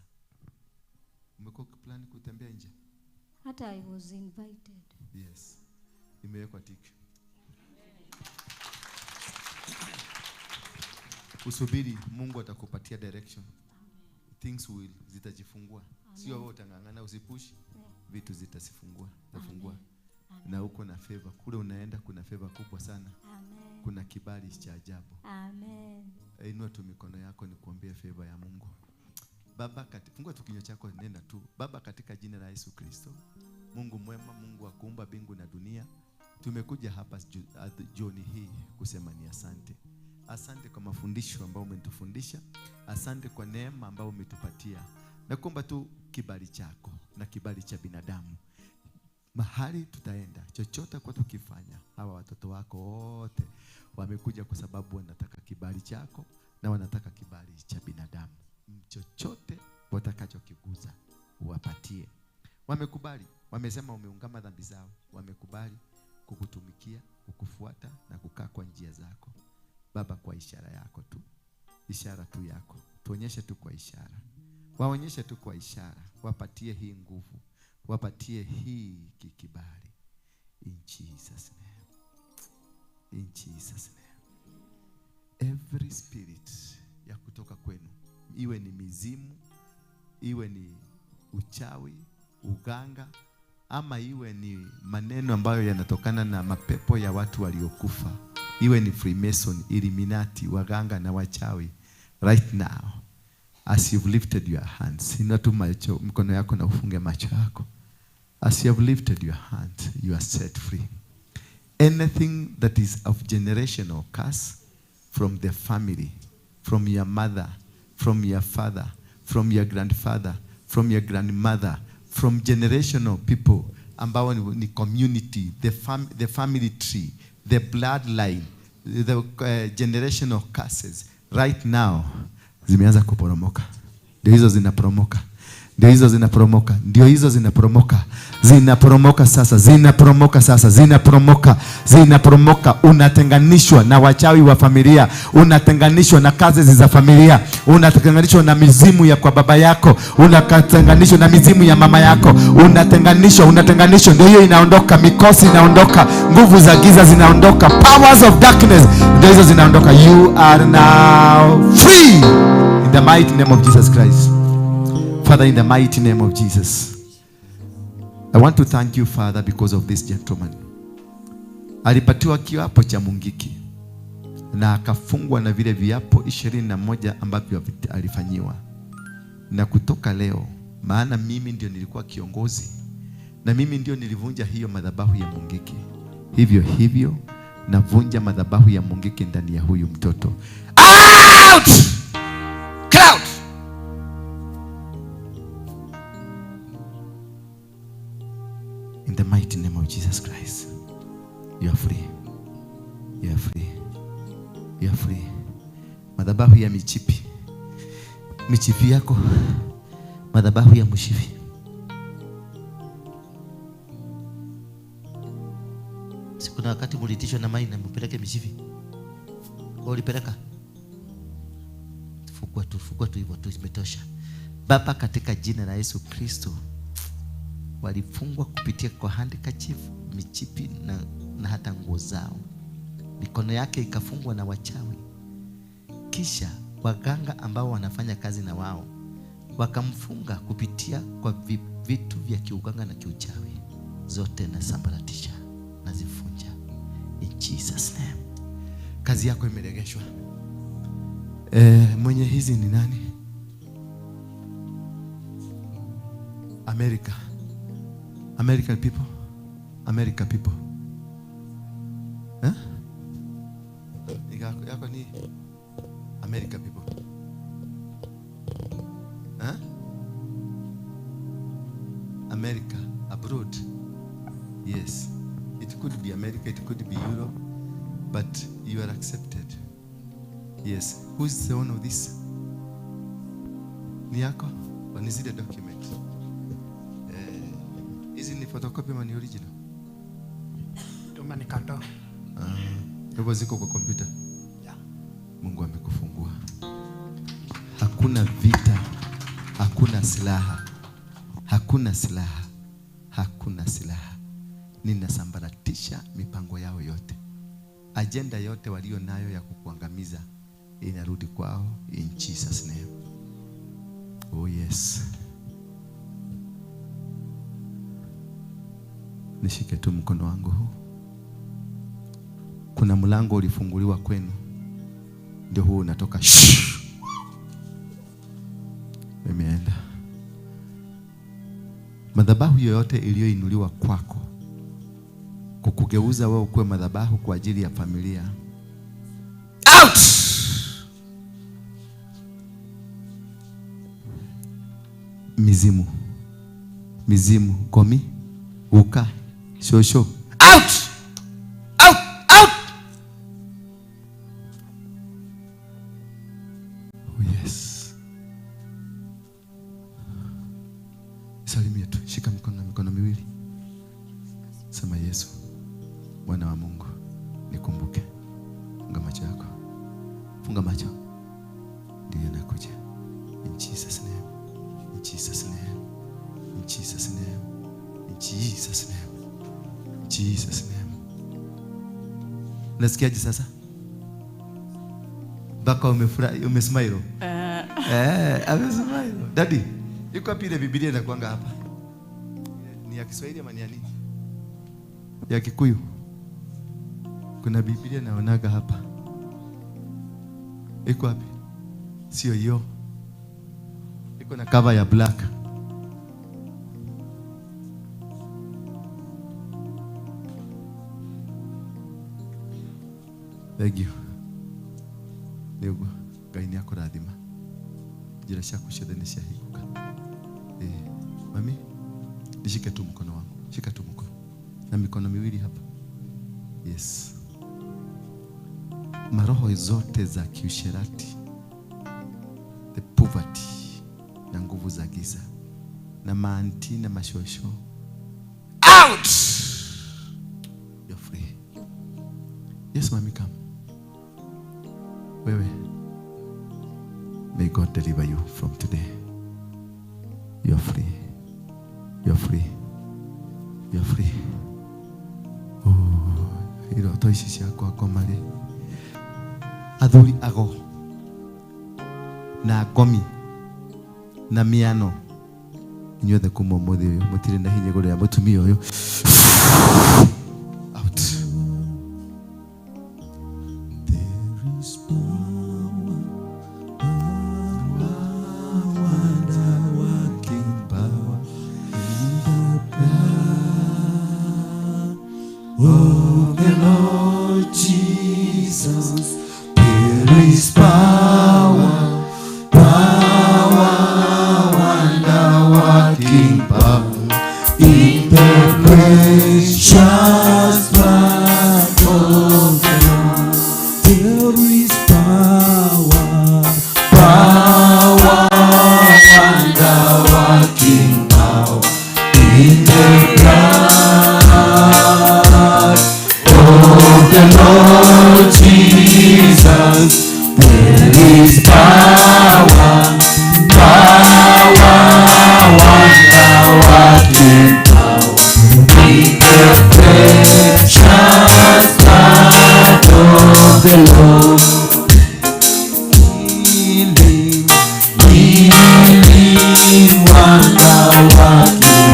Umekuwa ukiplan kutembea nje? Hata I was invited. Yes. Imewekwa tiki. Usubiri, Mungu atakupatia direction. Things will zitajifungua. Sio wewe utang'ang'ana, usipush. Vitu zitasifungua, zitafungua. Na uko na favor. Kule unaenda kuna favor kubwa sana. Amen. Kuna kibali cha ajabu. Amen. Inua tu mikono yako nikuombee favor ya Mungu. Baba, fungua tu kinywa chako, nenda tu. Baba, katika jina la Yesu Kristo, Mungu mwema, Mungu wa kuumba mbingu na dunia, tumekuja hapa jioni hii kusema ni asante. Asante kwa mafundisho ambayo umetufundisha. Asante kwa neema ambayo umetupatia. Nakuomba tu kibali chako na kibali cha binadamu. Mahali tutaenda, chochote kwa tukifanya, hawa watoto wako wote wamekuja kwa sababu wanataka kibali chako na wanataka kibali cha binadamu. Chochote watakachokiguza uwapatie. Wamekubali, wamesema umeungama dhambi zao, wamekubali kukutumikia, kukufuata na kukaa kwa njia zako. Baba, kwa ishara yako tu, ishara tu yako, tuonyeshe tu kwa ishara, waonyeshe tu kwa ishara, wapatie hii nguvu, wapatie hii kibali. In Jesus name. In Jesus name. Every spirit ya kutoka kwenu, iwe ni mizimu, iwe ni uchawi, uganga, ama iwe ni maneno ambayo yanatokana na mapepo ya watu waliokufa, iwe ni Freemason, Illuminati, waganga na wachawi, right now as you've lifted your hands, inua tu macho, mkono yako na ufunge macho yako. As you have lifted your hand, you are set free. Anything that is of generational curse from the family, from your mother, from your father, from your grandfather, from your grandmother, from generational people ambao ni community, the family tree, the bloodline, the generational curses, right now zimeanza kuporomoka. Ndio hizo zinaporomoka. Ndio hizo zinaporomoka. Ndio hizo zinaporomoka. Zinaporomoka sasa, zinaporomoka sasa, zinaporomoka, zinaporomoka. Unatenganishwa na wachawi wa familia, unatenganishwa na kazi za familia, unatenganishwa na mizimu ya kwa baba yako, unatenganishwa na mizimu ya mama yako, unatenganishwa, unatenganishwa. Ndio hiyo inaondoka, mikosi inaondoka, nguvu za giza zinaondoka, powers of darkness ndio hizo zinaondoka. You are now free in the mighty name of Jesus Christ. Father, in the mighty name of Jesus, I want to thank you, Father, because of this gentleman. Alipatiwa kiapo cha Mungiki na akafungwa na vile viapo 21 ambavyo alifanyiwa. Na kutoka leo, maana mimi ndio nilikuwa kiongozi na mimi ndio nilivunja hiyo madhabahu ya Mungiki, hivyo hivyo navunja madhabahu ya Mungiki ndani ya huyu mtoto. Out! Cloud! In the mighty name of Jesus Christ, you are free. You are free. You are free. Madhabahu ya michipi, michipi yako, madhabahu ya mshipi. Si kuna wakati mlitishwa na maina mpeleke mishipi? Wewe ulipeleka? Fukua tu, fukua tu hivyo tu, imetosha. Baba, katika jina la Yesu Kristo, walifungwa kupitia kwa handkerchief, michipi na hata nguo zao. Mikono yake ikafungwa na wachawi. Kisha waganga ambao wanafanya kazi na wao wakamfunga kupitia kwa vitu vya kiuganga na kiuchawi. Zote nasambaratisha, nazifunja in Jesus name. Kazi yako imeregeshwa. Mwenye hizi ni nani? America. American people. America people. Eh? Yako ni America people. Eh? America abroad. Yes. It could be America, it could be Europe, but you are accepted. Yes. Who is the owner of this? Ni yako? Or is it a document? Is it photocopy or original? Tuma nikato. Hivyo ziko kwa kompyuta. Yeah. Mungu amekufungua. Hakuna vita, hakuna silaha. Hakuna silaha. Hakuna silaha. Ninasambaratisha mipango yao yote. Agenda yote walio nayo ya kukuangamiza inarudi kwao in Jesus name. Oh yes. Nishike tu mkono wangu huu. Kuna mlango ulifunguliwa kwenu, ndio huu unatoka. Imeenda. Madhabahu yoyote iliyoinuliwa kwako kukugeuza wewe kuwe madhabahu kwa ajili ya familia, out! Mizimu, mizimu, gomi, uka, shosho, out! Out! Out! Oh yes. Salimia tu, shika mkono na mikono miwili. Sema Yesu, Mwana wa Mungu, nikumbuke. Funga macho yako. Funga macho. Ndiyo nakuja. In Jesus name. In Jesus name. In Jesus name. In Jesus name. In Jesus name. Unasikiaje sasa? Baka umefurahi, umesmile. Amesmile. Daddy, yuko wapi ile Biblia inakuanga hapa? Ni ya Kiswahili ama ni ya nini? Ya Kikuyu. Kuna Biblia naonaga hapa. Iko wapi? Sio hiyo. Iko na cover ya black. Thank you. Niguo Ngai ni akurathima. Njira ciaku ciothe nĩ ciahingũka. Mami, nishike tu mkono wangu. Shika tu mkono. Na mikono miwili hapa. Yes. Maroho zote za kiusherati, the poverty na nguvu za giza na maanti na mashosho, out! You're free. Yes, mami, come. Wewe, may God deliver you from today. You're free. You're free. You're free. Oh, iroto ici ciakwa ngoma-rĩ, athuri ago na ngomi na miano, inyuothe kuma ũmũthĩ ũyũ mũtirĩ na hinya igũrũ rĩa mũtumia ũyũ. Out. There is power, wonder working power in the blood of the Lord Jesus. There is power, power, wonder working power in the precious blood of the Lamb. There is power, the Lord. Healing, healing, wonder working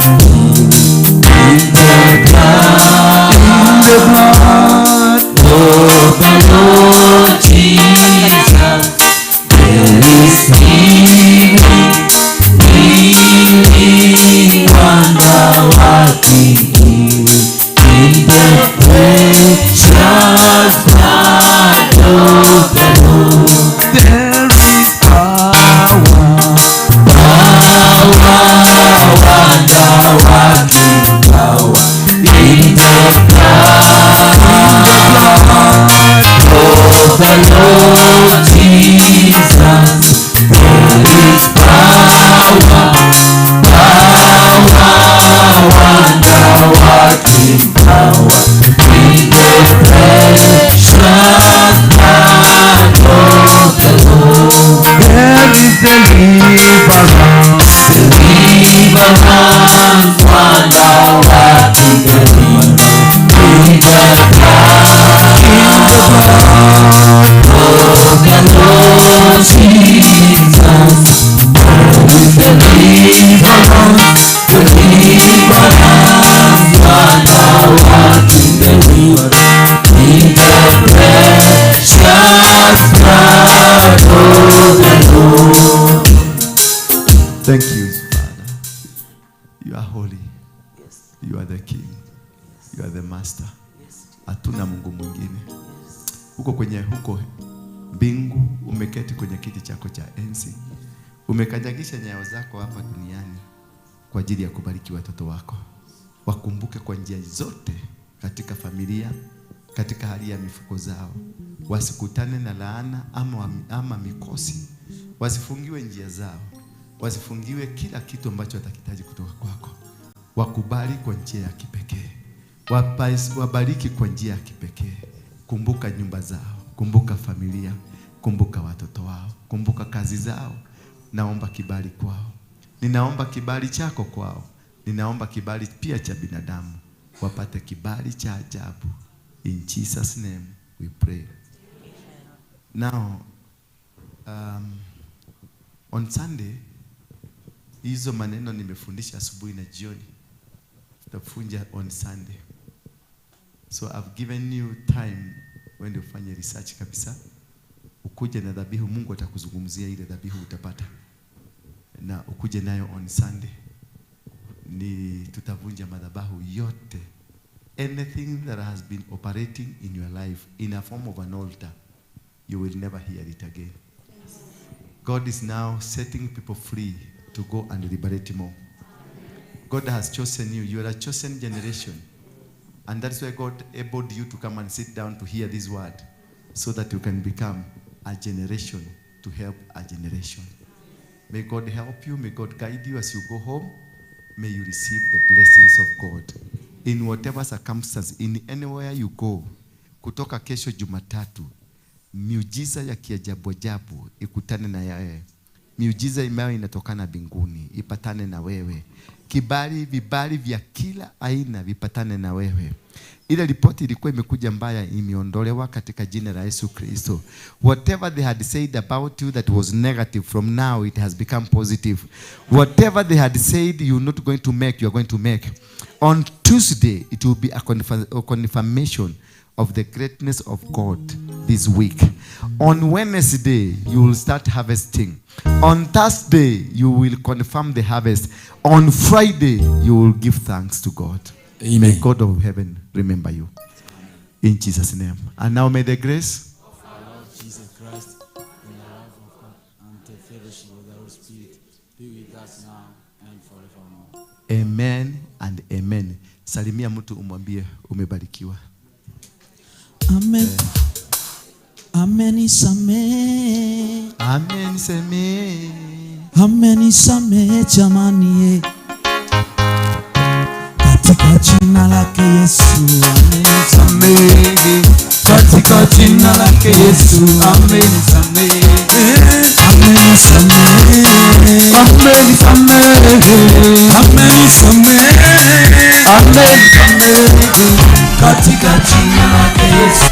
in the blood, in the blood of the Lord Jesus. There is healing, healing, wonder working in the precious blood of the Lord. There is power, power, wonder working power in the blood of the Lord Jesus. There is power, power, wonder working power in the precious blood of the Lord. There is deliverance, deliverance, wonder working deliverance in the blood of the Lord Jesus. There is deliverance, deliverance, wonder working deliverance in the precious blood of the Lord. Thank you, Father. You are holy. You are the King. You are the Master. Hatuna Mungu mwingine. Huko kwenye huko mbingu umeketi kwenye kiti chako cha enzi. Umekanyagisha nyayo zako hapa duniani kwa ajili ya kubariki watoto wako. Wakumbuke kwa njia zote katika familia, katika hali ya mifuko zao. Wasikutane na laana ama mikosi. Wasifungiwe njia zao. Wasifungiwe kila kitu ambacho watakitaji kutoka kwako. Wakubali kwa njia ya kipekee. Wabariki kwa njia ya kipekee. Kumbuka nyumba zao, kumbuka familia, kumbuka watoto wao, kumbuka kazi zao. Naomba kibali kwao. Ninaomba kibali chako kwao. Ninaomba kibali pia cha binadamu. Wapate kibali cha ajabu. In Jesus name we pray. Now, on Sunday, hizo maneno nimefundisha asubuhi na jioni. Tutafunja on Sunday. So I've given you time when ufanye research kabisa. Ukuje na dhabihu, Mungu atakuzungumzia ile dhabihu utapata. Na ukuje nayo on Sunday. Ni tutavunja madhabahu yote. Anything that has been operating in your life in a form of an altar, you will never hear it again. God is now setting people free to go and liberate more. God has chosen you. You are a chosen generation. And that's why God enabled you to come and sit down to hear this word, so that you can become a generation to help a generation. May God help you. May God guide you as you go home. May you receive the blessings of God. In whatever circumstance, in anywhere you go, kutoka kesho Jumatatu, miujiza ya kiajabu ajabu ikutane na wewe. Miujiza ambayo inatokana mbinguni ipatane na wewe. Kibali, vibali vya kila aina vipatane na wewe. Ile ripoti ilikuwa imekuja mbaya imeondolewa katika jina la Yesu Kristo. Whatever they had said about you that was negative, from now it has become positive. Whatever they had said you're not going to make, you are going to make. On Tuesday, it will be a confirmation of the greatness of God this week. On Wednesday, you will start harvesting. On Thursday, you will confirm the harvest. On Friday, you will give thanks to God. Amen. May God of heaven remember you. In Jesus' name. And now may the grace of our Lord Jesus Christ, and the love of God, and the fellowship of the Holy Spirit be with us now and forevermore. Amen and amen. Salimia mtu umwambie umebarikiwa. Amen. Amenisamehe. Amenisamehe. Amenisamehe jamani, katika jina lake Yesu. Amenisamehe. Katika jina lake Yesu. Amenisamehe. Amenisamehe. Amenisamehe. Amenisamehe. Amenisamehe. Katika jina lake Yesu.